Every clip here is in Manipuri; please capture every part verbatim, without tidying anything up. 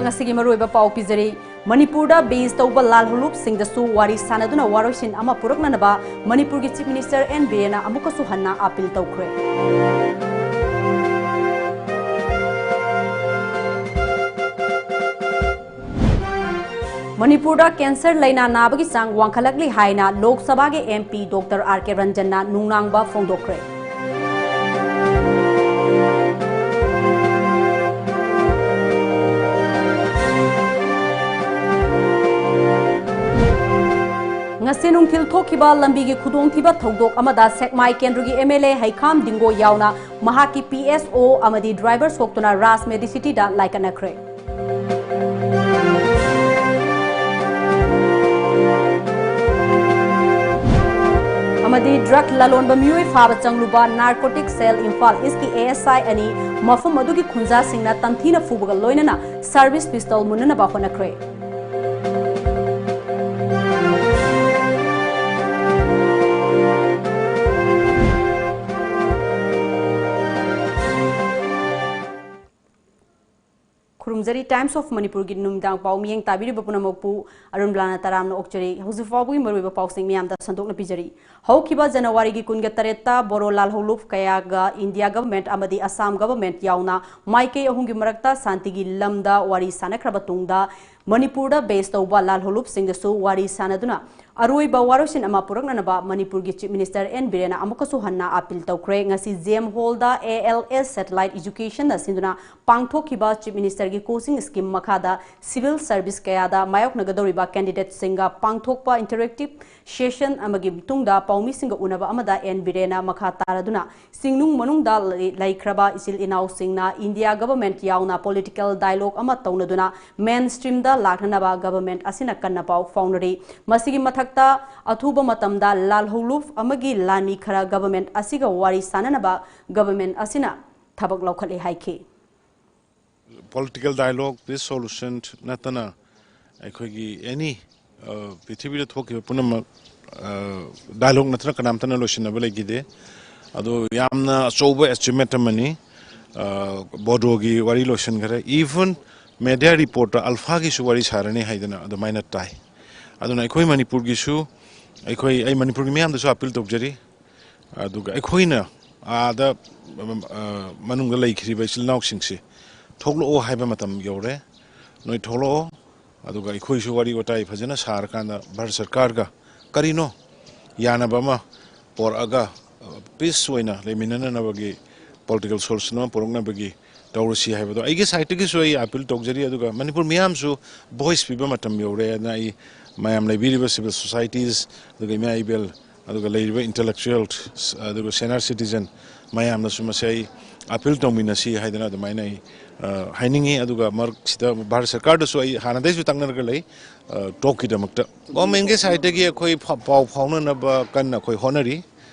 ꯉꯁꯤꯒꯤ ꯃꯔꯨꯑꯣꯏꯕ ꯄꯥꯎ ꯄꯤꯖꯔꯤ꯫ ꯃꯅꯤꯄꯨꯔꯗ base ꯇꯧꯕ ꯂꯥꯜꯍꯧꯂꯨꯞꯁꯤꯡꯗꯁꯨ ꯋꯥꯔꯤ ꯁꯥꯅꯗꯨꯅ ꯋꯥꯔꯣꯏꯁꯤꯟ ꯑꯃ ꯄꯨꯔꯛꯅꯅꯕ ꯃꯅꯤꯄꯨꯔꯒꯤ Chief Minister ꯑꯦꯟ ꯕꯤꯔꯦꯟꯅ ꯑꯃꯨꯛꯀꯁꯨ ꯍꯟꯅ appeal ꯇꯧꯈ꯭ꯔꯦ꯫ ꯃꯅꯤꯄꯨꯔꯗ cancer ꯂꯩꯅꯥ ꯅꯥꯕꯒꯤ ꯆꯥꯡ ꯋꯥꯡꯈꯠꯂꯛꯂꯤ ꯍꯥꯏꯅ ꯂꯣꯛ ꯁꯚꯥꯒꯤ M P Doctor R K Ranjan ꯅ ꯅꯨꯡꯅꯥꯡꯕ ꯐꯣꯡꯗꯣꯛꯈ꯭ꯔꯦ꯫ ꯉꯁꯤ ꯅꯨꯡꯊꯤꯜ ꯊꯣꯛꯈꯤꯕ ꯂꯝꯕꯤꯒꯤ ꯈꯨꯗꯣꯡꯊꯤꯕ ꯊꯧꯗꯣꯛ ꯑꯃꯗ ꯁꯦꯛꯃꯥꯏ ꯀꯦꯟꯗ꯭ꯔꯒꯤ M L A ꯍꯩꯈꯥꯝ ꯗꯤꯡꯒꯣ ꯌꯥꯎꯅ ꯃꯍꯥꯛꯀꯤ P S O ꯑꯃꯗꯤ driver ꯁꯣꯛꯇꯨꯅ ꯔꯥꯖ ꯃꯦꯗꯤꯁꯤꯇꯤꯗ ꯂꯥꯏꯀꯠꯅꯈ꯭ꯔꯦ꯫ ꯑꯃꯗꯤ drug ꯂꯂꯣꯟꯕ ꯃꯤꯑꯣꯏ ꯐꯥꯕ ꯆꯪꯂꯨꯕ narcotic cell ꯏꯝꯐꯥꯜ ꯏꯁꯀꯤ A S I ꯑꯅꯤ ꯃꯐꯝ ꯑꯗꯨꯒꯤ ꯈꯨꯟꯖꯥꯁꯤꯡꯅ ꯇꯝꯊꯤꯅ ꯐꯨꯕꯒ ꯂꯣꯏꯅꯅ service pistol ꯃꯨꯟꯅꯅꯕ ꯍꯣꯠꯅꯈ꯭ꯔꯦ꯫ ꯈꯨꯔꯨꯝꯖꯔꯤ꯫ Times of ꯃꯅꯤꯄꯨꯔꯒꯤ ꯅꯨꯃꯤꯗꯥꯡ ꯄꯥꯎ ꯃꯤꯠꯌꯦꯡ ꯇꯥꯕꯤꯔꯤꯕ ꯄꯨꯝꯅꯃꯛꯄꯨ ꯑꯔꯨꯟꯕꯂꯥꯅ ꯇꯔꯥꯝꯅ ꯑꯣꯛꯆꯔꯤ꯫ ꯍꯧꯖꯤꯛ ꯐꯥꯎꯕꯒꯤ ꯃꯔꯨꯑꯣꯏꯕ ꯄꯥꯎꯁꯤꯡ ꯃꯤꯌꯥꯝꯗ ꯁꯟꯗꯣꯛꯅ ꯄꯤꯖꯔꯤ꯫ ꯍꯧꯈꯤꯕ ꯖꯅꯋꯥꯔꯤꯒꯤ ꯀꯨꯟꯒ ꯇꯔꯦꯠꯇ ꯕꯣꯔꯣ ꯂꯥꯜꯍꯧꯂꯨꯞ ꯀꯌꯥꯒ ꯏꯟꯗꯤꯌꯥ government ꯑꯃꯗꯤ ꯑꯁꯥꯝ government ꯌꯥꯎꯅ ꯃꯥꯏꯀꯩ ꯑꯍꯨꯝꯒꯤ ꯃꯔꯛꯇ ꯁꯥꯟꯇꯤꯒꯤ ꯂꯝꯗ ꯋꯥꯔꯤ ꯁꯥꯅꯈ꯭ꯔꯕ ꯇꯨꯡꯗ, ꯃꯅꯤꯄꯨꯔꯗ base ꯇꯧꯕ ꯂꯥꯜꯍꯧꯂꯨꯞꯁꯤꯡꯗꯁꯨ ꯋꯥꯔꯤ ꯁꯥꯅꯗꯨꯅ ꯑꯔꯣꯏꯕ ꯋꯥꯔꯣꯏꯁꯤꯟ ꯑꯃ ꯄꯨꯔꯛꯅꯅꯕ ꯃꯅꯤꯄꯨꯔꯒꯤ Chief Minister ꯑꯦꯟ ꯕꯤꯔꯦꯟꯅ ꯑꯃꯨꯛꯀꯁꯨ ꯍꯟꯅ appeal ꯇꯧꯈ꯭ꯔꯦ꯫ ꯉꯁꯤ J M Hall the A L S Satellite Education ꯅ ꯁꯤꯟꯗꯨꯅ ꯄꯥꯡꯊꯣꯛꯈꯤꯕ Chief Minister ꯒꯤ coaching scheme ꯃꯈꯥꯗ civil service ꯀꯌꯥꯗ ꯃꯥꯌꯣꯛꯅꯒꯗꯧꯔꯤꯕ candidate ꯁꯤꯡꯒ ꯄꯥꯡꯊꯣꯛꯄ interactive session ꯑꯃꯒꯤ ꯃꯇꯨꯡꯗ ꯄꯥꯎꯃꯤꯁꯤꯡꯒ ꯎꯅꯕ ꯑꯃꯗ ꯑꯦꯟ ꯕꯤꯔꯦꯟꯅ ꯃꯈꯥ ꯇꯥꯔꯗꯨꯅ ꯆꯤꯡꯅꯨꯡ ꯃꯅꯨꯡꯗ ꯂꯩ-, ꯂꯩꯈ꯭ꯔꯕ ꯏꯆꯤꯜ ꯏꯅꯥꯎꯁꯤꯡꯅ ꯏꯟꯗꯤꯌꯥ government ꯌꯥꯎꯅ political dialogue ꯑꯃ ꯇꯧꯅꯗꯨꯅ mainstream ꯗ ꯂꯥꯛꯅꯅꯕ government ꯑꯁꯤꯅ ꯀꯟꯅ ꯄꯥꯎ ꯐꯥꯎꯅꯔꯤ꯫ ꯃꯁꯤꯒꯤ ꯃꯊꯛꯇ, ꯑꯊꯨꯕ ꯃꯇꯝꯗ ꯂꯥꯜꯍꯧꯂꯨꯞ ꯑꯃꯒꯤ ꯂꯥꯟꯃꯤ ꯈꯔ government ꯑꯁꯤꯒ ꯋꯥꯔꯤ ꯁꯥꯅꯅꯕ government ꯑꯁꯤꯅ ꯊꯕꯛ ꯂꯧꯈꯠꯂꯦ ꯍꯥꯏꯈꯤ꯫ Political dialogue, peace solution ꯅꯠꯇꯅ ꯑꯩꯈꯣꯏꯒꯤ any, ꯑ, ꯄ꯭ꯔꯤꯊꯤꯕꯤꯗ ꯊꯣꯛꯈꯤꯕ ꯄꯨꯝꯅꯃꯛ, ꯑ, dialogue ꯅꯠꯇꯅ ꯀꯅꯥꯝꯇꯅ ꯂꯣꯏꯁꯤꯟꯅꯕ ꯂꯩꯈꯤꯗꯦ꯫ ꯑꯗꯣ ꯌꯥꯝꯅ ꯑꯆꯧꯕ achievement ꯑꯃꯅꯤ꯫ ꯑ, ꯕꯣꯗꯣꯒꯤ ꯋꯥꯔꯤ ꯂꯣꯏꯁꯤꯟꯈ꯭ꯔꯦ꯫ Even ꯃꯦꯗꯤꯌꯥ ꯔꯤꯄꯣꯔꯠꯇ ꯑꯜꯐꯥꯒꯤꯁꯨ ꯋꯥꯔꯤ ꯁꯥꯔꯅꯤ ꯍꯥꯏꯗꯅ ꯑꯗꯨꯃꯥꯏꯅ ꯇꯥꯏ꯫ ꯑꯗꯨꯅ ꯑꯩꯈꯣꯏ ꯃꯅꯤꯄꯨꯔꯒꯤꯁꯨ, ꯑꯩꯈꯣꯏ, ꯑꯩ ꯃꯅꯤꯄꯨꯔꯒꯤ ꯃꯤꯌꯥꯝꯗꯁꯨ ꯑꯄꯤꯜ ꯇꯧꯖꯔꯤ꯫ ꯑꯗꯨꯒ ꯑꯩꯈꯣꯏꯅ ꯑꯥꯗ, ꯎꯝ, ꯑ, ꯃꯅꯨꯡꯗ ꯂꯩꯈꯤꯔꯤꯕ ꯏꯆꯤꯜ ꯏꯅꯥꯎꯁꯤꯡꯁꯤ ꯊꯣꯛꯂꯛꯑꯣ ꯍꯥꯏꯕ ꯃꯇꯝ ꯌꯧꯔꯦ꯫ ꯅꯣꯏ ꯊꯣꯛꯂꯛꯑꯣ꯫ ꯑꯗꯨꯒ ꯑꯩꯈꯣꯏꯁꯨ ꯋꯥꯔꯤ ꯋꯥꯇꯥꯏ ꯐꯖꯅ ꯁꯥꯔꯀꯥꯟꯗ ꯚꯥꯔꯠ ꯁꯔꯀꯥꯔꯒ ꯀꯔꯤꯅꯣ ꯌꯥꯅꯕ ꯑꯃ ꯄꯣꯔꯛꯑꯒ, ꯑ, ꯄꯤꯁ ꯑꯣꯏꯅ ꯂꯩꯃꯤꯟꯅꯅꯕꯒꯤ ꯄꯣꯂꯤꯇꯤꯀꯦꯜ ꯁꯣꯂꯨꯁꯟ ꯑꯃ ꯄꯨꯔꯛꯅꯕꯒꯤ ꯇꯧꯔꯁꯤ ꯍꯥꯏꯕꯗꯣ ꯑꯩꯒꯤ ꯁꯥꯏꯠꯇꯒꯤꯁꯨ ꯑꯩ ꯑꯄꯤꯜ ꯇꯧꯖꯔꯤ꯫ ꯑꯗꯨꯒ ꯃꯅꯤꯄꯨꯔ ꯃꯤꯌꯥꯝꯁꯨ ꯚꯣꯏꯁ ꯄꯤꯕ ꯃꯇꯝ ꯌꯧꯔꯦ ꯍꯥꯏꯅ ꯑꯩ ꯃꯌꯥꯝ ꯂꯩꯕꯤꯔꯤꯕ ꯁꯤꯚꯤꯜ ꯁꯣꯁꯥꯏꯇꯤꯁ, ꯑꯗꯨꯒ ꯏꯃꯥ ꯏꯕꯦꯜ, ꯑꯗꯨꯒ ꯂꯩꯔꯤꯕ ꯏꯟꯇꯦꯂꯦꯛꯆꯨꯋꯦꯜ, ꯑꯗꯨꯒ ꯁꯦꯅꯤꯌꯔ ꯁꯤꯇꯤꯖꯟ ꯃꯌꯥꯝꯅꯁꯨ ꯃꯁꯤ ꯑꯩ ꯑꯄꯤꯜ ꯇꯧꯃꯤꯟꯅꯁꯤ ꯍꯥꯏꯗꯅ ꯑꯗꯨꯃꯥꯏꯅ ꯑꯩ, ꯑ, ꯍꯥꯏꯅꯤꯡꯉꯤ꯫ ꯑꯗꯨꯒ ꯃꯔꯛꯁꯤꯗ ꯚꯥꯔꯠ ꯁꯔꯀꯥꯔꯗꯁꯨ ꯑꯩ ꯍꯥꯟꯅꯗꯩꯁꯨ ꯇꯛꯅꯔꯒ ꯂꯩ, ꯑ, ꯇꯣꯛꯀꯤꯗꯃꯛꯇ꯫ ꯒꯣꯔꯃꯦꯟꯒꯤ ꯁꯥꯏꯠꯇꯒꯤ ꯑꯩꯈꯣꯏ ꯐ-, ꯄꯥꯎ ꯐꯥꯎꯅꯅꯕ ꯀꯟꯅ ꯑꯩꯈꯣꯏ ꯍꯣꯠꯅꯔꯤ꯫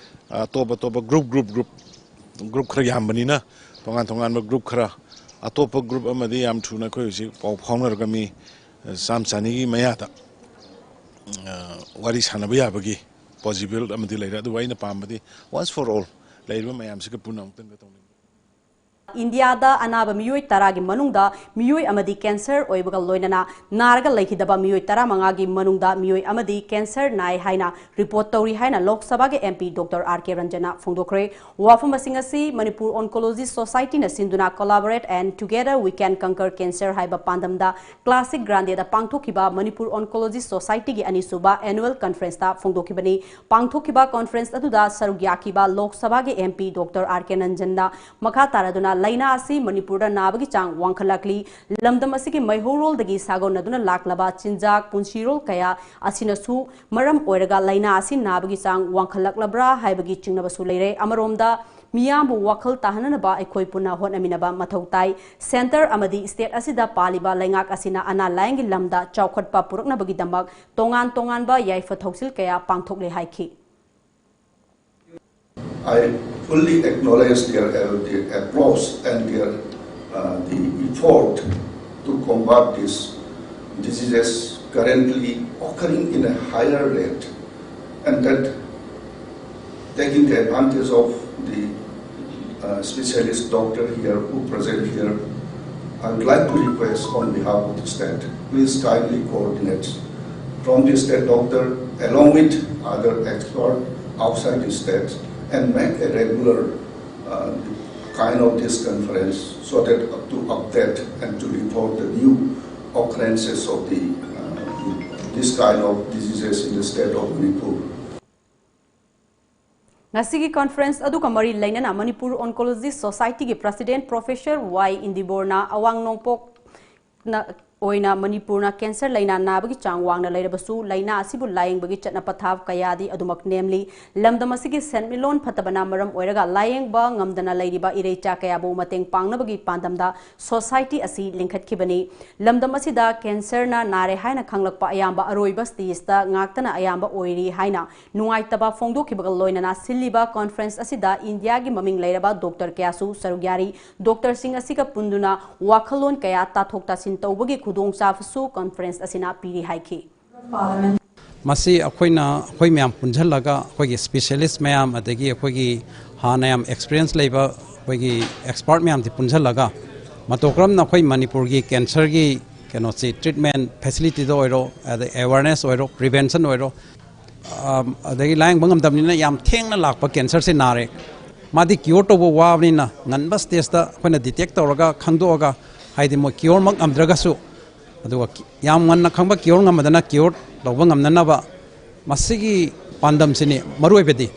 ꯑꯇꯣꯞ ꯑꯇꯣꯞꯄ ꯒ꯭ꯔꯨꯞ, ꯒ꯭ꯔꯨꯞ, ꯒ꯭ꯔꯨꯞ, ꯒ꯭ꯔꯨꯞ ꯈꯔ ꯌꯥꯝꯕꯅꯤꯅ ꯇꯣꯉꯥꯟ ꯇꯣꯉꯥꯟꯕ ꯒ꯭ꯔꯨꯞ ꯈꯔ, ꯑꯇꯣꯞꯄ ꯒ꯭ꯔꯨꯞ ꯑꯃꯗꯤ ꯌꯥꯝ ꯊꯨꯅ ꯑꯩꯈꯣꯏ ꯍꯧꯖꯤꯛ ꯄꯥꯎ ꯐꯥꯎꯅꯔꯒ ꯃꯤ, ꯑ, ꯆꯥꯝ ꯆꯅꯤꯒꯤ ꯃꯌꯥꯗ, ꯑ, ꯋꯥꯔꯤ ꯁꯥꯟꯅꯕ ꯌꯥꯕꯒꯤ ꯄꯣꯁꯤꯕꯜ ꯑꯃꯗꯤ ꯂꯩꯔꯦ꯫ ꯑꯗꯨꯕꯨ ꯑꯩꯅ ꯄꯥꯝꯕꯗꯤ once for all ꯂꯩꯔꯤꯕ ꯃꯌꯥꯝꯁꯤꯒ ꯄꯨꯟꯅ ꯑꯃꯨꯛꯇꯪꯒ ꯇꯧꯅꯤꯡꯕ꯫ ꯏꯟꯗꯤꯌꯥꯗ ꯑꯅꯥꯕ ꯃꯤꯑꯣꯏ ꯇꯔꯥꯒꯤ ꯃꯅꯨꯡꯗ ꯃꯤꯑꯣꯏ ꯑꯃꯗꯤ ꯀꯦꯟꯁꯔ ꯑꯣꯏꯕꯒ ꯂꯣꯏꯅꯅ ꯅꯥꯔꯒ ꯂꯩꯈꯤꯗꯕ ꯃꯤꯑꯣꯏ ꯇꯔꯥꯃꯉꯥꯒꯤ ꯃꯅꯨꯡꯗ ꯃꯤꯑꯣꯏ ꯑꯃꯗꯤ ꯀꯦꯟꯁꯔ ꯅꯥꯏ ꯍꯥꯏꯅ ꯔꯤꯄꯣꯔꯠ ꯇꯧꯔꯤ ꯍꯥꯏꯅ ꯂꯣꯛ ꯁꯚꯥꯒꯤ ꯑꯦꯝ ꯄꯤ ꯗꯣꯛꯇꯔ ꯑꯥꯔ ꯀꯦ ꯔꯟꯖꯟꯅ ꯐꯣꯡꯗꯣꯛꯈ꯭ꯔꯦ꯫ ꯋꯥꯐꯝ ꯑꯁꯤꯡ ꯑꯁꯤ ꯃꯅꯤꯄꯨꯔ ꯑꯣꯟꯀꯣꯂꯣꯖꯤ ꯁꯣꯁꯥꯏꯇꯤꯅ ꯁꯤꯟꯗꯨꯅ Collaborate and Together We Can Conquer Cancer ꯍꯥꯏꯕ ꯄꯥꯟꯗꯝꯗ ꯀ꯭ꯂꯥꯁꯤꯛ ꯒ꯭ꯔꯥꯟꯗꯦꯗ ꯄꯥꯡꯊꯣꯛꯈꯤꯕ ꯃꯅꯤꯄꯨꯔ ꯑꯣꯟꯀꯣꯂꯣꯖꯤ ꯁꯣꯁꯥꯏꯇꯤꯒꯤ ꯑꯅꯤꯁꯨꯕ ꯑꯦꯅꯨꯋꯦꯜ ꯀꯟꯐꯔꯦꯟꯁꯇ ꯐꯣꯡꯗꯣꯛꯈꯤꯕꯅꯤ꯫ ꯄꯥꯡꯊꯣꯛꯈꯤꯕ ꯀꯟꯐꯔꯦꯟꯁ ꯑꯗꯨꯗ ꯁꯔꯨꯛ ꯌꯥꯈꯤꯕ ꯂꯣꯛ ꯁꯚꯥꯒꯤ ꯑꯦꯝ ꯄꯤ ꯗꯣꯛꯇꯔ ꯑꯥꯔ ꯀꯦ ꯔꯟꯖꯟꯅ ꯃꯈꯥ ꯇꯥꯔꯗꯨꯅ ꯂꯥꯏꯅꯥ ꯑꯁꯤ ꯃꯅꯤꯄꯨꯔꯗ ꯅꯥꯕꯒꯤ ꯆꯥꯡ ꯋꯥꯡꯈꯠꯂꯛꯂꯤ꯫ ꯂꯝꯗꯝ ꯑꯁꯤꯒꯤ ꯃꯩꯍꯧꯔꯣꯜꯗꯒꯤ ꯁꯥꯒꯣꯟꯅꯗꯨꯅ ꯂꯥꯛꯂꯕ ꯆꯤꯟꯖꯥꯛ, ꯄꯨꯟꯁꯤꯔꯣꯜ ꯀꯌꯥ ꯑꯁꯤꯅꯁꯨ ꯃꯔꯝ ꯑꯣꯏꯔꯒ ꯂꯥꯏꯅꯥ ꯑꯁꯤ ꯅꯥꯕꯒꯤ ꯆꯥꯡ ꯋꯥꯡꯈꯠꯂꯛꯂꯕ꯭ꯔꯥ ꯍꯥꯏꯕꯒꯤ ꯆꯤꯡꯅꯕꯁꯨ ꯂꯩꯔꯦ꯫ ꯑꯃꯔꯣꯝꯗ ꯃꯤꯌꯥꯝꯕꯨ ꯋꯥꯈꯜ ꯇꯥꯍꯟꯅꯅꯕ ꯑꯩꯈꯣꯏ ꯄꯨꯟꯅ ꯍꯣꯠꯅꯃꯤꯟꯅꯕ ꯃꯊꯧ ꯇꯥꯏ꯫ ꯁꯦꯟꯇꯔ ꯑꯃꯗꯤ ꯁ꯭ꯇꯦꯠ ꯑꯁꯤꯗ ꯄꯥꯜꯂꯤꯕ ꯂꯩꯉꯥꯛ ꯑꯁꯤꯅ ꯑꯅꯥ ꯂꯥꯌꯦꯡꯒꯤ ꯂꯝꯗ ꯆꯥꯎꯈꯠꯄ ꯄꯨꯔꯛꯅꯕꯒꯤꯗꯃꯛ ꯇꯣꯉꯥꯟ ꯇꯣꯉꯥꯟꯕ ꯌꯥꯏꯐ ꯊꯧꯁꯤꯜ ꯀꯌꯥ ꯄꯥꯡꯊꯣꯛꯂꯦ ꯍꯥꯏꯈꯤ꯫ I fully acknowledge their, uh, their approach and their, uh, the effort to combat these diseases currently occurring in a higher rate, and that taking the advantage of the, uh, specialist doctor here who present here, I would like to request on behalf of the state, please kindly coordinate from the state doctor along with other experts outside the state and make a regular uh, kind of this conference so that to update and to report the new occurrences of the uh, this kind of diseases in the state of Manipur. ꯉꯁꯤꯒꯤ conference ꯑꯗꯨꯒ ꯃꯔꯤ ꯂꯩꯅꯅ Manipur Oncologist Society ꯒꯤ President Professor Y ꯏꯟꯗꯤꯕꯣꯔꯅ ꯑꯋꯥꯡ ꯅꯣꯡꯄꯣꯛꯅ ꯑꯣꯏꯅ ꯃꯅꯤꯄꯨꯔꯅ cancer ꯂꯥꯏꯅꯥ ꯅꯥꯕꯒꯤ ꯆꯥꯡ ꯋꯥꯡꯅ ꯂꯩꯔꯕꯁꯨ, ꯂꯥꯏꯅꯥ ꯑꯁꯤꯕꯨ ꯂꯥꯌꯦꯡꯕꯒꯤ ꯆꯠꯅ ꯄꯊꯥꯞ ꯀꯌꯥꯗꯤ ꯑꯗꯨꯃꯛ ꯅꯦꯝꯂꯤ꯫ ꯂꯝꯗꯝ ꯑꯁꯤꯒꯤ ꯁꯦꯟꯃꯤꯠꯂꯣꯟ ꯐꯠꯇꯕꯅ ꯃꯔꯝ ꯑꯣꯏꯔꯒ ꯂꯥꯌꯦꯡꯕ ꯉꯝꯗꯅ ꯂꯩꯔꯤꯕ ꯏꯔꯩꯆꯥ ꯀꯌꯥꯕꯨ ꯃꯇꯦꯡ ꯄꯥꯡꯅꯕꯒꯤ ꯄꯥꯟꯗꯝꯗ society ꯑꯁꯤ ꯂꯤꯡꯈꯠꯈꯤꯕꯅꯤ꯫ ꯂꯝꯗꯝ ꯑꯁꯤꯗ cancer ꯅ ꯅꯥꯔꯦ ꯍꯥꯏꯅ ꯈꯪꯂꯛꯄ ꯑꯌꯥꯝꯕ ꯑꯔꯣꯏꯕ stage ꯇ ꯉꯥꯛꯇꯅ ꯑꯌꯥꯝꯕ ꯑꯣꯏꯔꯤ ꯍꯥꯏꯅ ꯅꯨꯡꯉꯥꯏꯇꯕ ꯐꯣꯡꯗꯣꯛꯈꯤꯕꯒ ꯂꯣꯏꯅꯅ ꯁꯤꯜꯂꯤꯕ conference ꯑꯁꯤꯗ ꯏꯟꯗꯤꯌꯥꯒꯤ ꯃꯃꯤꯡ ꯂꯩꯔꯕ doctor ꯀꯌꯥꯁꯨ ꯁꯔꯨꯛ ꯌꯥꯔꯤ꯫ Doctor ꯁꯤꯡ ꯑꯁꯤꯒ ꯄꯨꯟꯗꯨꯅ ꯋꯥꯈꯜꯂꯣꯟ ꯀꯌꯥ ꯇꯥꯊꯣꯛ ꯇꯥꯁꯤꯟ ꯇꯧꯕꯒꯤ ꯈꯨꯗꯣꯡꯆꯥꯕꯁꯨ conference ꯑꯁꯤꯅ ꯄꯤꯔꯤ ꯍꯥꯏꯈꯤ꯫ ꯃꯁꯤ ꯑꯩꯈꯣꯏꯅ ꯑꯩꯈꯣꯏ ꯃꯌꯥꯝ ꯄꯨꯟꯁꯤꯜꯂꯒ ꯑꯩꯈꯣꯏꯒꯤ specialist ꯃꯌꯥꯝ ꯑꯗꯒꯤ ꯑꯩꯈꯣꯏꯒꯤ ꯍꯥꯟꯅ ꯌꯥꯝ experience ꯂꯩꯕ ꯑꯩꯈꯣꯏꯒꯤ expert ꯃꯌꯥꯝꯁꯤ ꯄꯨꯟꯁꯤꯜꯂꯒ ꯃꯇꯧ ꯀꯔꯝꯅ ꯑꯩꯈꯣꯏ ꯃꯅꯤꯄꯨꯔꯒꯤ cancer ꯒꯤ ꯀꯩꯅꯣꯁꯤ treatment facility ꯗ ꯑꯣꯏꯔꯣ, ꯑꯗꯩ awareness ꯑꯣꯏꯔꯣ, prevention ꯑꯣꯏꯔꯣ, ꯑꯝ, ꯑꯗꯒꯤ ꯂꯥꯌꯦꯡꯕ ꯉꯝꯗꯕꯅꯤꯅ ꯌꯥꯝ ꯊꯦꯡꯅ ꯂꯥꯛꯄ cancer ꯁꯦ ꯅꯥꯔꯦ꯫ ꯃꯥꯗꯤ cure ꯇꯧꯕ ꯋꯥꯕꯅꯤꯅ ꯉꯟꯕ stage ꯇ ꯑꯩꯈꯣꯏꯅ detect ꯇꯧꯔꯒ ꯈꯪꯗꯣꯛꯑꯒ, ꯍꯥꯏꯗꯤ ꯃꯣꯏ cure ꯃꯛ ꯉꯝꯗ꯭ꯔꯒꯁꯨ, ꯑꯗꯨꯒ ꯌꯥꯝ ꯉꯟꯅ ꯈꯪꯕ cure ꯉꯝꯕꯗꯅ cure ꯇꯧꯕ ꯉꯝꯅꯅꯕ, ꯃꯁꯤꯒꯤ ꯄꯥꯟꯗꯝꯁꯤꯅꯤ ꯃꯔꯨꯑꯣꯏꯕꯗꯤ꯫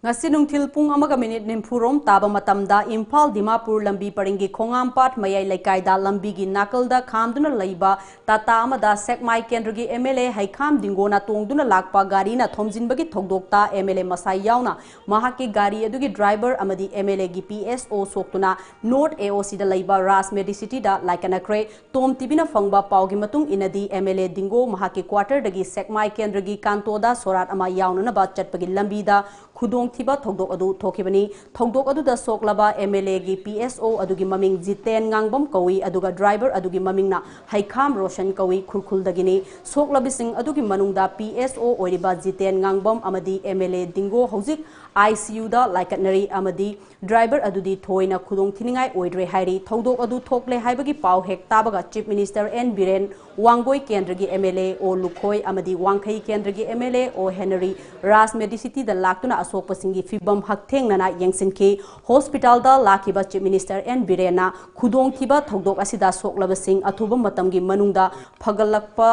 ꯉꯁꯤ ꯅꯨꯡꯊꯤꯜ ꯄꯨꯡ ꯑꯃꯒ minute ꯅꯤꯐꯨꯔꯣꯝ ꯇꯥꯕ ꯃꯇꯝꯗ ꯏꯝꯐꯥꯜ ꯗꯤꯃꯥꯄꯨꯔ ꯂꯝꯕꯤ ꯄꯔꯤꯡꯒꯤ ꯈꯣꯡꯉꯥꯝꯄꯥꯠ ꯃꯌꯥꯏ ꯂꯩꯀꯥꯏꯗ ꯂꯝꯕꯤꯒꯤ ꯅꯥꯀꯜꯗ ꯈꯥꯝꯗꯨꯅ ꯂꯩꯕ ꯇꯥꯇꯥ ꯑꯃꯗ ꯁꯦꯛꯃꯥꯏ ꯀꯦꯟꯗ꯭ꯔꯒꯤ MLA ꯍꯩꯈꯥꯝ ꯗꯤꯡꯒꯣꯅ ꯇꯣꯡꯗꯨꯅ ꯂꯥꯛꯄ ꯒꯥꯔꯤꯅ ꯊꯣꯝꯖꯤꯟꯕꯒꯤ ꯊꯧꯗꯣꯛꯇ MLA ꯃꯁꯥ ꯌꯥꯎꯅ ꯃꯍꯥꯛꯀꯤ ꯒꯥꯔꯤ ꯑꯗꯨꯒꯤ driver ꯑꯃꯗꯤ MLA ꯒꯤ PSO ꯁꯣꯛꯇꯨꯅ North AOC ꯗ ꯂꯩꯕ ꯔꯥꯖ Medicity ꯗ ꯂꯥꯏꯀꯠꯅꯈ꯭ꯔꯦ꯫ ꯇꯣꯝ ꯇꯤꯚꯤꯅ ꯐꯪꯕ ꯄꯥꯎꯒꯤ ꯃꯇꯨꯡ ꯏꯟꯅꯗꯤ, MLA ꯗꯤꯡꯒꯣ ꯃꯍꯥꯛꯀꯤ quarter ꯗꯒꯤ ꯁꯦꯛꯃꯥꯏ ꯀꯦꯟꯗ꯭ꯔꯒꯤ ꯀꯥꯟꯇꯣꯗ ꯁꯣꯔꯥꯠ ꯑꯃ ꯌꯥꯎꯅꯅꯕ ꯆꯠꯄꯒꯤ ꯂꯝꯕꯤꯗ ꯈꯨꯗꯣꯡꯊꯤꯕ ꯊꯧꯗꯣꯛ ꯑꯗꯨ ꯊꯣꯛꯈꯤꯕꯅꯤ꯫ ꯊꯧꯗꯣꯛ ꯑꯗꯨꯗ ꯁꯣꯛꯂꯕ MLA ꯒꯤ PSO ꯑꯗꯨꯒꯤ ꯃꯃꯤꯡ ꯖꯤꯇꯦꯟ ꯉꯥꯡꯕꯝ ꯀꯧꯏ, ꯑꯗꯨꯒ driver ꯑꯗꯨꯒꯤ ꯃꯃꯤꯡꯅ ꯍꯩꯈꯥꯝ ꯔꯣꯁꯟ ꯀꯧꯏ, ꯈꯨꯔꯈꯨꯜꯗꯒꯤꯅꯤ꯫ ꯁꯣꯛꯂꯕꯁꯤꯡ ꯑꯗꯨꯒꯤ ꯃꯅꯨꯡꯗ PSO ꯑꯣꯏꯔꯤꯕ ꯖꯤꯇꯦꯟ ꯉꯥꯡꯕꯝ ꯑꯃꯗꯤ MLA ꯗꯤꯡꯒꯣ ꯍꯧꯖꯤꯛ ICU ꯗ ꯂꯥꯏꯀꯠꯅꯔꯤ ꯑꯃꯗꯤ driver ꯑꯗꯨꯗꯤ ꯊꯣꯏꯅ ꯈꯨꯗꯣꯡꯊꯤꯅꯤꯡꯉꯥꯏ ꯑꯣꯏꯗ꯭ꯔꯦ ꯍꯥꯏꯔꯤ꯫ ꯊꯧꯗꯣꯛ ꯑꯗꯨ ꯊꯣꯛꯂꯦ ꯍꯥꯏꯕꯒꯤ ꯄꯥꯎ ꯍꯦꯛ ꯇꯥꯕꯒ Chief Minister N Biren, Wangoi ꯀꯦꯟꯗ꯭ꯔꯒꯤ MLA ꯑꯣ ꯂꯨꯈꯣꯏ ꯑꯃꯗꯤ ꯋꯥꯡꯈꯩ ꯀꯦꯟꯗ꯭ꯔꯒꯤ MLA ꯑꯣ ꯍꯦꯅꯔꯤ ꯔꯥꯖ Medicity ꯗ ꯂꯥꯛꯇꯨꯅ ꯑꯁꯣꯛꯄꯁꯤꯡꯒꯤ ꯐꯤꯕꯝ ꯍꯛꯊꯦꯡꯅꯅ ꯌꯦꯡꯁꯤꯟꯈꯤ꯫ Hospital ꯗ ꯂꯥꯛꯈꯤꯕ Chief Minister N ꯕꯤꯔꯦꯟꯅ ꯈꯨꯗꯣꯡꯊꯤꯕ ꯊꯧꯗꯣꯛ ꯑꯁꯤꯗ ꯁꯣꯛꯂꯕꯁꯤꯡ ꯑꯊꯨꯕ ꯃꯇꯝꯒꯤ ꯃꯅꯨꯡꯗ ꯐꯒꯠꯂꯛꯄ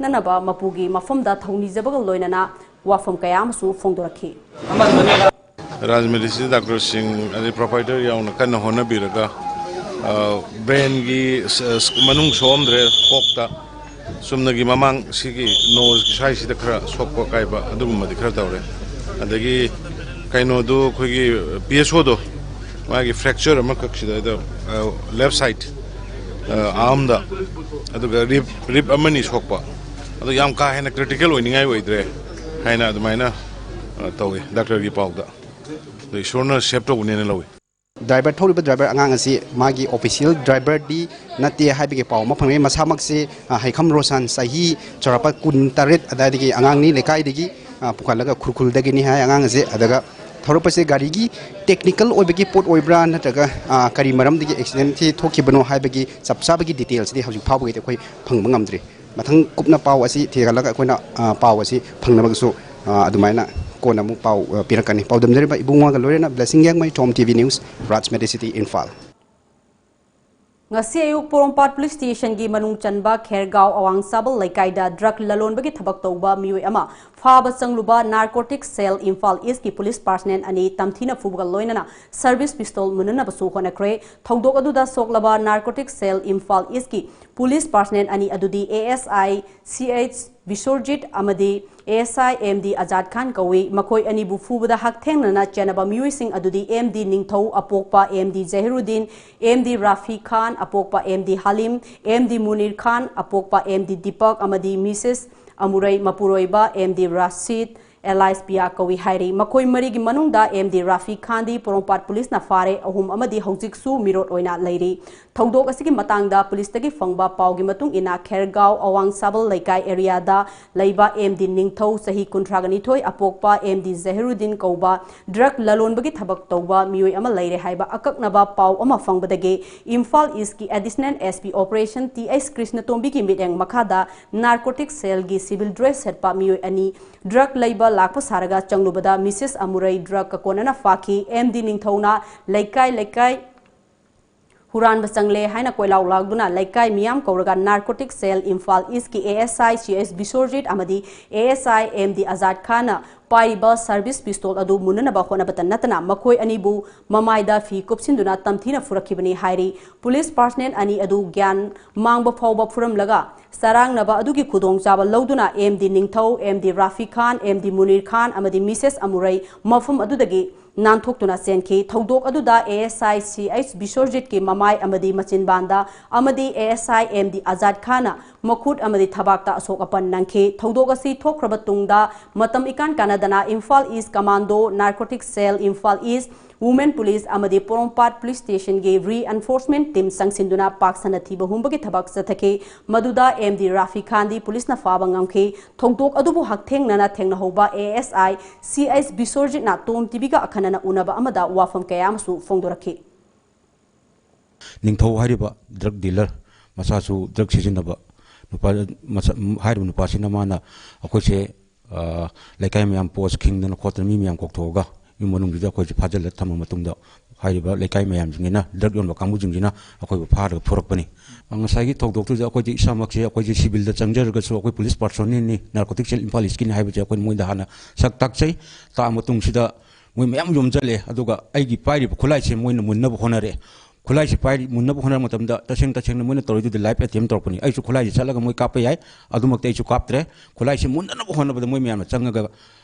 ꯅꯅꯕ ꯃꯄꯨꯒꯤ ꯃꯐꯝꯗ ꯊꯧꯅꯤꯖꯕꯒ ꯂꯣꯏꯅꯅ ꯋꯥꯐꯝ ꯀꯌꯥ ꯑꯃꯁꯨ ꯐꯣꯡꯗꯣꯔꯛꯈꯤ꯫ ꯔꯥꯖ Medicity ꯗꯥꯛꯇꯔꯁꯤꯡ ꯑꯗꯩ proprietor ꯌꯥꯎꯅ ꯀꯟꯅ ꯍꯣꯠꯅꯕꯤꯔꯒ, ꯑ, brain ꯒꯤ ꯁ-, ꯁ-, ꯃꯅꯨꯡ ꯁꯣꯛꯑꯝꯗ꯭ꯔꯦ, ꯀꯣꯛꯇ꯫ ꯆꯨꯝꯅꯒꯤ ꯃꯃꯥꯡ ꯁꯤꯒꯤ nose ꯀꯤ ꯁ꯭ꯋꯥꯏꯁꯤꯗ ꯈꯔ ꯁꯣꯛꯄ ꯀꯥꯏꯕ ꯑꯗꯨꯒꯨꯝꯕꯗꯤ ꯈꯔ ꯇꯧꯔꯦ꯫ ꯑꯗꯒꯤ ꯀꯩꯅꯣꯗꯨ, ꯑꯩꯈꯣꯏꯒꯤ PSO ꯗꯣ, ꯃꯥꯒꯤ fracture ꯑꯃꯈꯛ ꯁꯤꯗ, ꯑ, left side, ꯑ, arm ꯗ, ꯑꯗꯨꯒ rib, rib ꯑꯃꯅꯤ ꯁꯣꯛꯄ꯫ ꯑꯗꯣ ꯌꯥꯝ ꯀꯥ ꯍꯦꯟꯅ critical ꯑꯣꯏꯅꯤꯡꯉꯥꯏ ꯑꯣꯏꯗ꯭ꯔꯦ ꯍꯥꯏꯅ ꯑꯗꯨꯃꯥꯏꯅ, ꯑ, ꯇꯧꯏ ꯗꯥꯛꯇꯔꯒꯤ ꯄꯥꯎꯗ꯫ ꯑꯗꯣ ꯏꯁꯣꯔꯅ save ꯇꯧꯕꯅꯦꯅ ꯂꯧꯏ꯫ Driver, ꯊꯧꯔꯤꯕ driver ꯑꯉꯥꯡ ꯑꯁꯤ ꯃꯥꯒꯤ official driver ꯗꯤ ꯅꯠꯇꯦ ꯍꯥꯏꯕꯒꯤ ꯄꯥꯎ ꯑꯃ ꯐꯪꯂꯦ꯫ ꯃꯁꯥꯃꯛꯁꯤ, ꯑ, ꯍꯩꯈꯝ ꯔꯣꯁꯥꯟ, ꯆꯍꯤ ꯆꯥꯎꯔꯥꯛꯄ ꯀꯨꯟ ꯇꯔꯦꯠ ꯑꯗꯥꯏꯗꯒꯤ ꯑꯉꯥꯡꯅꯤ, ꯂꯩꯀꯥꯏꯗꯒꯤ, ꯑ, ꯄꯨꯈꯠꯂꯒ ꯈꯨꯔꯈꯨꯜꯗꯒꯤꯅꯤ ꯍꯥꯏ ꯑꯉꯥꯡ ꯑꯁꯤ꯫ ꯑꯗꯨꯒ ꯊꯧꯔꯛꯄꯁꯦ ꯒꯥꯔꯤꯒꯤ technical ꯑꯣꯏꯕꯒꯤ ꯄꯣꯠ ꯑꯣꯏꯕ꯭ꯔꯥ ꯅꯠꯇ꯭ꯔꯒ, ꯑ, ꯀꯔꯤ ꯃꯔꯝꯗꯒꯤ accident ꯁꯤ ꯊꯣꯛꯈꯤꯕꯅꯣ ꯍꯥꯏꯕꯒꯤ ꯆꯞ ꯆꯥꯕꯒꯤ details ꯗꯤ ꯍꯧꯖꯤꯛ ꯐꯥꯎꯕꯒꯤꯗꯤ ꯑꯩꯈꯣꯏ ꯐꯪꯕ ꯉꯝꯗ꯭ꯔꯤ꯫ ꯃꯊꯪ ꯀꯨꯞꯅ ꯄꯥꯎ ꯑꯁꯤ ꯊꯤꯒꯠꯂꯒ ꯑꯩꯈꯣꯏꯅ, ꯑ, ꯄꯥꯎ ꯑꯁꯤ ꯐꯪꯅꯕꯒꯤꯁꯨ, ꯑ, ꯑꯗꯨꯃꯥꯏꯅ ꯀꯣꯟꯅ ꯑꯃꯨꯛ ꯄꯥꯎ, ꯑ, ꯄꯤꯔꯛꯀꯅꯤ꯫ ꯄꯥꯎꯗꯝꯖꯔꯤꯕ ꯏꯕꯨꯡꯉꯣꯒ ꯂꯣꯏꯅꯅ Blessing ꯌꯦꯡꯃꯩ, Tom TV News, Raj Medicity, Imphal꯫ ꯉꯁꯤ ꯑꯌꯨꯛ ꯄꯣꯔꯣꯝꯄꯥꯠ Police Station ꯒꯤ ꯃꯅꯨꯡ ꯆꯟꯕ ꯈꯦꯔꯒꯥꯎ ꯑꯋꯥꯡ ꯆꯥꯕꯜ ꯂꯩꯀꯥꯏꯗ drug ꯂꯂꯣꯟꯕꯒꯤ ꯊꯕꯛ ꯇꯧꯕ ꯃꯤꯑꯣꯏ ꯑꯃ ꯐꯥꯕ ꯆꯪꯂꯨꯕ Narcotic Cell Imphal East ꯀꯤ police personnel ꯑꯅꯤ ꯇꯝꯊꯤꯅ ꯐꯨꯕꯒ ꯂꯣꯏꯅꯅ service pistol ꯃꯨꯟꯅꯅꯕꯁꯨ ꯍꯣꯠꯅꯈ꯭ꯔꯦ꯫ ꯊꯧꯗꯣꯛ ꯑꯗꯨꯗ ꯁꯣꯛꯂꯕ Narcotic Cell Imphal East ꯀꯤ police personnel ꯑꯅꯤ ꯑꯗꯨꯗꯤ ASI CH ꯕꯤꯁꯣꯔꯖꯤꯠ ꯑꯃꯗꯤ ASI MD ꯑꯖꯥꯗ ꯈꯥꯟ ꯀꯧꯏ꯫ ꯃꯈꯣꯏ ꯑꯅꯤꯕꯨ ꯐꯨꯕꯗ ꯍꯛꯊꯦꯡꯅꯅ ꯆꯦꯟꯅꯕ ꯃꯤꯑꯣꯏꯁꯤꯡ ꯑꯗꯨꯗꯤ MD ꯅꯤꯡꯊꯧ ꯑꯄꯣꯛꯄ MD ꯖꯍꯤꯔꯨꯗꯤꯟ, MD ꯔꯥꯐꯤ ꯈꯥꯟ ꯑꯄꯣꯛꯄ MD ꯍꯥꯂꯤꯝ, MD ꯃꯨꯅꯤꯔ ꯈꯥꯟ ꯑꯄꯣꯛꯄ MD ꯗꯤꯄꯛ ꯑꯃꯗꯤ Mrs ꯑꯃꯨꯔꯩ ꯃꯄꯨꯔꯣꯏꯕ MD ꯔꯥꯁꯤꯗ, ꯑꯦꯂꯥꯏꯁ ꯄꯤꯌꯥ ꯀꯧꯏ ꯍꯥꯏꯔꯤ꯫ ꯃꯈꯣꯏ ꯃꯔꯤꯒꯤ ꯃꯅꯨꯡꯗ ꯑꯦꯝ ꯗꯤ ꯔꯥꯐꯤ ꯈꯥꯟꯗꯤ ꯄꯣꯔꯣꯝꯄꯥꯠ ꯄꯨꯂꯤꯁꯅ ꯐꯥꯔꯦ, ꯑꯍꯨꯝ ꯑꯃꯗꯤ ꯍꯧꯖꯤꯛꯁꯨ ꯃꯤꯔꯣꯠ ꯑꯣꯏꯅ ꯂꯩꯔꯤ꯫ ꯊꯧꯗꯣꯛ ꯑꯁꯤꯒꯤ ꯃꯇꯥꯡꯗ ꯄꯨꯂꯤꯁꯇꯒꯤ ꯐꯪꯕ ꯄꯥꯎꯒꯤ ꯃꯇꯨꯡ ꯏꯟꯅ, ꯈꯦꯔꯒꯥꯎ ꯑꯋꯥꯡ ꯁꯥꯕꯜ ꯂꯩꯀꯥꯏ ꯑꯦꯔꯤꯌꯥꯗ ꯂꯩꯕ ꯑꯦꯝ ꯗꯤ ꯅꯤꯡꯊꯧ, ꯆꯍꯤ ꯀꯨꯟꯊ꯭ꯔꯥꯒ ꯅꯤꯊꯣꯏ, ꯑꯄꯣꯛꯄ ꯑꯦꯝ ꯗꯤ ꯖꯍꯤꯔꯨꯗꯤꯟ ꯀꯧꯕ ꯗ꯭ꯔꯒ ꯂꯂꯣꯟꯕꯒꯤ ꯊꯕꯛ ꯇꯧꯕ ꯃꯤꯑꯣꯏ ꯑꯃ ꯂꯩꯔꯦ ꯍꯥꯏꯕ ꯑꯀꯛꯅꯕ ꯄꯥꯎ ꯑꯃ ꯐꯪꯕꯗꯒꯤ ꯏꯝꯐꯥꯜ ꯏꯁꯀꯤ additional S P operation T H ꯀ꯭ꯔꯤꯁꯅꯇꯣꯝꯕꯤꯒꯤ ꯃꯤꯠꯌꯦꯡ ꯃꯈꯥꯗ ꯅꯥꯔꯀꯣꯇꯤꯛ ꯁꯦꯜꯒꯤ ꯁꯤꯚꯤꯜ ꯗ꯭ꯔꯦꯁ ꯁꯦꯠꯄ ꯃꯤꯑꯣꯏ ꯑꯅꯤ ꯗ꯭ꯔꯒ ꯂꯩꯕ ꯂꯥꯛꯄ ꯁꯥꯔꯒ ꯆꯪꯂꯨꯕꯗ ꯃꯤꯁꯦꯁ ꯑꯃꯨꯔꯩ ꯗ꯭ꯔꯒ ꯀꯀꯣꯟꯅꯅ ꯐꯥꯈꯤ꯫ ꯑꯦꯝ ꯗꯤ ꯅꯤꯡꯊꯧꯅ ꯂꯩꯀꯥꯏ ꯂꯩꯀꯥꯏ ꯍꯨꯔꯥꯟꯕ ꯆꯪꯂꯦ ꯍꯥꯏꯅ ꯀꯣꯏꯂꯥꯎ ꯂꯥꯎꯗꯨꯅ ꯂꯩꯀꯥꯏ ꯃꯤꯌꯥꯝ ꯀꯧꯔꯒ ꯅꯥꯔꯀꯣꯇꯤꯛ ꯁꯦꯜ ꯏꯝꯐꯥꯜ ꯏꯁꯀꯤ A S I C S Bisorjit ꯑꯃꯗꯤ A S I M D Azad ꯈꯥꯟꯅ ꯄꯥꯏꯔꯤꯕ ꯁꯔꯚꯤꯁ ꯄꯤꯁꯇꯣꯜ ꯑꯗꯨ ꯃꯨꯟꯅꯅꯕ ꯍꯣꯠꯅꯕꯇ ꯅꯠꯇꯅ ꯃꯈꯣꯏ ꯑꯅꯤꯕꯨ ꯃꯃꯥꯏꯗ ꯐꯤ ꯀꯨꯞꯁꯤꯟꯗꯨꯅ ꯇꯝꯊꯤꯅ ꯐꯨꯔꯛꯈꯤꯕꯅꯤ ꯍꯥꯏꯔꯤ꯫ ꯄꯨꯂꯤꯁ ꯄꯥꯔꯁꯅꯦꯜ ꯑꯅꯤ ꯑꯗꯨ ꯒ꯭ꯌꯥꯟ ꯃꯥꯡꯕ ꯐꯥꯎꯕ ꯐꯨꯔꯝꯂꯒ ꯆꯔꯥꯡꯅꯕ ꯑꯗꯨꯒꯤ ꯈꯨꯗꯣꯡꯆꯥꯕ ꯂꯧꯗꯨꯅ ꯑꯦꯝ ꯗꯤ ꯅꯤꯡꯊꯧ, ꯑꯦꯝ ꯗꯤ ꯔꯥꯐꯤ ꯈꯥꯟ, ꯑꯦꯝ ꯗꯤ ꯃꯨꯅꯤꯔ ꯈꯥꯟ ꯑꯃꯗꯤ ꯃꯤꯁꯦꯁ ꯑꯃꯨꯔꯩ ꯃꯐꯝ ꯑꯗꯨꯗꯒꯤ ꯅꯥꯟꯊꯣꯛꯇꯨꯅ ꯆꯦꯟꯈꯤ꯫ ꯊꯧꯗꯣꯛ ꯑꯗꯨꯗ A S I C H ꯕꯤꯁꯣꯔꯖꯤꯠꯀꯤ ꯃꯃꯥꯏ ꯑꯃꯗꯤ ꯃꯆꯤꯟꯕꯥꯟꯗ ꯑꯃꯗꯤ A S I M D Azad ꯈꯥꯟꯅ ꯃꯈꯨꯠ ꯑꯃꯗꯤ ꯊꯕꯥꯛꯇ ꯑꯁꯣꯛ ꯑꯄꯟ ꯅꯪꯈꯤ꯫ ꯊꯧꯗꯣꯛ ꯑꯁꯤ ꯊꯣꯛꯈ꯭ꯔꯕ ꯇꯨꯡꯗ ꯃꯇꯝ ꯏꯀꯥꯟ ꯀꯥꯟꯅꯗꯅ ꯏꯝꯐꯥꯜ ꯏꯁ ꯀꯃꯥꯟꯗꯣ, ꯅꯥꯔꯀꯣꯇꯤꯛ ꯁꯦꯜ ꯏꯝꯐꯥꯜ ꯏꯁ, ꯋꯨꯃꯦꯟ ꯄꯨꯂꯤꯁ ꯑꯃꯗꯤ ꯄꯣꯔꯣꯝꯄꯥꯠ ꯄꯨꯂꯤꯁ ꯁ꯭ꯇꯦꯁꯟꯒꯤ ꯔꯤꯑꯦꯟꯐꯣꯔꯁꯃꯦꯟ ꯇꯤꯝ ꯆꯪꯁꯤꯟꯗꯨꯅ ꯄꯥꯛ ꯁꯟꯅ ꯊꯤꯕ ꯍꯨꯝꯕꯒꯤ ꯊꯕꯛ ꯆꯠꯊꯈꯤ꯫ ꯃꯗꯨꯗ ꯑꯦꯝ ꯗꯤ ꯔꯥꯐꯤ ꯈꯥꯟꯗꯤ ꯄꯨꯂꯤꯁꯅ ꯐꯥꯕ ꯉꯝꯈꯤ꯫ ꯊꯧꯗꯣꯛ ꯑꯗꯨꯕꯨ ꯍꯛꯊꯦꯡꯅꯅ ꯊꯦꯡꯅꯍꯧꯕ A S I C H ꯕꯤꯁꯣꯔꯖꯤꯠꯅ ꯇꯣꯝ ꯇꯤꯚꯤꯒ ꯑꯈꯟꯅꯅ ꯎꯅꯕ ꯑꯃꯗ ꯋꯥꯐꯝ ꯀꯌꯥ ꯑꯃꯁꯨ ꯐꯣꯡꯗꯣꯔꯛꯈꯤ꯫ ꯅꯤꯡꯊꯧ ꯍꯥꯏꯔꯤꯕ ꯗ꯭ꯔꯒ ꯗꯤꯂꯔ, ꯃꯁꯥꯁꯨ ꯗ꯭ꯔꯒ ꯁꯤꯖꯤꯟꯅꯕ ꯅꯨꯄꯥ, ꯃꯁꯛ, ꯍꯥꯏꯔꯤꯕ ꯅꯨꯄꯥꯁꯤꯅ ꯃꯥꯅ ꯑꯩꯈꯣꯏꯁꯦ, ꯑ, ꯂꯩꯀꯥꯏ ꯃꯌꯥꯝ ꯄꯣꯁ ꯈꯤꯡꯗꯅ ꯈꯣꯠꯇꯅ ꯃꯤ ꯃꯌꯥꯝ ꯀꯧꯊꯣꯛꯑꯒ ꯏꯃꯨꯡ ꯃꯅꯨꯡꯁꯤꯗ ꯑꯩꯈꯣꯏꯁꯦ ꯐꯥꯖꯤꯜꯂ ꯊꯝꯃ ꯃꯇꯨꯡꯗ ꯍꯥꯏꯔꯤꯕ ꯂꯩꯀꯥꯏ ꯃꯌꯥꯝꯁꯤꯡꯁꯤꯅ, ꯗ꯭ꯔꯒ ꯌꯣꯟꯕ ꯀꯥꯡꯕꯨꯁꯤꯡꯁꯤꯅ ꯑꯩꯈꯣꯏꯕꯨ ꯐꯥꯔꯒ ꯐꯨꯔꯛꯄꯅꯤ꯫ ꯉꯁꯥꯏꯒꯤ ꯊꯧꯗꯣꯛꯇꯨꯗ ꯑꯩꯈꯣꯏꯗꯤ ꯏꯁꯥꯃꯛꯁꯦ, ꯑꯩꯈꯣꯏꯁꯦ ꯁꯤꯚꯤꯜꯗ ꯆꯪꯖꯔꯒꯁꯨ ꯑꯩꯈꯣꯏ ꯄꯨꯂꯤꯁ ꯄꯥꯔꯁꯣꯅꯦꯜꯅꯤ, ꯅꯥꯔꯀꯣꯇꯤꯛ ꯁꯦꯜ ꯏꯝꯐꯥꯜ ꯏꯁꯀꯤꯅꯤ ꯍꯥꯏꯕꯁꯦ ꯑꯩꯈꯣꯏꯅ ꯃꯣꯏꯗ ꯍꯥꯟꯅ ꯁꯛ ꯇꯥꯛꯆꯩ꯫ ꯇꯥꯛꯑ ꯃꯇꯨꯡꯁꯤꯗ ꯃꯣꯏ ꯃꯌꯥꯝ ꯌꯣꯝꯁꯤꯜꯂꯦ꯫ ꯑꯗꯨꯒ ꯑꯩꯒꯤ ꯄꯥꯏꯔꯤꯕ ꯈꯨꯠꯂꯥꯏꯁꯦ ꯃꯣꯏꯅ ꯃꯨꯟꯅꯕ ꯍꯣꯠꯅꯔꯦ꯫ ꯈꯨꯠꯂꯥꯏꯁꯦ ꯄꯥꯏꯔꯤ, ꯃꯨꯟꯅꯕ ꯍꯣꯠꯅꯕ ꯃꯇꯝꯗ ꯇꯁꯦꯡ ꯇꯁꯦꯡꯅ ꯃꯣꯏꯅ ꯇꯧꯔꯤꯗꯨꯗꯤ ꯂꯥꯏꯐ ꯑꯦꯇꯦꯝ ꯇꯧꯔꯛꯄꯅꯤ꯫ ꯑꯩꯁꯨ ꯈꯨꯠꯂꯥꯏꯁꯦ ꯆꯠꯂꯒ ꯃꯣꯏ ꯀꯥꯞꯄ ꯌꯥꯏ, ꯑꯗꯨꯃꯛꯇꯤ ꯑꯩꯁꯨ ꯀꯥꯞꯇ꯭ꯔꯦ꯫ ꯈꯨꯠꯂꯥꯏꯁꯦ ꯃꯨꯟꯅꯅꯕ ꯍꯣꯠꯅꯕꯗ ꯃꯣꯏ ꯃꯌꯥꯝꯅ ꯆꯪꯉꯒ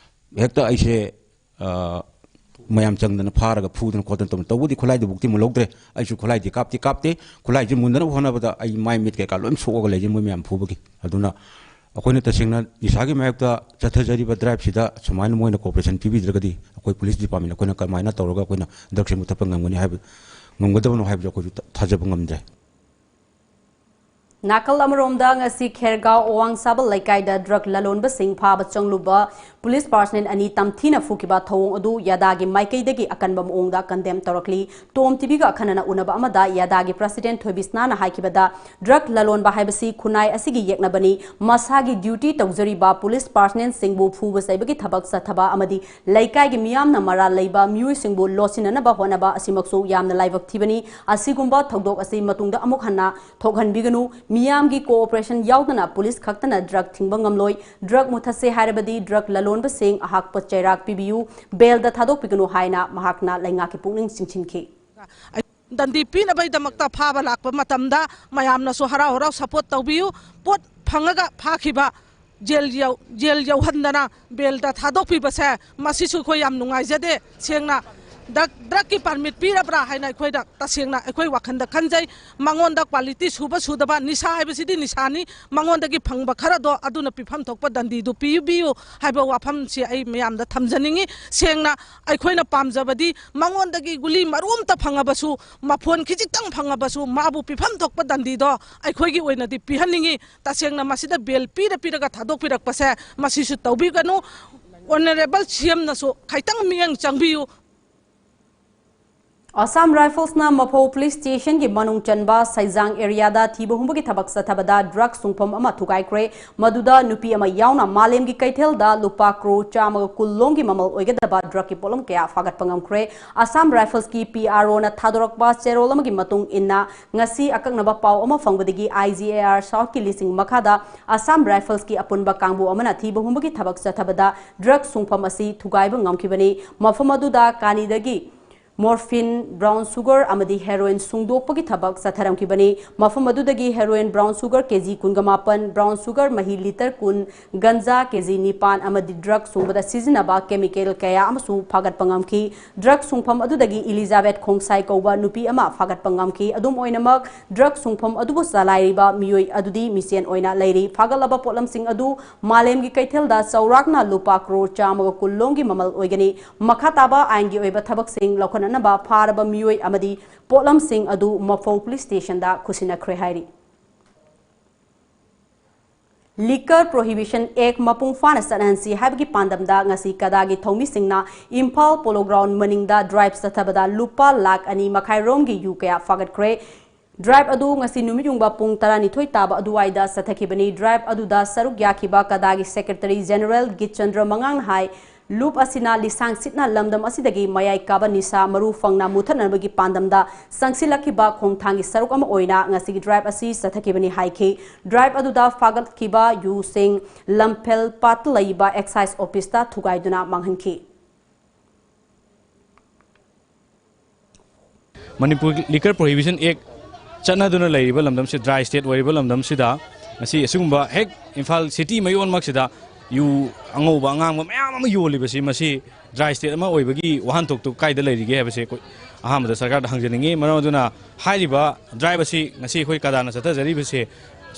ꯍꯦꯛꯇ ꯑꯩꯁꯦ, ꯑ, ꯃꯌꯥꯝ ꯆꯪꯗꯅ ꯐꯥꯔꯒ ꯐꯨꯗꯅ ꯈꯣꯠꯇꯅ ꯇꯧꯕꯅꯤ꯫ ꯇꯧꯕꯨꯗꯤ ꯈꯨꯠꯂꯥꯏꯗꯨꯕꯨꯛꯇꯤ ꯃꯨꯜꯍꯧꯗ꯭ꯔꯦ꯫ ꯑꯩꯁꯨ ꯈꯨꯠꯂꯥꯏꯗꯤ ꯀꯥꯞꯇꯤ ꯀꯥꯞꯇꯦ꯫ ꯈꯨꯠꯂꯥꯏꯁꯦ ꯃꯨꯟꯅꯅꯕ ꯍꯣꯠꯅꯕꯗ ꯑꯩ ꯃꯥꯏ ꯃꯤꯠ ꯀꯩꯀꯥ ꯂꯣꯏ ꯁꯣꯛꯑꯒ ꯂꯩꯖꯩ ꯃꯣꯏ ꯃꯌꯥꯝ ꯐꯨꯕꯒꯤ꯫ ꯑꯗꯨꯅ ꯑꯩꯈꯣꯏꯅ ꯇꯁꯦꯡꯅ ꯅꯤꯁꯥꯒꯤ ꯃꯥꯌꯣꯛꯇ ꯆꯠꯊꯖꯔꯤꯕ ꯗ꯭ꯔꯥꯏꯕꯁꯤꯗ ꯁꯨꯃꯥꯏꯅ ꯃꯣꯏꯅ ꯀꯣꯑꯣꯄꯔꯦꯁꯟ ꯄꯤꯕꯤꯗ꯭ꯔꯒꯗꯤ ꯑꯩꯈꯣꯏ ꯄꯨꯂꯤꯁ ꯗꯤꯄꯥꯔꯠꯃꯦꯟ ꯑꯩꯈꯣꯏꯅ ꯀꯃꯥꯏꯅ ꯇꯧꯔꯒ ꯑꯩꯈꯣꯏꯅ ꯗ꯭ꯔꯒꯁꯦ ꯃꯨꯊꯠꯄ ꯉꯝꯒꯅꯤ ꯍꯥꯏꯕ, ꯉꯝꯒꯗꯕꯅꯣ ꯍꯥꯏꯕꯁꯦ ꯑꯩꯈꯣꯏꯁꯨ ꯊꯥꯖꯕ ꯉꯝꯗ꯭ꯔꯦ꯫ ꯅꯥꯀꯜ ꯑꯃꯔꯣꯝꯗ, ꯉꯁꯤ ꯈꯦꯔꯒꯥꯎ ꯑꯋꯥꯡꯁꯥꯕꯜ ꯂꯩꯀꯥꯏꯗ ꯗ꯭ꯔꯒ ꯂꯂꯣꯟꯕꯁꯤꯡ ꯐꯥꯕ ꯆꯪꯂꯨꯕ ꯄꯨꯂꯤꯁ ꯄꯥꯔꯁꯅꯦꯜ ꯑꯅꯤ ꯇꯝꯊꯤꯅ ꯐꯨꯈꯤꯕ ꯊꯧꯑꯣꯡ ꯑꯗꯨ ꯌꯥꯗꯥꯒꯤ ꯃꯥꯏꯀꯩꯗꯒꯤ ꯑꯀꯟꯕ ꯃꯑꯣꯡꯗ ꯀꯟꯗꯦꯝ ꯇꯧꯔꯛꯂꯤ꯫ ꯇꯣꯝ ꯇꯤꯚꯤꯒ ꯑꯈꯟꯅꯅ ꯎꯅꯕ ꯑꯃꯗ ꯌꯥꯗꯥꯒꯤ ꯄ꯭ꯔꯁꯤꯗꯦꯟꯠ ꯊꯣꯏꯕꯤꯁꯅꯥꯅ ꯍꯥꯏꯈꯤꯕꯗ, ꯗ꯭ꯔꯒ ꯂꯂꯣꯟꯕ ꯍꯥꯏꯕꯁꯤ ꯈꯨꯟꯅꯥꯏ ꯑꯁꯤꯒꯤ ꯌꯦꯛꯅꯕꯅꯤ, ꯃꯁꯥꯒꯤ ꯗ꯭ꯌꯨꯇꯤ ꯇꯧꯖꯔꯤꯕ ꯄꯨꯂꯤꯁ ꯄꯥꯔꯁꯅꯦꯜꯁꯤꯡꯕꯨ ꯐꯨꯕ ꯆꯩꯕꯒꯤ ꯊꯕꯛ ꯆꯠꯊꯕ ꯑꯃꯗꯤ ꯂꯩꯀꯥꯏꯒꯤ ꯃꯤꯌꯥꯝꯅ ꯃꯔꯥꯜ ꯂꯩꯕ ꯃꯤꯑꯣꯏꯁꯤꯡꯕꯨ ꯂꯣꯠꯁꯤꯟꯅꯅꯕ ꯍꯣꯠꯅꯕ ꯑꯁꯤꯃꯛꯁꯨ ꯌꯥꯝꯅ ꯂꯥꯏꯕꯛ ꯊꯤꯕꯅꯤ꯫ ꯑꯁꯤꯒꯨꯝꯕ ꯊꯧꯗꯣꯛ ꯑꯁꯤ ꯃꯇꯨꯡꯗ ꯑꯃꯨꯛ ꯍꯟꯅ ꯊꯣꯛꯍꯟꯕꯤꯒꯅꯨ꯫ ꯃꯤꯌꯥꯝꯒꯤ ꯀꯣꯑꯣꯄꯔꯦꯁꯟ ꯌꯥꯎꯗꯅ ꯄꯨꯂꯤꯁ ꯈꯛꯇꯅ ꯗ꯭ꯔꯒ ꯊꯤꯡꯕ ꯉꯝꯂꯣꯏ꯫ ꯗ꯭ꯔꯒ ꯃꯨꯊꯠꯁꯦ ꯍꯥꯏꯔꯕꯗꯤ ꯗ꯭ꯔꯒ ꯂꯂꯣꯟꯕꯁꯤꯡ ꯑꯍꯥꯛꯄ ꯆꯩꯔꯥꯛ ꯄꯤꯕꯤꯌꯨ, ꯕꯦꯜꯗ ꯊꯥꯗꯣꯛꯄꯤꯒꯅꯨ ꯍꯥꯏꯅ ꯃꯍꯥꯛꯅ ꯂꯩꯉꯥꯛꯀꯤ ꯄꯨꯛꯅꯤꯡ ꯆꯤꯡꯁꯤꯟꯈꯤ꯫ ꯗꯟꯗꯤ ꯄꯤꯅꯕꯒꯤꯗꯃꯛꯇ ꯐꯥꯕ ꯂꯥꯛꯄ ꯃꯇꯝꯗ ꯃꯌꯥꯝꯅꯁꯨ ꯍꯔꯥꯎ ꯍꯔꯥꯎ ꯁꯄꯣꯔꯠ ꯇꯧꯕꯤꯌꯨ꯫ ꯄꯣꯠ ꯐꯪꯉꯒ ꯐꯥꯈꯤꯕ ꯖꯦꯜ ꯌꯧ-, ꯖꯦꯜ ꯌꯧꯍꯟꯗꯅ ꯕꯦꯜꯗ ꯊꯥꯗꯣꯛꯄꯤꯕꯁꯦ ꯃꯁꯤꯁꯨ ꯑꯩꯈꯣꯏ ꯌꯥꯝ ꯅꯨꯡꯉꯥꯏꯖꯗꯦ꯫ ꯁꯦꯡꯅ ꯗ꯭ꯔꯒ, ꯗ꯭ꯔꯒꯀꯤ ꯄꯥꯔꯃꯤꯠ ꯄꯤꯔꯕ꯭ꯔꯥ ꯍꯥꯏꯅ ꯑꯩꯈꯣꯏꯗ ꯇꯁꯦꯡꯅ ꯑꯩꯈꯣꯏ ꯋꯥꯈꯜꯗ ꯈꯟꯖꯩ꯫ ꯃꯉꯣꯟꯗ ꯀ꯭ꯋꯥꯂꯤꯇꯤ ꯁꯨꯕ ꯁꯨꯗꯕ, ꯅꯤꯁꯥ ꯍꯥꯏꯕꯁꯤꯗꯤ ꯅꯤꯁꯥꯅꯤ, ꯃꯉꯣꯟꯗꯒꯤ ꯐꯪꯕ ꯈꯔꯗꯣ ꯑꯗꯨꯅ ꯄꯤꯐꯝ ꯊꯣꯛꯄ ꯗꯟꯗꯤꯗꯨ ꯄꯤꯕꯤꯌꯨ ꯍꯥꯏꯕ ꯋꯥꯐꯝꯁꯤ ꯑꯩ ꯃꯌꯥꯝꯗ ꯊꯝꯖꯅꯤꯡꯉꯤ꯫ ꯁꯦꯡꯅ ꯑꯩꯈꯣꯏꯅ ꯄꯥꯝꯖꯕꯗꯤ ꯃꯉꯣꯟꯗꯒꯤ ꯒꯨꯂꯤ ꯃꯔꯨ ꯑꯝꯇ ꯐꯪꯉꯕꯁꯨ, ꯃꯐꯣꯟ ꯈꯤꯖꯤꯛꯇꯪ ꯐꯪꯉꯕꯁꯨ ꯃꯥꯕꯨ ꯄꯤꯐꯝ ꯊꯣꯛꯄ ꯗꯟꯗꯤꯗꯣ ꯑꯩꯈꯣꯏꯒꯤ ꯑꯣꯏꯅꯗꯤ ꯄꯤꯍꯟꯅꯤꯡꯉꯤ꯫ ꯇꯁꯦꯡꯅ ꯃꯁꯤꯗ ꯕꯦꯜ ꯄꯤꯔ ꯄꯤꯔꯒ ꯊꯥꯗꯣꯛꯄꯤꯔꯛꯄꯁꯦ ꯃꯁꯤꯁꯨ ꯇꯧꯕꯤꯒꯅꯨ꯫ ꯑꯣꯅꯔꯦꯕꯜ ꯁꯤ ꯑꯦꯝꯅꯁꯨ ꯈꯤꯇꯪ ꯃꯤꯠꯌꯦꯡ ꯆꯪꯕꯤꯌꯨ꯫ ꯑꯁꯥꯝ ꯔꯥꯏꯐꯜꯁꯅ ꯃꯐꯧ ꯄꯨꯂꯤꯁ ꯁ꯭ꯇꯦꯁꯟꯒꯤ ꯃꯅꯨꯡ ꯆꯟꯕ ꯁꯩꯖꯥꯡ ꯑꯦꯔꯤꯌꯥꯗ ꯊꯤꯕ ꯍꯨꯝꯕꯒꯤ ꯊꯕꯛ ꯆꯠꯊꯕꯗ ꯗ꯭ꯔꯒ ꯁꯨꯡꯐꯝ ꯑꯃ ꯊꯨꯒꯥꯏꯈ꯭ꯔꯦ꯫ ꯃꯗꯨꯗ ꯅꯨꯄꯤ ꯑꯃ ꯌꯥꯎꯅ ꯃꯥꯂꯦꯝꯒꯤ ꯀꯩꯊꯦꯜꯗ ꯂꯨꯄꯥ ꯀ꯭ꯔꯣꯔ ꯆꯥꯝꯃꯒ ꯀꯨꯟ ꯂꯣꯝꯒꯤ ꯃꯃꯜ ꯑꯣꯏꯒꯗꯕ ꯗ꯭ꯔꯒꯀꯤ ꯄꯣꯠꯂꯝ ꯀꯌꯥ ꯐꯥꯒꯠꯄ ꯉꯝꯈ꯭ꯔꯦ꯫ ꯑꯁꯥꯝ ꯔꯥꯏꯐꯜꯁꯀꯤ ꯄꯤ ꯑꯥꯔ ꯑꯣꯅ ꯊꯥꯗꯣꯔꯛꯄ ꯆꯦꯔꯣꯜ ꯑꯃꯒꯤ ꯃꯇꯨꯡ ꯏꯟꯅ, ꯉꯁꯤ ꯑꯀꯛꯅꯕ ꯄꯥꯎ ꯑꯃ ꯐꯪꯕꯗꯒꯤ ꯑꯥꯏ ꯖꯤ ꯑꯦ ꯑꯥꯔ ꯁꯥꯎꯠꯀꯤ ꯂꯤꯁꯤꯡ ꯃꯈꯥꯗ ꯑꯁꯥꯝ ꯔꯥꯏꯐꯜꯁꯀꯤ ꯑꯄꯨꯟꯕ ꯀꯥꯡꯕꯨ ꯑꯃꯅ ꯊꯤꯕ ꯍꯨꯝꯕꯒꯤ ꯊꯕꯛ ꯆꯠꯊꯕꯗ ꯗ꯭ꯔꯒ ꯁꯨꯡꯐꯝ ꯑꯁꯤ ꯊꯨꯒꯥꯏꯕ ꯉꯝꯈꯤꯕꯅꯤ꯫ ꯃꯐꯝ ꯑꯗꯨꯗ ꯀꯥꯅꯤꯗꯒꯤ Morphine, brown sugar ꯑꯃꯗꯤ heroin ꯁꯨꯡꯗꯣꯛꯄꯒꯤ ꯊꯕꯛ ꯆꯠꯊꯔꯝꯈꯤꯕꯅꯤ꯫ ꯃꯐꯝ ꯑꯗꯨꯗꯒꯤ heroin brown sugar ꯀꯦꯖꯤ ꯀꯨꯟꯒ ꯃꯥꯄꯟ, brown sugar ꯃꯍꯤ ꯂꯤꯇꯔ ꯀꯨꯟ, ꯒꯟꯖꯥ ꯀꯦꯖꯤ ꯅꯤꯄꯥꯟ ꯑꯃꯗꯤ drug ꯁꯨꯡꯕꯗ ꯁꯤꯖꯤꯟꯅꯕ chemical ꯀꯌꯥ ꯑꯃꯁꯨ ꯐꯥꯒꯠꯄ ꯉꯝꯈꯤ꯫ Drug ꯁꯨꯡꯐꯝ ꯑꯗꯨꯗꯒꯤ ꯏꯂꯤꯖꯥꯕꯦꯠ ꯈꯣꯡꯁꯥꯏ ꯀꯧꯕ ꯅꯨꯄꯤ ꯑꯃ ꯐꯥꯒꯠꯄ ꯉꯝꯈꯤ꯫ ꯑꯗꯨꯝ ꯑꯣꯏꯅꯃꯛ, drug ꯁꯨꯡꯐꯝ ꯑꯗꯨꯕꯨ ꯆꯂꯥꯏꯔꯤꯕ ꯃꯤꯑꯣꯏ ꯑꯗꯨꯗꯤ ꯃꯤꯁꯦꯟ ꯑꯣꯏꯅ ꯂꯩꯔꯤ꯫ ꯐꯥꯒꯠꯂꯕ ꯄꯣꯠꯂꯝꯁꯤꯡ ꯑꯗꯨ ꯃꯥꯂꯦꯝꯒꯤ ꯀꯩꯊꯦꯜꯗ ꯆꯥꯎꯔꯥꯛꯅ ꯂꯨꯄꯥ ꯀ꯭ꯔꯣꯔ ꯆꯥꯝꯃꯒ ꯀꯨꯟ ꯂꯣꯝꯒꯤ ꯃꯃꯜ ꯑꯣꯏꯒꯅꯤ꯫ ꯃꯈꯥ ꯇꯥꯕ ꯑꯥꯏꯟꯒꯤ ꯑꯣꯏꯕ ꯊꯕꯛꯁꯤꯡ ꯂꯧꯈꯠꯅꯅꯕ ꯐꯥꯔꯕ ꯃꯤꯑꯣꯏ ꯑꯃꯗꯤ ꯄꯣꯠꯂꯝꯁꯤꯡ ꯑꯗꯨ ꯃꯐꯧ ꯄꯨꯂꯤꯁ ꯁ꯭ꯇꯦꯁꯟꯗ ꯈꯨꯠꯁꯤꯟꯅꯈ꯭ꯔꯦ ꯍꯥꯏꯔꯤ꯫ Liquor Prohibition Act ꯃꯄꯨꯡ ꯐꯥꯅ ꯆꯠꯅꯍꯟꯁꯤ ꯍꯥꯏꯕꯒꯤ ꯄꯥꯟꯗꯝꯗ ꯉꯁꯤ ꯀꯗꯥꯒꯤ ꯊꯧꯃꯤꯁꯤꯡꯅ ꯏꯝꯐꯥꯜ ꯄꯣꯂꯣ ꯒ꯭ꯔꯥꯎꯟ ꯃꯅꯤꯡꯗ ꯗ꯭ꯔꯥꯏꯚ ꯆꯠꯊꯕꯗ ꯂꯨꯄꯥ ꯂꯥꯈ ꯑꯅꯤ ꯃꯈꯥꯏ ꯔꯣꯝꯒꯤ ꯌꯨ ꯀꯌꯥ ꯐꯥꯒꯠꯈ꯭ꯔꯦ꯫ ꯗ꯭ꯔꯥꯏꯚ ꯑꯗꯨ ꯉꯁꯤ ꯅꯨꯃꯤꯠ ꯌꯨꯡꯕ ꯄꯨꯡ ꯇꯔꯥꯅꯤꯊꯣꯏ ꯇꯥꯕ ꯑꯗꯨꯋꯥꯏꯗ ꯆꯠꯊꯈꯤꯕꯅꯤ꯫ ꯗ꯭ꯔꯥꯏꯚ ꯑꯗꯨꯗ ꯁꯔꯨꯛ ꯌꯥꯈꯤꯕ ꯀꯗꯥꯒꯤ ꯁꯦꯀ꯭ꯔꯦꯇꯔꯤ ꯖꯦꯅꯔꯦꯜ ꯒꯤꯠꯆꯟꯗ꯭ꯔ ꯃꯉꯥꯡꯅ ꯍꯥꯏ, ꯂꯨꯞ ꯑꯁꯤꯅ ꯂꯤꯁꯥꯡ ꯁꯤꯠꯅ ꯂꯝꯗꯝ ꯑꯁꯤꯗꯒꯤ ꯃꯌꯥꯏ ꯀꯥꯕ ꯅꯤꯁꯥ ꯃꯔꯨ ꯐꯪꯅ ꯃꯨꯊꯠꯅꯕꯒꯤ ꯄꯥꯟꯗꯝꯗ ꯆꯪꯁꯤꯜꯂꯛꯈꯤꯕ ꯈꯣꯡꯊꯥꯡꯒꯤ ꯁꯔꯨꯛ ꯑꯃ ꯑꯣꯏꯅ ꯉꯁꯤꯒꯤ ꯗ꯭ꯔꯥꯏꯚ ꯑꯁꯤ ꯆꯠꯊꯈꯤꯕꯅꯤ ꯍꯥꯏꯈꯤ꯫ ꯗ꯭ꯔꯥꯏꯚ ꯑꯗꯨꯗ ꯐꯥꯒꯠꯈꯤꯕ ꯌꯨꯁꯤꯡ ꯂꯝꯐꯦꯜ ꯄꯥꯠꯇ ꯂꯩꯕ ꯑꯦꯛꯁꯥꯏꯖ ꯑꯣꯐꯤꯁꯇ ꯊꯨꯒꯥꯏꯗꯨꯅ ꯃꯥꯡꯍꯟꯈꯤ꯫ ꯃꯅꯤꯄꯨꯔ Liquor Prohibition Act ꯆꯠꯅꯗꯨꯅ ꯂꯩꯔꯤꯕ ꯂꯝꯗꯝꯁꯤ, dry state ꯑꯣꯏꯔꯤꯕ ꯂꯝꯗꯝꯁꯤꯗ ꯉꯁꯤ ꯑꯁꯤꯒꯨꯝꯕ ꯍꯦꯛ ꯏꯝꯐꯥꯜ city ꯃꯌꯣꯟꯃꯛꯁꯤꯗ ꯌꯨ ꯑꯉꯧꯕ ꯑꯉꯥꯡꯕ ꯃꯌꯥꯝ ꯑꯃ ꯌꯣꯜꯂꯤꯕꯁꯤ, ꯃꯁꯤ dry state ꯑꯃ ꯑꯣꯏꯕꯒꯤ ꯋꯥꯍꯟꯊꯣꯛꯇꯨ ꯀꯥꯏꯗ ꯂꯩꯔꯤꯒꯦ ꯍꯥꯏꯕꯁꯦ ꯑꯩꯈꯣꯏ ꯑꯍꯥꯟꯕꯗ ꯁꯔꯀꯥꯔꯗ ꯍꯪꯖꯅꯤꯡꯉꯤ꯫ ꯃꯔꯝ ꯑꯗꯨꯅ ꯍꯥꯏꯔꯤꯕ ꯗ꯭ꯔꯥꯏꯚ ꯑꯁꯤ ꯉꯁꯤ ꯑꯩꯈꯣꯏ ꯀꯗꯥꯅ ꯆꯠꯊꯖꯔꯤꯕꯁꯦ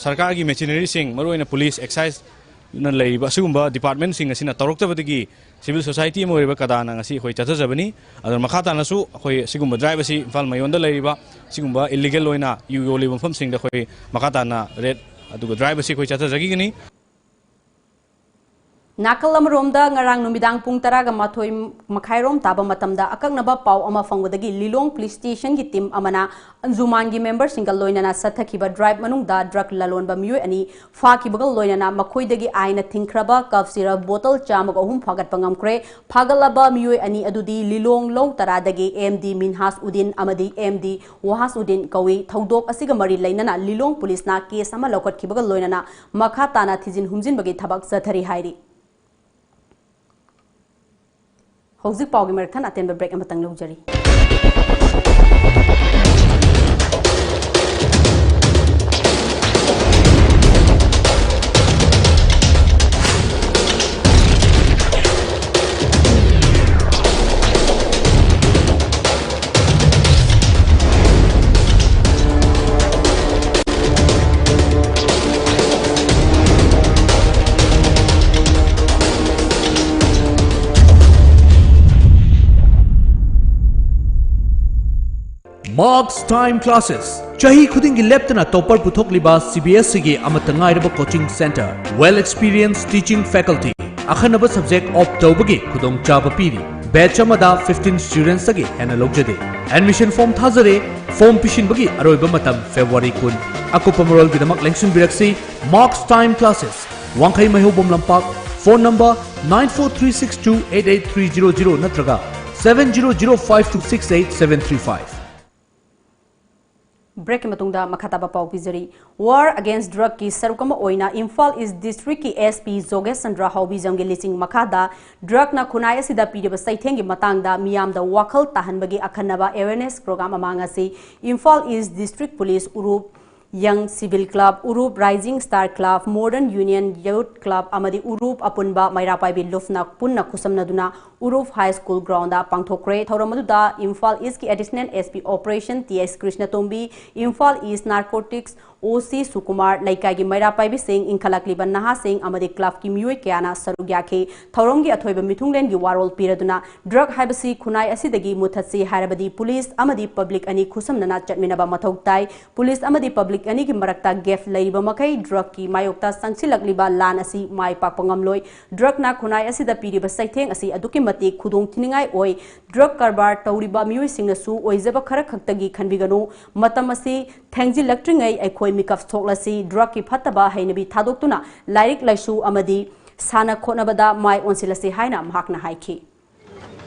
ꯁꯔꯀꯥꯔꯒꯤ ꯃꯦꯆꯤꯅꯔꯤꯁꯤꯡ, ꯃꯔꯨꯑꯣꯏꯅ ꯄꯨꯂꯤꯁ, ꯑꯦꯛꯁꯥꯏꯖꯅ ꯂꯩꯔꯤꯕ ꯑꯁꯤꯒꯨꯝꯕ ꯗꯤꯄꯥꯔꯠꯃꯦꯟꯁꯤꯡ ꯑꯁꯤꯅ ꯇꯧꯔꯛꯇꯕꯗꯒꯤ ꯁꯤꯚꯤꯜ ꯁꯣꯁꯥꯏꯇꯤ ꯑꯃ ꯑꯣꯏꯔꯤꯕ ꯀꯗꯥꯅ ꯉꯁꯤ ꯑꯩꯈꯣꯏ ꯆꯠꯊꯖꯕꯅꯤ꯫ ꯑꯗꯨꯅ ꯃꯈꯥ ꯇꯥꯅꯁꯨ ꯑꯩꯈꯣꯏ ꯑꯁꯤꯒꯨꯝꯕ ꯗ꯭ꯔꯥꯏꯚ ꯑꯁꯤ ꯏꯝꯐꯥꯜ ꯃꯌꯣꯟꯗ ꯂꯩꯔꯤꯕ ꯁꯤꯒꯨꯝꯕ ꯏꯜꯂꯤꯒꯦꯜ ꯑꯣꯏꯅ ꯌꯨ ꯌꯣꯜꯂꯤꯕ ꯃꯐꯝꯁꯤꯡꯗ ꯑꯩꯈꯣꯏ ꯃꯈꯥ ꯇꯥꯅ ꯔꯦꯗ ꯑꯗꯨꯒ ꯗ꯭ꯔꯥꯏꯚ ꯑꯁꯤ ꯑꯩꯈꯣꯏ ꯆꯠꯊꯖꯈꯤꯒꯅꯤ꯫ ꯅꯥꯀꯜ ꯑꯃꯔꯣꯝꯗ ꯉꯔꯥꯡ ꯅꯨꯃꯤꯗꯥꯡ ꯄꯨꯡ ꯇꯔꯥꯒ ꯃꯥꯊꯣꯏ ꯃꯈꯥꯏꯔꯣꯝ ꯇꯥꯕ ꯃꯇꯝꯗ ꯑꯀꯛꯅꯕ ꯄꯥꯎ ꯑꯃ ꯐꯪꯕꯗꯒꯤ ꯂꯤꯂꯣꯡ ꯄꯨꯂꯤꯁ ꯁ꯭ꯇꯦꯁꯟꯒꯤ ꯇꯤꯝ ꯑꯃꯅ ꯑꯟꯖꯨꯃꯥꯟꯒꯤ ꯃꯦꯝꯕꯔꯁꯤꯡꯒ ꯂꯣꯏꯅꯅ ꯆꯠꯊꯈꯤꯕ ꯗ꯭ꯔꯥꯏꯚ ꯃꯅꯨꯡꯗ ꯗ꯭ꯔꯒ ꯂꯂꯣꯟꯕ ꯃꯤꯑꯣꯏ ꯑꯅꯤ ꯐꯥꯈꯤꯕꯒ ꯂꯣꯏꯅꯅ ꯃꯈꯣꯏꯗꯒꯤ ꯑꯥꯏꯟꯅ ꯊꯤꯡꯈ꯭ꯔꯕ ꯀꯐ ꯁꯤꯔꯞ ꯕꯣꯇꯜ ꯆꯥꯝꯃꯒ ꯑꯍꯨꯝ ꯐꯥꯒꯠꯄ ꯉꯝꯈ꯭ꯔꯦ꯫ ꯐꯥꯒꯠꯂꯕ ꯃꯤꯑꯣꯏ ꯑꯅꯤ ꯑꯗꯨꯗꯤ ꯂꯤꯂꯣꯡ ꯂꯧ ꯇꯔꯥꯗꯒꯤ ꯑꯦꯝ ꯗꯤ ꯃꯤꯟꯍꯥꯖ ꯎꯗꯤꯟ ꯑꯃꯗꯤ ꯑꯦꯝ ꯗꯤ ꯋꯥꯍꯥꯖ ꯎꯗꯤꯟ ꯀꯧꯏ꯫ ꯊꯧꯗꯣꯛ ꯑꯁꯤꯒ ꯃꯔꯤ ꯂꯩꯅꯅ ꯂꯤꯂꯣꯡ ꯄꯨꯂꯤꯁꯅ ꯀꯦꯁ ꯑꯃ ꯂꯧꯈꯠꯈꯤꯕꯒ ꯂꯣꯏꯅꯅ ꯃꯈꯥ ꯇꯥꯅ ꯊꯤꯖꯤꯟ ꯍꯨꯝꯖꯤꯟꯕꯒꯤ ꯊꯕꯛ ꯆꯠꯊꯔꯤ ꯍꯥꯏꯔꯤ꯫ ꯍꯧꯖꯤꯛ ꯄꯥꯎꯒꯤ ꯃꯔꯛ ꯊꯠꯅ ꯑꯇꯦꯟꯕ break ꯑꯃꯇꯪ ꯂꯧꯖꯔꯤ꯫ Marks Time Classes, ꯆꯍꯤ ꯈꯨꯗꯤꯡꯒꯤ ꯂꯦꯞꯇꯅ topper ꯄꯨꯊꯣꯛꯂꯤꯕ CBSEꯒꯤ ꯑꯃꯠꯇ ꯉꯥꯏꯔꯕ coaching center, well experienced teaching faculty, ꯑꯈꯟꯅꯕ subject opt ꯇꯧꯕꯒꯤ ꯈꯨꯗꯣꯡꯆꯥꯕ ꯄꯤꯔꯤ꯫ Batch ꯑꯃꯗ fifteen studentsꯇꯒꯤ ꯍꯦꯟꯅ ꯂꯧꯖꯗꯦ꯫ Admission form ꯊꯥꯖꯔꯦ꯫ Form ꯄꯤꯁꯤꯟꯕꯒꯤ ꯑꯔꯣꯏꯕ ꯃꯇꯝ February ꯀꯨꯟ꯫ ꯑꯀꯨꯞꯄ ꯃꯔꯣꯜꯒꯤꯗꯃꯛ ꯂꯦꯡꯁꯤꯟꯕꯤꯔꯛꯁꯤ Marks Time Classes, ꯋꯥꯡꯈꯩ ꯃꯩꯍꯧꯕꯝ ꯂꯝꯄꯥꯛ, phone number nine four three six two eight eight three zero zero ꯅꯠꯇ꯭ꯔꯒ seven zero zero five two six eight seven three five꯫ Breakꯀꯤ ꯃꯇꯨꯡꯗ ꯃꯈꯥ ꯇꯥꯕ ꯄꯥꯎ ꯄꯤꯖꯔꯤ꯫ War Against Drugꯀꯤ ꯁꯔꯨꯛ ꯑꯃ ꯑꯣꯏꯅ ꯏꯝꯐꯥꯜ East Districtꯀꯤ SP ꯖꯣꯒꯦꯁ ꯆꯟꯗ꯭ꯔ ꯍꯥꯎꯕꯤꯖꯝꯒꯤ ꯂꯤꯆꯤꯡ ꯃꯈꯥꯗ drugꯅ ꯈꯨꯟꯅꯥꯏ ꯑꯁꯤꯗ ꯄꯤꯔꯤꯕ ꯆꯩꯊꯦꯡꯒꯤ ꯃꯇꯥꯡꯗ ꯃꯤꯌꯥꯝꯗ ꯋꯥꯈꯜ ꯇꯥꯍꯟꯕꯒꯤ ꯑꯈꯟꯅꯕ awareness program ꯑꯃ ꯉꯁꯤ Imphal East District Police, ꯎꯔꯨꯞ Young Civil Club, ꯎꯔꯨꯞ Rising Star Club, Modern Union Youth Club ꯑꯃꯗꯤ ꯎꯔꯨꯞ ꯑꯄꯨꯟꯕ ꯃꯩꯔꯥ ꯄꯥꯏꯕꯤ ꯂꯨꯞꯅ ꯄꯨꯟꯅ ꯈꯨꯠꯁꯝꯅꯗꯨꯅ ꯎꯔꯨꯞ High School groundꯗ ꯄꯥꯡꯊꯣꯛꯈ꯭ꯔꯦ꯫ ꯊꯧꯔꯝ ꯑꯗꯨꯗ Imphal Eastꯀꯤ Additional SP Operation T S ꯀ꯭ꯔꯤꯁꯅꯇꯣꯝꯕꯤ, Imphal East Narcotics OC ꯁꯨꯀꯨꯃꯥꯔ, ꯂꯩꯀꯥꯏꯒꯤ ꯃꯩꯔꯥ ꯄꯥꯏꯕꯤꯁꯤꯡ, ꯏꯟꯈꯠꯂꯛꯂꯤꯕ ꯅꯍꯥꯁꯤꯡ ꯑꯃꯗꯤ clubꯀꯤ ꯃꯤꯑꯣꯏ ꯀꯌꯥꯅ ꯁꯔꯨꯛ ꯌꯥꯈꯤ꯫ ꯊꯧꯔꯝꯒꯤ ꯑꯊꯣꯏꯕ ꯃꯤꯊꯨꯡꯂꯦꯟꯒꯤ ꯋꯥꯔꯣꯜ ꯄꯤꯔꯗꯨꯅ drug ꯍꯥꯏꯕꯁꯤ ꯈꯨꯟꯅꯥꯏ ꯑꯁꯤꯗꯒꯤ ꯃꯨꯠꯊꯠꯁꯤ ꯍꯥꯏꯔꯕꯗꯤ police ꯑꯃꯗꯤ public ꯑꯅꯤ ꯈꯨꯠꯁꯝꯅꯅ ꯆꯠꯃꯤꯟꯅꯕ ꯃꯊꯧ ꯇꯥꯏ꯫ Police ꯑꯃꯗꯤ public ꯑꯅꯤꯒꯤ ꯃꯔꯛꯇ gap ꯂꯩꯔꯤꯕ ꯃꯈꯩ drugꯀꯤ ꯃꯥꯌꯣꯛꯇ ꯆꯪꯁꯤꯜꯂꯛꯂꯤꯕ ꯂꯥꯟ ꯑꯁꯤ ꯃꯥꯏ ꯄꯥꯛꯄ ꯉꯝꯂꯣꯏ꯫ Drugꯅ ꯈꯨꯟꯅꯥꯏ ꯑꯁꯤꯗ ꯄꯤꯔꯤꯕ ꯆꯩꯊꯦꯡ ꯑꯁꯤ ꯑꯗꯨꯛꯀꯤ ꯃꯇꯤꯛ ꯈꯨꯗꯣꯡ ꯊꯤꯅꯤꯡꯉꯥꯏ ꯑꯣꯏ꯫ Drug ꯀꯔꯕꯥꯔ ꯇꯧꯔꯤꯕ ꯃꯤꯑꯣꯏꯁꯤꯡꯅꯁꯨ ꯑꯣꯏꯖꯕ ꯈꯔ ꯈꯛꯇꯒꯤ ꯈꯟꯕꯤꯒꯅꯨ꯫ ꯃꯇꯝ ꯑꯁꯤ ꯊꯦꯡꯖꯤꯜꯂꯛꯇ꯭ꯔꯤꯉꯩ ꯑꯩꯈꯣꯏ ꯃꯤꯀꯞ ꯊꯣꯛꯂꯁꯤ꯫ Drugꯀꯤ ꯐꯠꯇꯕ ꯍꯩꯅꯕꯤ ꯊꯥꯗꯣꯛꯇꯨꯅ ꯂꯥꯏꯔꯤꯛ ꯂꯥꯏꯁꯨ ꯑꯃꯗꯤ ꯁꯥꯟꯅ ꯈꯣꯠꯅꯕꯗ ꯃꯥꯏ ꯑꯣꯟꯁꯤꯜꯂꯁꯤ ꯍꯥꯏꯅ ꯃꯍꯥꯛꯅ ꯍꯥꯏꯈꯤ꯫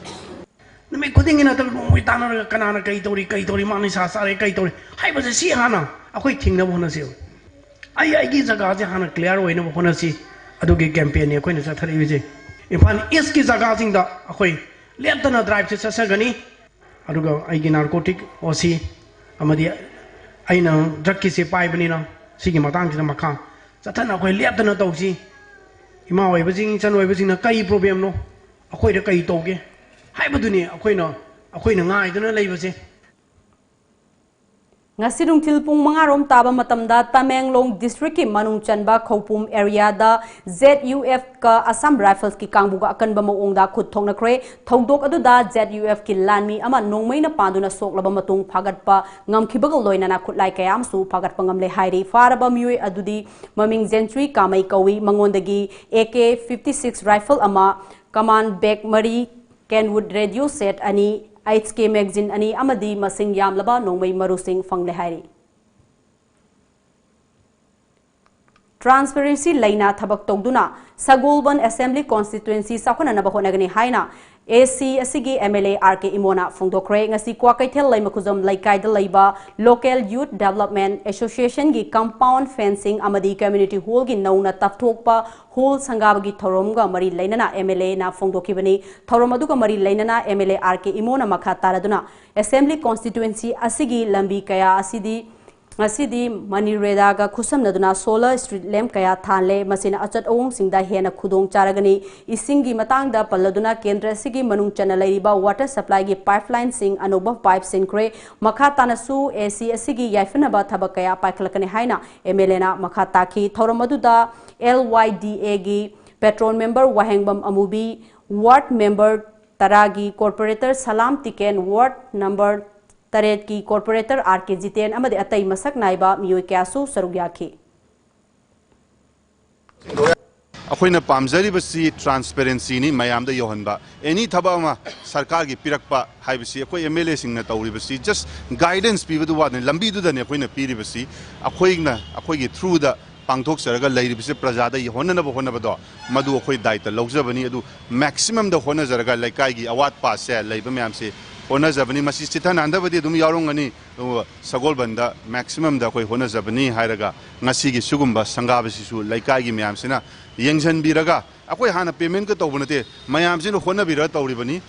ꯅꯨꯃꯤꯠ ꯈꯨꯗꯤꯡꯒꯤ ꯅꯠꯇ꯭ꯔꯒ ꯅꯣꯡꯃꯒꯤ ꯇꯥꯟꯅꯔꯒ ꯀꯅꯥꯅ ꯀꯔꯤ ꯇꯧꯔꯤ, ꯀꯔꯤ ꯇꯧꯔꯤ, ꯃꯥ ꯅꯤꯁꯥ ꯆꯥꯔꯦ, ꯀꯔꯤ ꯇꯧꯔꯤ ꯍꯥꯏꯕꯁꯦ, ꯁꯤ ꯍꯥꯟꯅ ꯑꯩꯈꯣꯏ ꯊꯤꯡꯅꯕ ꯍꯣꯠꯅꯁꯤ꯫ ꯑꯩ ꯑꯩꯒꯤ ꯖꯒꯥꯁꯦ ꯍꯥꯟꯅ clear ꯑꯣꯏꯅꯕ ꯍꯣꯠꯅꯁꯤ꯫ ꯑꯗꯨꯒꯤ campaignꯅꯤ ꯑꯩꯈꯣꯏꯅ ꯆꯠꯊꯔꯛꯏꯕꯁꯦ꯫ ꯏꯝꯐꯥꯜ Eastꯀꯤ ꯖꯒꯥꯁꯤꯡꯗ ꯑꯩꯈꯣꯏ ꯂꯦꯞꯇꯅ ꯗ꯭ꯔꯥꯏꯚꯁꯦ ꯆꯠꯆꯒꯅꯤ꯫ ꯑꯗꯨꯒ ꯑꯩꯒꯤ ꯅꯥꯔꯀꯣꯇꯤꯛ ꯑꯣ ꯁꯤ ꯑꯃꯗꯤ ꯑꯩꯅ ꯗ꯭ꯔꯒꯀꯤꯁꯦ ꯄꯥꯏꯕꯅꯤꯅ ꯁꯤꯒꯤ ꯃꯇꯥꯡꯁꯤꯗ ꯃꯈꯥ ꯆꯠꯊꯅ ꯑꯩꯈꯣꯏ ꯂꯦꯞꯇꯅ ꯇꯧꯁꯤ꯫ ꯏꯃꯥ ꯑꯣꯏꯕꯁꯤꯡ, ꯏꯆꯟ ꯑꯣꯏꯕꯁꯤꯡꯅ ꯀꯔꯤ ꯄ꯭ꯔꯣꯕ꯭ꯂꯦꯝꯅꯣ, ꯑꯩꯈꯣꯏꯗ ꯀꯔꯤ ꯇꯧꯒꯦ ꯍꯥꯏꯕꯗꯨꯅꯤ ꯑꯩꯈꯣꯏꯅ, ꯑꯩꯈꯣꯏꯅ ꯉꯥꯏꯗꯨꯅ ꯂꯩꯕꯁꯦ꯫ ꯉꯁꯤ ꯅꯨꯡꯊꯤꯜ ꯄꯨꯡ ꯃꯉꯥ ꯔꯣꯝ ꯇꯥꯕ ꯃꯇꯝꯗ ꯇꯃꯦꯡꯂꯣꯡ ꯗꯤꯁꯇ꯭ꯔꯤꯛꯀꯤ ꯃꯅꯨꯡ ꯆꯟꯕ ꯈꯧꯄꯨꯝ ꯑꯦꯔꯤꯌꯥꯗ ꯖꯦꯠ ꯌꯨ ꯑꯦꯐꯀ ꯑꯁꯥꯝ ꯔꯥꯏꯐꯜꯁꯀꯤ ꯀꯥꯡꯕꯨꯒ ꯑꯀꯟꯕ ꯃꯑꯣꯡꯗ ꯈꯨꯠ ꯊꯣꯛꯅꯈ꯭ꯔꯦ꯫ ꯊꯧꯗꯣꯛ ꯑꯗꯨꯗ ꯖꯦꯠ ꯌꯨ ꯑꯦꯐꯀꯤ ꯂꯥꯟꯃꯤ ꯑꯃ ꯅꯣꯡꯃꯩꯅ ꯄꯥꯟꯗꯨꯅ ꯁꯣꯛꯂꯕ ꯃꯇꯨꯡ ꯐꯥꯒꯠꯄ ꯉꯝꯈꯤꯕꯒ ꯂꯣꯏꯅꯅ ꯈꯨꯠꯂꯥꯏ ꯀꯌꯥ ꯑꯃꯁꯨ ꯐꯥꯒꯠꯄ ꯉꯝꯂꯦ ꯍꯥꯏꯔꯤ꯫ ꯐꯥꯔꯕ ꯃꯤꯑꯣꯏ ꯑꯗꯨꯗꯤ ꯃꯃꯤꯡ ꯖꯦꯟꯆꯨꯏ ꯀꯥꯃꯩ ꯀꯧꯏ꯫ ꯃꯉꯣꯟꯗꯒꯤ A K fifty six rifle ꯑꯃ, ꯀꯃꯥꯟ ꯕꯦꯒ ꯃꯔꯤ, ꯀꯦꯟꯋꯨꯗ ꯔꯦꯗꯤꯑꯣ ꯁꯦꯠ ꯑꯅꯤ, ꯑꯩꯆ ꯀꯦ ꯃꯦꯒꯖꯤꯟ ꯑꯅꯤ ꯑꯃꯗꯤ ꯃꯁꯤꯡ ꯌꯥꯝꯂꯕ ꯅꯣꯡꯃꯩ ꯃꯔꯨꯁꯤꯡ ꯐꯪꯂꯦ ꯍꯥꯏꯔꯤ꯫ ꯇ꯭ꯔꯥꯟꯁꯄꯦꯔꯦꯟꯁꯤ ꯂꯩꯅ ꯊꯕꯛ ꯇꯧꯗꯨꯅ ꯁꯒꯣꯜꯕꯟ ꯑꯦꯁꯦꯝꯕ꯭ꯂꯤ ꯀꯣꯟꯁꯇꯤꯇ꯭ꯋꯦꯟꯁꯤ ꯆꯥꯎꯈꯠꯅꯅꯕ ꯍꯣꯠꯅꯒꯅꯤ ꯍꯥꯏꯅ ꯑꯦ ꯁꯤ ꯑꯁꯤꯒꯤ ꯑꯦꯝ ꯑꯦꯜ ꯑꯦ ꯑꯥꯔ ꯀꯦ ꯏꯃꯣꯅ ꯐꯣꯡꯗꯣꯛꯈ꯭ꯔꯦ꯫ ꯉꯁꯤ ꯀ꯭ꯋꯥꯀꯩꯊꯦꯜ ꯂꯩꯃꯈꯨꯖꯝ ꯂꯩꯀꯥꯏꯗ ꯂꯩꯕ ꯂꯣꯀꯦꯜ ꯌꯨꯠ ꯗꯦꯕꯂꯞꯃꯦꯟ ꯑꯦꯁꯣꯁꯤꯌꯦꯁꯟꯒꯤ ꯀꯝꯄꯥꯎꯟ ꯐꯦꯟꯁꯤꯡ ꯑꯃꯗꯤ ꯀꯝꯃ꯭ꯌꯨꯅꯤꯇꯤ ꯍꯣꯜꯒꯤ ꯅꯧꯅ ꯇꯞꯊꯣꯛꯄ ꯍꯣꯜ ꯁꯪꯒꯥꯕꯒꯤ ꯊꯧꯔꯝꯒ ꯃꯔꯤ ꯂꯩꯅꯅ ꯑꯦꯝ ꯑꯦꯜ ꯑꯦꯅ ꯐꯣꯡꯗꯣꯛꯈꯤꯕꯅꯤ꯫ ꯊꯧꯔꯝ ꯑꯗꯨꯒ ꯃꯔꯤ ꯂꯩꯅꯅ ꯑꯦꯝ ꯑꯦꯜ ꯑꯦ ꯑꯥꯔ ꯀꯦ ꯏꯃꯣꯅ ꯃꯈꯥ ꯇꯥꯔꯗꯨꯅ ꯑꯦꯁꯦꯝꯕ꯭ꯂꯤ ꯀꯣꯟꯁꯇꯤꯇ꯭ꯋꯦꯟꯁꯤ ꯑꯁꯤꯒꯤ ꯂꯝꯕꯤ ꯀꯌꯥ ꯑꯁꯤꯗꯤ ꯉꯁꯤꯗꯤ ꯃꯅꯤꯔꯦꯗꯥꯒ ꯈꯨꯠꯁꯝꯅꯗꯨꯅ ꯁꯣꯂꯔ ꯁ꯭ꯇ꯭ꯔꯤꯠ ꯂꯦꯝꯞ ꯀꯌꯥ ꯊꯥꯜꯂꯦ꯫ ꯃꯁꯤꯅ ꯑꯆꯠ ꯑꯋꯣꯡꯁꯤꯡꯗ ꯍꯦꯟꯅ ꯈꯨꯗꯣꯡ ꯆꯥꯔꯒꯅꯤ꯫ ꯏꯁꯤꯡꯒꯤ ꯃꯇꯥꯡꯗ ꯄꯜꯂꯗꯨꯅ ꯀꯦꯟꯗ꯭ꯔ ꯑꯁꯤꯒꯤ ꯃꯅꯨꯡ ꯆꯟꯅ ꯂꯩꯔꯤꯕ ꯋꯥꯇꯔ ꯁꯄ꯭ꯂꯥꯏꯒꯤ ꯄꯥꯏꯞꯂꯥꯏꯟꯁꯤꯡ ꯑꯅꯧꯕ ꯄꯥꯏꯞ ꯁꯤꯟꯈ꯭ꯔꯦ꯫ ꯃꯈꯥ ꯇꯥꯅꯁꯨ ꯑꯦ ꯁꯤ ꯑꯁꯤꯒꯤ ꯌꯥꯏꯐꯅꯕ ꯊꯕꯛ ꯀꯌꯥ ꯄꯥꯏꯈꯠꯂꯛꯀꯅꯤ ꯍꯥꯏꯅ ꯑꯦꯝ ꯑꯦꯜ ꯑꯦꯅ ꯃꯈꯥ ꯇꯥꯈꯤ꯫ ꯊꯧꯔꯝ ꯑꯗꯨꯗ ꯑꯦꯜ ꯋꯥꯏ ꯗꯤ ꯑꯦꯒꯤ ꯄꯦꯇ꯭ꯔꯣꯟ ꯃꯦꯝꯕꯔ ꯋꯥꯍꯦꯡꯕꯝ ꯑꯃꯨꯕꯤ, ꯋꯥꯔꯗ ꯃꯦꯝꯕꯔ ꯇꯔꯥꯒꯤ ꯀꯣꯔꯄꯣꯔꯦꯇꯔ ꯁꯂꯥꯝ ꯇꯤꯀꯦꯟ, ꯋꯥꯔꯗ ꯅꯝꯕꯔ ꯇꯔꯦꯠꯀꯤ ꯀꯣꯔꯄꯣꯔꯦꯇꯔ ꯑꯥꯔ ꯀꯦ ꯖꯤꯇꯦꯟ ꯑꯃꯗꯤ ꯑꯇꯩ ꯃꯁꯛ ꯅꯥꯏꯕ ꯃꯤꯑꯣꯏ ꯀꯌꯥꯁꯨ ꯁꯔꯨꯛ ꯌꯥꯈꯤ꯫ ꯑꯩꯈꯣꯏꯅ ꯄꯥꯝꯖꯔꯤꯕꯁꯤ ꯇ꯭ꯔꯥꯟꯁꯄꯦꯔꯦꯟꯁꯤꯅꯤ, ꯃꯌꯥꯝꯗ ꯌꯧꯍꯟꯕ꯫ ꯑꯦꯅꯤ ꯊꯕꯛ ꯑꯃ ꯁꯔꯀꯥꯔꯒꯤ ꯄꯤꯔꯛꯄ ꯍꯥꯏꯕꯁꯤ ꯑꯩꯈꯣꯏ ꯑꯦꯝ ꯑꯦꯜ ꯑꯦꯁꯤꯡꯅ ꯇꯧꯔꯤꯕꯁꯤ just guidance ꯄꯤꯕꯗꯨ ꯋꯥꯗꯅ ꯂꯝꯕꯤꯗꯨꯗꯅꯤ ꯑꯩꯈꯣꯏꯅ ꯄꯤꯔꯤꯕꯁꯤ꯫ ꯑꯩꯈꯣꯏꯅ ꯑꯩꯈꯣꯏꯒꯤ through ꯗ ꯄꯥꯡꯊꯣꯛꯆꯔꯒ ꯂꯩꯔꯤꯕꯁꯤ ꯄ꯭ꯔꯖꯥꯗ ꯌꯧꯍꯟꯅꯅꯕ ꯍꯣꯠꯅꯕꯗꯣ, ꯃꯗꯨ ꯑꯩꯈꯣꯏ ꯗꯥꯏꯇ ꯂꯧꯖꯕꯅꯤ꯫ ꯑꯗꯨ ꯃꯦꯛꯁꯤꯃꯝꯗ ꯍꯣꯠꯅꯖꯔꯒ ꯂꯩꯀꯥꯏꯒꯤ ꯑꯋꯥꯠꯄꯁꯦ ꯂꯩꯕ ꯃꯌꯥꯝꯁꯤ ꯍꯣꯠꯅꯖꯕꯅꯤ꯫ ꯃꯁꯤ ꯆꯤꯠꯊ ꯅꯥꯟꯗꯕꯗꯤ ꯑꯗꯨꯝ ꯌꯥꯎꯔꯝꯒꯅꯤ꯫ ꯑꯗꯨꯒ ꯁꯒꯣꯜꯕꯟꯗ ꯃꯦꯛꯁꯤꯃꯝꯗ ꯑꯩꯈꯣꯏ ꯍꯣꯠꯅꯖꯕꯅꯤ ꯍꯥꯏꯔꯒ ꯉꯁꯤꯒꯤ ꯁꯤꯒꯨꯝꯕ ꯁꯪꯒꯥꯕꯁꯤꯁꯨ ꯂꯩꯀꯥꯏꯒꯤ ꯃꯌꯥꯝꯁꯤꯅ ꯌꯦꯡꯁꯤꯟꯕꯤꯔꯒ, ꯑꯩꯈꯣꯏ ꯍꯥꯟꯅ ꯄꯦꯃꯦꯟꯠꯀ ꯇꯧꯕ ꯅꯠꯇꯦ, ꯃꯌꯥꯝꯁꯤꯅ ꯍꯣꯠꯅꯕꯤꯔꯒ ꯇꯧꯔꯤꯕꯅꯤ꯫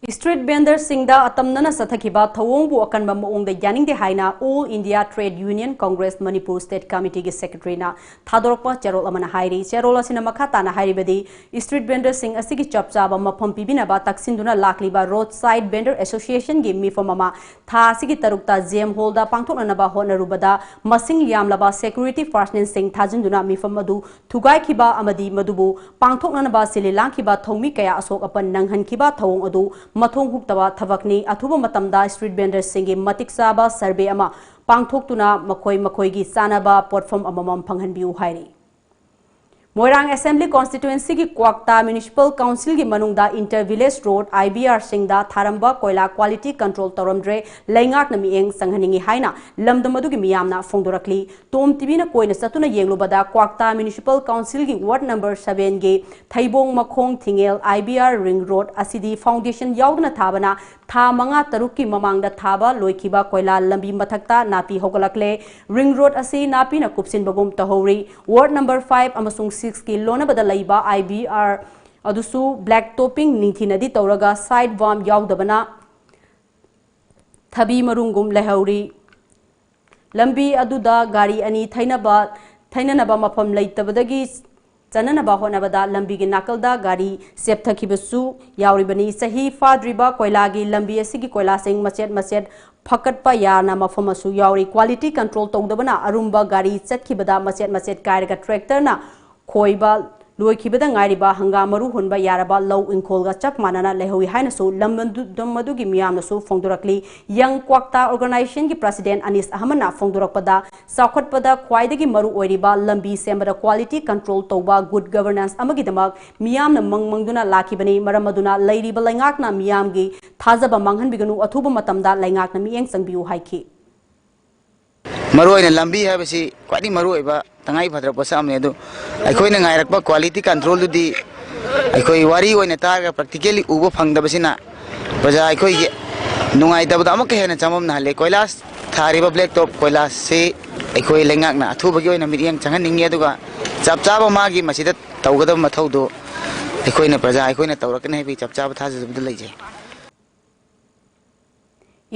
ꯁ꯭ꯇ꯭ꯔꯤꯠ ꯚꯦꯟꯗꯔꯁꯤꯡꯗ ꯑꯇꯝꯅꯅ ꯆꯠꯊꯈꯤꯕ ꯊꯧꯑꯣꯡꯕꯨ ꯑꯀꯟꯕ ꯃꯑꯣꯡꯗ ꯌꯥꯅꯤꯡꯗꯦ ꯍꯥꯏꯅ All India Trade Union Congress Manipur State Committeeꯒꯤ Secretaryꯅ ꯊꯥꯗꯣꯔꯛꯄ ꯆꯦꯔꯣꯜ ꯑꯃꯅ ꯍꯥꯏꯔꯤ꯫ ꯆꯦꯔꯣꯜ ꯑꯁꯤꯅ ꯃꯈꯥ ꯇꯥꯅ ꯍꯥꯏꯔꯤꯕꯗꯤ, ꯁ꯭ꯇ꯭ꯔꯤꯠ ꯚꯦꯟꯗꯔꯁꯤꯡ ꯑꯁꯤꯒꯤ ꯆꯞ ꯆꯥꯕ ꯃꯐꯝ ꯄꯤꯕꯤꯅꯕ ꯇꯛꯁꯤꯟꯗꯨꯅ ꯂꯥꯛꯂꯤꯕ Roadside Vendor Associationꯒꯤ ꯃꯤꯐꯝ ꯑꯃ ꯊꯥ ꯑꯁꯤꯒꯤ ꯇꯔꯨꯛꯇ ꯖꯦꯝ ꯍꯣꯜꯗ ꯄꯥꯡꯊꯣꯛꯅꯅꯕ ꯍꯣꯠꯅꯔꯨꯕꯗ ꯃꯁꯤꯡ ꯌꯥꯝꯂꯕ security personnelꯁꯤꯡ ꯊꯥꯖꯤꯟꯗꯨꯅ ꯃꯤꯐꯝ ꯑꯗꯨ ꯊꯨꯒꯥꯏꯈꯤꯕ ꯑꯃꯗꯤ ꯃꯗꯨꯕꯨ ꯄꯥꯡꯊꯣꯛꯅꯅꯕ ꯁꯤꯜꯂꯤ ꯂꯥꯡꯈꯤꯕ ꯊꯧꯃꯤ ꯀꯌꯥ ꯑꯁꯣꯛ ꯑꯄꯟ ꯅꯪꯍꯟꯈꯤꯕ ꯊꯧꯑꯣꯡ ꯑꯗꯨ ꯃꯊꯣꯡ ꯍꯨꯛꯇꯕ ꯊꯕꯛꯅꯤ꯫ ꯑꯊꯨꯕ ꯃꯇꯝꯗ ꯁ꯭ꯇ꯭ꯔꯤꯠ ꯚꯦꯟꯗꯔꯁꯤꯡꯒꯤ ꯃꯇꯤꯛ ꯆꯥꯕ ꯁꯔꯚꯦ ꯑꯃ ꯄꯥꯡꯊꯣꯛꯇꯨꯅ ꯃꯈꯣꯏ ꯃꯈꯣꯏꯒꯤ ꯆꯥꯅꯕ ꯄꯣꯠꯐꯝ ꯑꯃꯃꯝ ꯐꯪꯍꯟꯕꯤꯌꯨ ꯍꯥꯏꯔꯤ꯫ ꯃꯣꯏꯔꯥꯡ Assembly Constituencyꯒꯤ ꯀ꯭ꯋꯥꯛꯇꯥ Municipal Councilꯒꯤ ꯃꯅꯨꯡꯗ Inter Village Road, IVRꯁꯤꯡꯗ ꯊꯥꯔꯝꯕ ꯀꯣꯏꯂꯥ quality control ꯇꯧꯔꯝꯗ꯭ꯔꯦ, ꯂꯩꯉꯥꯛꯅ ꯃꯤꯠꯌꯦꯡ ꯆꯪꯍꯟꯅꯤꯡꯏ ꯍꯥꯏꯅ ꯂꯝꯗꯝ ꯑꯗꯨꯒꯤ ꯃꯤꯌꯥꯝꯅ ꯐꯣꯡꯗꯣꯔꯛꯂꯤ꯫ ꯇꯣꯝ ꯇꯤꯚꯤꯅ ꯀꯣꯏꯅ ꯆꯠꯇꯨꯅ ꯌꯦꯡꯂꯨꯕꯗ, ꯀ꯭ꯋꯥꯛꯇꯥ Municipal Councilꯒꯤ Ward number sevenꯒꯤ ꯊꯩꯕꯣꯡ ꯃꯈꯣꯡ ꯊꯤꯡꯉꯦꯜ IVR Ring Road ꯑꯁꯤꯗꯤ foundation ꯌꯥꯎꯗꯅ ꯊꯥꯕꯅ ꯊꯥ ꯃꯉꯥ ꯇꯔꯨꯛꯀꯤ ꯃꯃꯥꯡꯗ ꯊꯥꯕ ꯂꯣꯏꯈꯤꯕ ꯀꯣꯏꯂꯥ ꯂꯝꯕꯤ ꯃꯊꯛꯇ ꯅꯥꯄꯤ ꯍꯧꯒꯠꯂꯛꯂꯦ꯫ Ring Road ꯑꯁꯤ ꯅꯥꯄꯤꯅ ꯀꯨꯞꯁꯤꯟꯕꯒꯨꯝ ꯇꯧꯍꯧꯔꯤ꯫ Ward number five ꯑꯃꯁꯨꯡ sixꯀꯤ ꯂꯣꯟꯅꯕꯗ ꯂꯩꯕ IVR ꯑꯗꯨꯁꯨ black topping ꯅꯤꯡꯊꯤꯅꯗꯤ ꯇꯧꯔꯒ side berm ꯌꯥꯎꯗꯕꯅ ꯊꯕꯤ ꯃꯔꯨꯝꯒꯨꯝ ꯂꯩꯍꯧꯔꯤ꯫ ꯂꯝꯕꯤ ꯑꯗꯨꯗ ꯒꯥꯔꯤ ꯑꯅꯤ ꯊꯩꯅꯕ, ꯊꯩꯅꯅꯕ ꯃꯐꯝ ꯂꯩꯇꯕꯗꯒꯤ ꯆꯠꯅꯅꯕ ꯍꯣꯠꯅꯕꯗ ꯂꯝꯕꯤꯒꯤ ꯅꯥꯀꯜꯗ ꯒꯥꯔꯤ ꯆꯦꯞꯊꯈꯤꯕꯁꯨ ꯌꯥꯎꯔꯤꯕꯅꯤ꯫ ꯆꯍꯤ ꯐꯥꯗ꯭ꯔꯤꯕ ꯀꯣꯏꯂꯥꯒꯤ ꯂꯝꯕꯤ ꯑꯁꯤꯒꯤ ꯀꯣꯏꯂꯥꯁꯤꯡ ꯃꯆꯦꯠ ꯃꯆꯦꯠ ꯐꯀꯠꯄ ꯌꯥꯅ ꯃꯐꯝ ꯑꯃꯁꯨ ꯌꯥꯎꯔꯤ꯫ Quality control ꯇꯧꯗꯕꯅ ꯑꯔꯨꯝꯕ ꯒꯥꯔꯤ ꯆꯠꯈꯤꯕꯗ ꯃꯆꯦꯠ ꯃꯆꯦꯠ ꯀꯥꯏꯔꯒ tractorꯅ ꯈꯣꯏꯕ ꯂꯣꯏꯈꯤꯕꯗ ꯉꯥꯏꯔꯤꯕ ꯍꯪꯒꯥꯝ ꯃꯔꯨ ꯍꯨꯟꯕ ꯌꯥꯔꯕ ꯂꯧ ꯏꯪꯈꯣꯜꯒ ꯆꯞ ꯃꯥꯟꯅꯅ ꯂꯩꯍꯧꯏ ꯍꯥꯏꯅꯁꯨ ꯂꯝꯗꯝ ꯑꯗꯨꯒꯤ ꯃꯤꯌꯥꯝꯅꯁꯨ ꯐꯣꯡꯗꯣꯔꯛꯂꯤ꯫ Young Kwakta Organizationꯒꯤ President ꯑꯅꯤꯁ ꯑꯍꯃꯗꯅ ꯐꯣꯡꯗꯣꯔꯛꯄꯗ, ꯆꯥꯎꯈꯠꯄꯗ ꯈ꯭ꯋꯥꯏꯗꯒꯤ ꯃꯔꯨ ꯑꯣꯏꯔꯤꯕ ꯂꯝꯕꯤ ꯁꯦꯝꯕꯗ quality control ꯇꯧꯕ, good governance ꯑꯃꯒꯤꯗꯃꯛ ꯃꯤꯌꯥꯝꯅ ꯃꯪ ꯃꯪꯗꯨꯅ ꯂꯥꯛꯈꯤꯕꯅꯤ꯫ ꯃꯔꯝ ꯑꯗꯨꯅ ꯂꯩꯔꯤꯕ ꯂꯩꯉꯥꯛꯅ ꯃꯤꯌꯥꯝꯒꯤ ꯊꯥꯖꯕ ꯃꯥꯡꯍꯟꯕꯤꯒꯅꯨ, ꯑꯊꯨꯕ ꯃꯇꯝꯗ ꯂꯩꯉꯥꯛꯅ ꯃꯤꯠꯌꯦꯡ ꯆꯪꯕꯤꯌꯨ ꯍꯥꯏꯈꯤ꯫ ꯃꯔꯨꯑꯣꯏꯅ ꯂꯝꯕꯤ ꯍꯥꯏꯕꯁꯤ ꯈ꯭ꯋꯥꯏꯗꯒꯤ ꯃꯔꯨꯑꯣꯏꯕ ꯇꯉꯥꯏ ꯐꯗ꯭ꯔꯕ ꯄꯣꯠꯁꯛ ꯑꯃꯅꯤ꯫ ꯑꯗꯨ ꯑꯩꯈꯣꯏꯅ ꯉꯥꯏꯔꯛꯄ quality controlꯗꯨꯗꯤ ꯑꯩꯈꯣꯏ ꯋꯥꯔꯤ ꯑꯣꯏꯅ ꯇꯥꯔꯒ practically ꯎꯕ ꯐꯪꯗꯕꯁꯤꯅ ꯄ꯭ꯔꯖꯥ ꯑꯩꯈꯣꯏꯒꯤ ꯅꯨꯡꯉꯥꯏꯇꯕꯗ ꯑꯃꯨꯛꯀ ꯍꯦꯟꯅ ꯆꯃꯝꯅꯍꯜꯂꯦ꯫ ꯀꯣꯏꯂꯥꯁ ꯊꯥꯔꯤꯕ black top ꯀꯣꯏꯂꯥꯁꯁꯤ ꯑꯩꯈꯣꯏ ꯂꯩꯉꯥꯛꯅ ꯑꯊꯨꯕꯒꯤ ꯑꯣꯏꯅ ꯃꯤꯠꯌꯦꯡ ꯆꯪꯍꯟꯅꯤꯡꯉꯤ, ꯑꯗꯨꯒ ꯆꯞ ꯆꯥꯕ ꯃꯥꯒꯤ ꯃꯁꯤꯗ ꯇꯧꯒꯗꯕ ꯃꯊꯧꯗꯨ ꯑꯩꯈꯣꯏꯅ, ꯄ꯭ꯔꯖꯥ ꯑꯩꯈꯣꯏꯅ ꯇꯧꯔꯛꯀꯅꯤ ꯍꯥꯏꯕꯒꯤ ꯆꯞ ꯆꯥꯕ ꯊꯥꯖꯕꯗꯨ ꯂꯩꯖꯩ꯫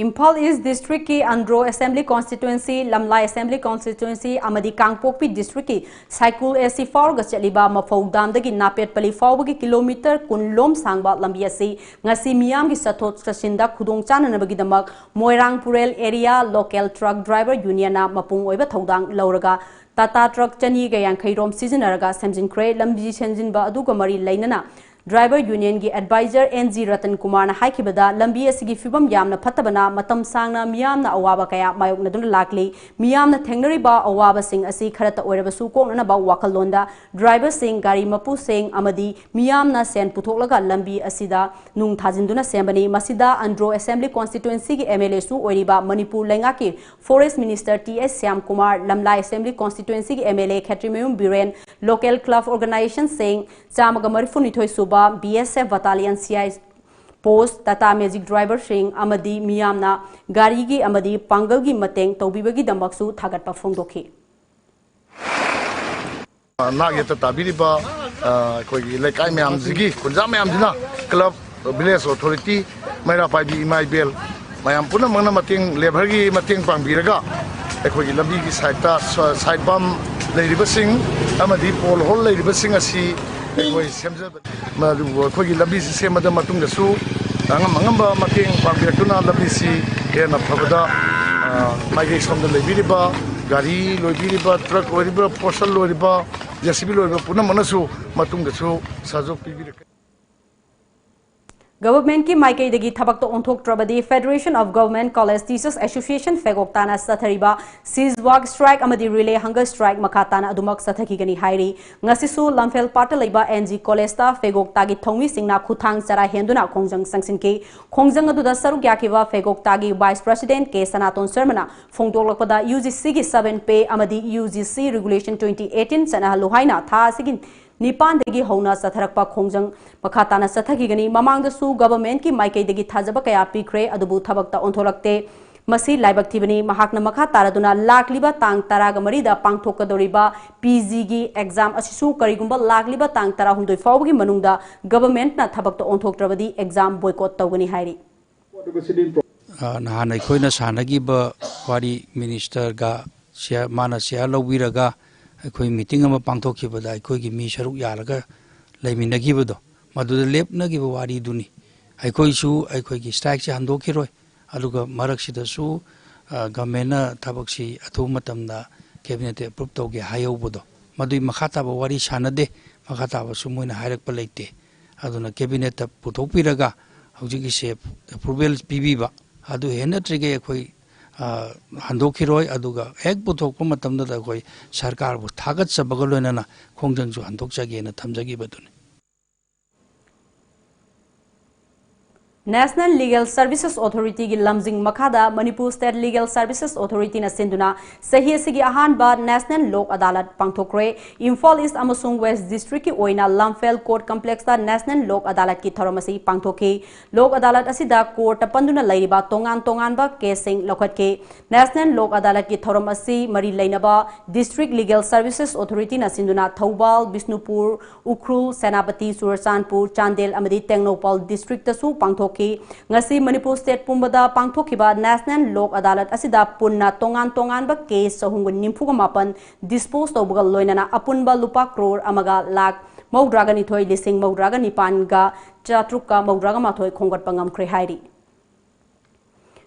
ꯏꯝꯐꯥꯜ ꯏꯁ ꯗꯤꯁꯇ꯭ꯔꯤꯛꯀꯤ ꯑꯟꯗ꯭ꯔꯣ ꯑꯦꯁꯦꯝꯕ꯭ꯂꯤ ꯀꯣꯟꯁꯇꯤꯇ꯭ꯋꯦꯟꯁꯤ, ꯂꯝꯂꯥꯏ ꯑꯦꯁꯦꯝꯕ꯭ꯂꯤ ꯀꯣꯟꯁꯇꯤꯇ꯭ꯋꯦꯟꯁꯤ ꯑꯃꯗꯤ ꯀꯥꯡꯄꯣꯛꯄꯤ ꯗꯤꯁꯇ꯭ꯔꯤꯛꯀꯤ ꯁꯥꯏꯀꯨꯜ ꯑꯦ ꯁꯤ ꯐꯥꯎꯔꯒ ꯆꯠꯂꯤꯕ ꯃꯐꯧ ꯗꯥꯝꯗꯒꯤ ꯅꯥꯄꯦꯠ ꯄꯂꯤ ꯐꯥꯎꯕꯒꯤ ꯀꯤꯂꯣꯃꯤꯇꯔ ꯀꯨꯟ ꯂꯣꯝ ꯁꯥꯡꯕ ꯂꯝꯕꯤ ꯑꯁꯤ ꯉꯁꯤ ꯃꯤꯌꯥꯝꯒꯤ ꯆꯠꯊꯣꯛ ꯆꯠꯁꯤꯟꯗ ꯈꯨꯗꯣꯡ ꯆꯥꯅꯅꯕꯒꯤꯗꯃꯛ ꯃꯣꯏꯔꯥꯡ ꯄꯨꯔꯦꯜ ꯑꯦꯔꯤꯌꯥ ꯂꯣꯀꯦꯜ ꯇ꯭ꯔꯛ ꯗ꯭ꯔꯥꯏꯚꯔ ꯌꯨꯅꯤꯌꯟꯅ ꯃꯄꯨꯡ ꯑꯣꯏꯕ ꯊꯧꯗꯥꯡ ꯂꯧꯔꯒ ꯇꯥꯇꯥ ꯇ꯭ꯔꯛ ꯆꯅꯤꯒ ꯌꯥꯡꯈꯩ ꯔꯣꯝ ꯁꯤꯖꯤꯟꯅꯔꯒ ꯁꯦꯝꯖꯤꯟꯈ꯭ꯔꯦ꯫ ꯂꯝꯕꯤ ꯁꯦꯝꯖꯤꯟꯕ ꯑꯗꯨꯒ ꯃꯔꯤ ꯂꯩꯅꯅ ꯗ꯭ꯔꯥꯏꯚꯔ ꯌꯨꯅꯤꯌꯟꯒꯤ ꯑꯦꯗꯚꯥꯏꯖꯔ ꯑꯦꯟ ꯖꯤ ꯔꯇꯟ ꯀꯨꯃꯥꯔꯅ ꯍꯥꯏꯈꯤꯕꯗ, ꯂꯝꯕꯤ ꯑꯁꯤꯒꯤ ꯐꯤꯕꯝ ꯌꯥꯝꯅ ꯐꯠꯇꯕꯅ ꯃꯇꯝ ꯁꯥꯡꯅ ꯃꯤꯌꯥꯝꯅ ꯑꯋꯥꯕ ꯀꯌꯥ ꯃꯥꯌꯣꯛꯅꯗꯨꯅ ꯂꯥꯛꯂꯤ꯫ ꯃꯤꯌꯥꯝꯅ ꯊꯦꯡꯅꯔꯤꯕ ꯑꯋꯥꯕꯁꯤꯡ ꯑꯁꯤ ꯈꯔꯇ ꯑꯣꯏꯔꯕꯁꯨ ꯀꯣꯛꯅꯅꯕ ꯋꯥꯈꯜꯂꯣꯟꯗ ꯗ꯭ꯔꯥꯏꯚꯔꯁꯤꯡ, ꯒꯥꯔꯤ ꯃꯄꯨꯁꯤꯡ ꯑꯃꯗꯤ ꯃꯤꯌꯥꯝꯅ ꯁꯦꯟ ꯄꯨꯊꯣꯛꯂꯒ ꯂꯝꯕꯤ ꯑꯁꯤꯗ ꯅꯨꯡ ꯊꯥꯖꯤꯟꯗꯨꯅ ꯁꯦꯝꯕꯅꯤ꯫ ꯃꯁꯤꯗ ꯑꯟꯗ꯭ꯔꯣ ꯑꯦꯁꯦꯝꯕ꯭ꯂꯤ ꯀꯣꯟꯁꯇꯤꯇ꯭ꯋꯦꯟꯁꯤꯒꯤ ꯑꯦꯝ ꯑꯦꯜ ꯑꯦꯁꯨ ꯑꯣꯏꯔꯤꯕ ꯃꯅꯤꯄꯨꯔ ꯂꯩꯉꯥꯛꯀꯤ forest minister T S Shyam Kumar, Lamlai assembly ꯀꯣꯟꯁꯇꯤꯇ꯭ꯋꯦꯟꯁꯤꯒꯤ M L A Khetrimayum Biren, local club ꯑꯣꯔꯒꯅꯥꯏꯖꯦꯁꯟꯁꯤꯡ, ꯆꯥꯝꯃꯒ ꯃꯔꯤꯐꯨꯅꯤꯊꯣꯏ ꯁꯨꯕ B S F ꯕꯇꯥꯂꯤꯌꯟ C I post, Tata magic ꯗ꯭ꯔꯥꯏꯚꯔꯁꯤꯡ ꯑꯃꯗꯤ ꯃꯤꯌꯥꯝꯅ ꯒꯥꯔꯤꯒꯤ ꯑꯃꯗꯤ ꯄꯥꯡꯒꯜꯒꯤ ꯃꯇꯦꯡ ꯇꯧꯕꯤꯕꯒꯤꯗꯃꯛꯁꯨ ꯊꯥꯒꯠꯄ ꯐꯣꯡꯗꯣꯛꯈꯤ꯫ ꯅꯥꯛ ꯌꯦꯠꯇ ꯇꯥꯕꯤꯔꯤꯕ, ꯑ, ꯑꯩꯈꯣꯏꯒꯤ ꯂꯩꯀꯥꯏ ꯃꯌꯥꯝꯁꯤꯒꯤ, ꯈꯨꯟꯖꯥ ꯃꯌꯥꯝꯁꯤꯅ, ꯀ꯭ꯂꯕ, ꯚꯤꯂꯦꯖ ꯑꯣꯊꯣꯔꯤꯇꯤ, ꯃꯩꯔꯥ ꯄꯥꯏꯕꯤ ꯏꯃꯥ ꯏꯕꯦꯜ ꯃꯌꯥꯝ ꯄꯨꯝꯅꯃꯛꯅ ꯃꯇꯦꯡ, ꯂꯦꯕꯔꯒꯤ ꯃꯇꯦꯡ ꯄꯥꯡꯕꯤꯔꯒ ꯑꯩꯈꯣꯏꯒꯤ ꯂꯝꯕꯤꯒꯤ ꯁꯥꯏꯠꯇ, ꯁ-, ꯁꯥꯏꯠ ꯕꯝ ꯂꯩꯔꯤꯕꯁꯤꯡ ꯑꯃꯗꯤ ꯄꯣꯜ ꯍꯣꯜ ꯂꯩꯔꯤꯕꯁꯤꯡ ꯑꯁꯤ ꯑꯩꯈꯣꯏ ꯁꯦꯝꯖꯕꯅꯤ꯫ ꯃꯗꯨꯕꯨ ꯑꯩꯈꯣꯏꯒꯤ ꯂꯝꯕꯤꯁꯤ ꯁꯦꯝꯕꯗ ꯃꯇꯨꯡꯗꯁꯨ ꯑꯉꯝ ꯑꯉꯝꯕ ꯃꯇꯦꯡ ꯄꯥꯡꯕꯤꯔꯛꯇꯨꯅ ꯂꯝꯕꯤꯁꯤ ꯍꯦꯟꯅ ꯐꯕꯗ, ꯑ, ꯃꯥꯏꯀꯩ ꯁꯣꯝꯗ ꯂꯩꯕꯤꯔꯤꯕ ꯒꯥꯔꯤ ꯂꯣꯏꯕꯤꯔꯤꯕ, ꯇ꯭ꯔꯛ ꯑꯣꯏꯔꯤꯕ, ꯄꯣꯔꯁꯟ ꯂꯣꯏꯔꯤꯕ, ꯖꯦ ꯁꯤ ꯕꯤ ꯂꯣꯏꯔꯤꯕ ꯄꯨꯝꯅꯃꯛꯅꯁꯨ ꯃꯇꯨꯡꯗꯁꯨ ꯁꯍꯖꯣꯛ ꯄꯤꯕꯤꯔꯛꯀꯅꯤ꯫ ꯒꯚꯔꯟꯃꯦꯟꯠꯀꯤ ꯃꯥꯏꯀꯩꯗꯒꯤ ꯊꯕꯛꯇ ꯑꯣꯟꯊꯣꯛꯇ꯭ꯔꯕꯗꯤ Federation of Government College Teachers Association ꯐꯦꯒꯣꯛ ꯇꯥꯅ ꯆꯠꯊꯔꯤꯕ cease work strike ꯑꯃꯗꯤ relay hunger strike ꯃꯈꯥ ꯇꯥꯅ ꯑꯗꯨꯃꯛ ꯆꯠꯊꯈꯤꯒꯅꯤ ꯍꯥꯏꯔꯤ꯫ ꯉꯁꯤꯁꯨ ꯂꯝꯐꯦꯜ ꯄꯥꯠꯇ ꯂꯩꯕ ꯑꯦꯟ ꯖꯤ ꯀꯣꯂꯦꯖꯇ ꯐꯦꯒꯣꯛꯇꯥꯒꯤ ꯊꯧꯃꯤꯁꯤꯡꯅ ꯈꯨꯠꯊꯥꯡ ꯆꯔꯥ ꯍꯦꯟꯗꯨꯅ ꯈꯣꯡꯖꯪ ꯆꯪꯁꯤꯟꯈꯤ꯫ ꯈꯣꯡꯖꯪ ꯑꯗꯨꯗ ꯁꯔꯨꯛ ꯌꯥꯈꯤꯕ ꯐꯦꯒꯣꯛꯇꯥꯒꯤ ꯚꯥꯏꯁ ꯄ꯭ꯔꯁꯤꯗꯦꯟꯠ ꯀꯦ ꯁꯅꯥꯇꯣꯟ ꯁꯔꯃꯅ ꯐꯣꯡꯗꯣꯛꯂꯛꯄꯗ, ꯌꯨ ꯖꯤ ꯁꯤꯒꯤ seven pay ꯑꯃꯗꯤ U G C regulation twenty eighteen ꯆꯠꯅꯍꯜꯂꯨ ꯍꯥꯏꯅ ꯊꯥ ꯑꯁꯤꯒꯤ ꯅꯤꯄꯥꯟꯗꯒꯤ ꯍꯧꯅ ꯆꯠꯊꯔꯛꯄ ꯈꯣꯡꯖꯪ ꯃꯈꯥ ꯇꯥꯅ ꯆꯠꯊꯈꯤꯒꯅꯤ꯫ ꯃꯃꯥꯡꯗꯁꯨ ꯒꯚꯔꯟꯃꯦꯟꯠꯀꯤ ꯃꯥꯏꯀꯩꯗꯒꯤ ꯊꯥꯖꯕ ꯀꯌꯥ ꯄꯤꯈ꯭ꯔꯦ, ꯑꯗꯨꯕꯨ ꯊꯕꯛꯇ ꯑꯣꯟꯊꯣꯔꯛꯇꯦ꯫ ꯃꯁꯤ ꯂꯥꯏꯕꯛ ꯊꯤꯕꯅꯤ꯫ ꯃꯍꯥꯛꯅ ꯃꯈꯥ ꯇꯥꯔꯗꯨꯅ ꯂꯥꯛꯂꯤꯕ ꯇꯥꯡ ꯇꯔꯥꯒ ꯃꯔꯤꯗ ꯄꯥꯡꯊꯣꯛꯀꯗꯧꯔꯤꯕ ꯄꯤ ꯖꯤꯒꯤ exam ꯑꯁꯤꯁꯨ ꯀꯔꯤꯒꯨꯝꯕ ꯂꯥꯛꯂꯤꯕ ꯇꯥꯡ ꯇꯔꯥꯍꯨꯝꯗꯣꯏ ꯐꯥꯎꯕꯒꯤ ꯃꯅꯨꯡꯗ ꯒꯚꯔꯟꯃꯦꯟꯠꯅ ꯊꯕꯛꯇ ꯑꯣꯟꯊꯣꯛꯇ꯭ꯔꯕꯗꯤ exam boycott ꯇꯧꯒꯅꯤ ꯍꯥꯏꯔꯤ꯫ ꯑ, ꯅꯍꯥꯟ ꯑꯩꯈꯣꯏꯅ ꯁꯥꯟꯅꯈꯤꯕ ꯋꯥꯔꯤ ꯃꯤꯅꯤꯁꯇꯔꯒ ꯁꯤꯌꯥ-, ꯃꯥꯅ ꯁꯤꯌꯥꯔ ꯂꯧꯕꯤꯔꯒ ꯑꯩꯈꯣꯏ ꯃꯤꯇꯤꯡ ꯑꯃ ꯄꯥꯡꯊꯣꯛꯈꯤꯕꯗ ꯑꯩꯈꯣꯏꯒꯤ ꯃꯤ ꯁꯔꯨꯛ ꯌꯥꯔꯒ ꯂꯩꯃꯤꯟꯅꯈꯤꯕꯗꯣ, ꯃꯗꯨꯗ ꯂꯦꯞꯅꯈꯤꯕ ꯋꯥꯔꯤꯗꯨꯅꯤ꯫ ꯑꯩꯈꯣꯏꯁꯨ ꯑꯩꯈꯣꯏꯒꯤ ꯁ꯭ꯇ꯭ꯔꯥꯏꯛꯁꯦ ꯍꯟꯗꯣꯛꯈꯤꯔꯣꯏ, ꯑꯗꯨꯒ ꯃꯔꯛꯁꯤꯗꯁꯨ, ꯑ, ꯒꯚꯔꯟꯃꯦꯟꯅ ꯊꯕꯛꯁꯤ ꯑꯊꯨꯕ ꯃꯇꯝꯗ ꯀꯦꯕꯤꯅꯦꯠꯇ ꯑꯦꯄ꯭ꯔꯨꯞ ꯇꯧꯒꯦ ꯍꯥꯏꯍꯧꯕꯗꯣ, ꯃꯗꯨꯒꯤ ꯃꯈꯥ ꯇꯥꯕ ꯋꯥꯔꯤ ꯁꯥꯟꯅꯗꯦ, ꯃꯈꯥ ꯇꯥꯕꯁꯨ ꯃꯣꯏꯅ ꯍꯥꯏꯔꯛꯄ ꯂꯩꯇꯦ꯫ ꯑꯗꯨꯅ ꯀꯦꯕꯤꯅꯦꯠꯇ ꯄꯨꯊꯣꯛꯄꯤꯔꯒ ꯍꯧꯖꯤꯛꯀꯤꯁꯦ ꯑꯦꯄ꯭ꯔꯨꯚꯦꯜ ꯄꯤꯕꯤꯕ, ꯑꯗꯨ ꯍꯦꯟꯅꯠꯇ꯭ꯔꯤꯉꯩ ꯑꯩꯈꯣꯏ, ꯑ, ꯍꯟꯗꯣꯛꯈꯤꯔꯣꯏ꯫ ꯑꯗꯨꯒ ꯍꯦꯛ ꯄꯨꯊꯣꯛꯄ ꯃꯇꯝꯗꯨꯗ ꯑꯩꯈꯣꯏ ꯁꯔꯀꯥꯔꯕꯨ ꯊꯥꯒꯠꯆꯕꯒ ꯂꯣꯏꯅꯅ ꯈꯣꯡꯖꯪꯁꯨ ꯍꯟꯗꯣꯛꯆꯒꯦꯅ ꯊꯝꯖꯈꯤꯕꯗꯨꯅꯤ꯫ National Legal Services Authority ꯒꯤ ꯂꯝꯖꯤꯡ ꯃꯈꯥꯗ Manipur State Legal Services Authority ꯅ ꯁꯤꯟꯗꯨꯅ ꯆꯍꯤ ꯑꯁꯤꯒꯤ ꯑꯍꯥꯟꯕ National ꯂꯣꯛ ꯑꯗꯥꯂꯠ ꯄꯥꯡꯊꯣꯛꯈ꯭ꯔꯦ꯫ ꯏꯝꯐꯥꯜ ꯏꯁ ꯑꯃꯁꯨꯡ ꯋꯦꯁ ꯗꯤꯁꯇ꯭ꯔꯤꯛꯀꯤ ꯑꯣꯏꯅ ꯂꯝꯐꯦꯜ ꯀꯣꯔꯠ ꯀꯝꯄ꯭ꯂꯦꯛꯁꯇ National ꯂꯣꯛ ꯑꯗꯥꯂꯠꯀꯤ ꯊꯧꯔꯝ ꯑꯁꯤ ꯄꯥꯡꯊꯣꯛꯈꯤ꯫ ꯂꯣꯛ ꯑꯗꯥꯂꯠ ꯑꯁꯤꯗ ꯀꯣꯔꯠꯇ ꯄꯟꯗꯨꯅ ꯂꯩꯔꯤꯕ ꯇꯣꯉꯥꯟ ꯇꯣꯉꯥꯟꯕ ꯀꯦꯁꯁꯤꯡ ꯂꯧꯈꯠꯈꯤ꯫ National ꯂꯣꯛ ꯑꯗꯥꯂꯠꯀꯤ ꯊꯧꯔꯝ ꯑꯁꯤ ꯃꯔꯤ ꯂꯩꯅꯕ District Legal Services Authority ꯅ ꯁꯤꯟꯗꯨꯅ ꯊꯧꯕꯥꯜ, ꯕꯤꯁꯅꯨꯄꯨꯔ, ꯎꯈ꯭ꯔꯨꯜ, ꯁꯦꯅꯥꯄꯇꯤ, ꯆꯨꯔꯆꯥꯟꯄꯨꯔ, ꯆꯥꯟꯗꯦꯜ ꯑꯃꯗꯤ ꯇꯦꯡꯅꯧꯄꯜ ꯗꯤꯁꯇ꯭ꯔꯤꯛꯇꯁꯨ ꯄꯥꯡꯊꯣꯛꯈꯤ꯫ ꯉꯁꯤ ꯃꯅꯤꯄꯨꯔ ꯁ꯭ꯇꯦꯠ ꯄꯨꯝꯕꯗ ꯄꯥꯡꯊꯣꯛꯈꯤꯕ National ꯂꯣꯛ ꯑꯗꯥꯂꯠ ꯑꯁꯤꯗ ꯄꯨꯟꯅ ꯇꯣꯉꯥꯟ ꯇꯣꯉꯥꯟꯕ ꯀꯦꯁ ꯆꯍꯨꯝꯒ ꯅꯤꯐꯨꯒ ꯃꯥꯄꯟ ꯗꯤꯁꯄꯣꯖ ꯇꯧꯕꯒ ꯂꯣꯏꯅꯅ ꯑꯄꯨꯟꯕ ꯂꯨꯄꯥ ꯀ꯭ꯔꯣꯔ ꯑꯃꯒ ꯂꯥꯈ ꯃꯧꯗ꯭ꯔꯥꯒ ꯅꯤꯊꯣꯏ ꯂꯤꯁꯤꯡ ꯃꯧꯗ꯭ꯔꯥꯒ ꯅꯤꯄꯥꯟꯒ ꯆꯥꯇ꯭ꯔꯨꯛꯀ ꯃꯧꯗ꯭ꯔꯥꯒ ꯃꯥꯊꯣꯏ ꯈꯣꯝꯒꯠꯄ ꯉꯝꯈ꯭ꯔꯦ ꯍꯥꯏꯔꯤ꯫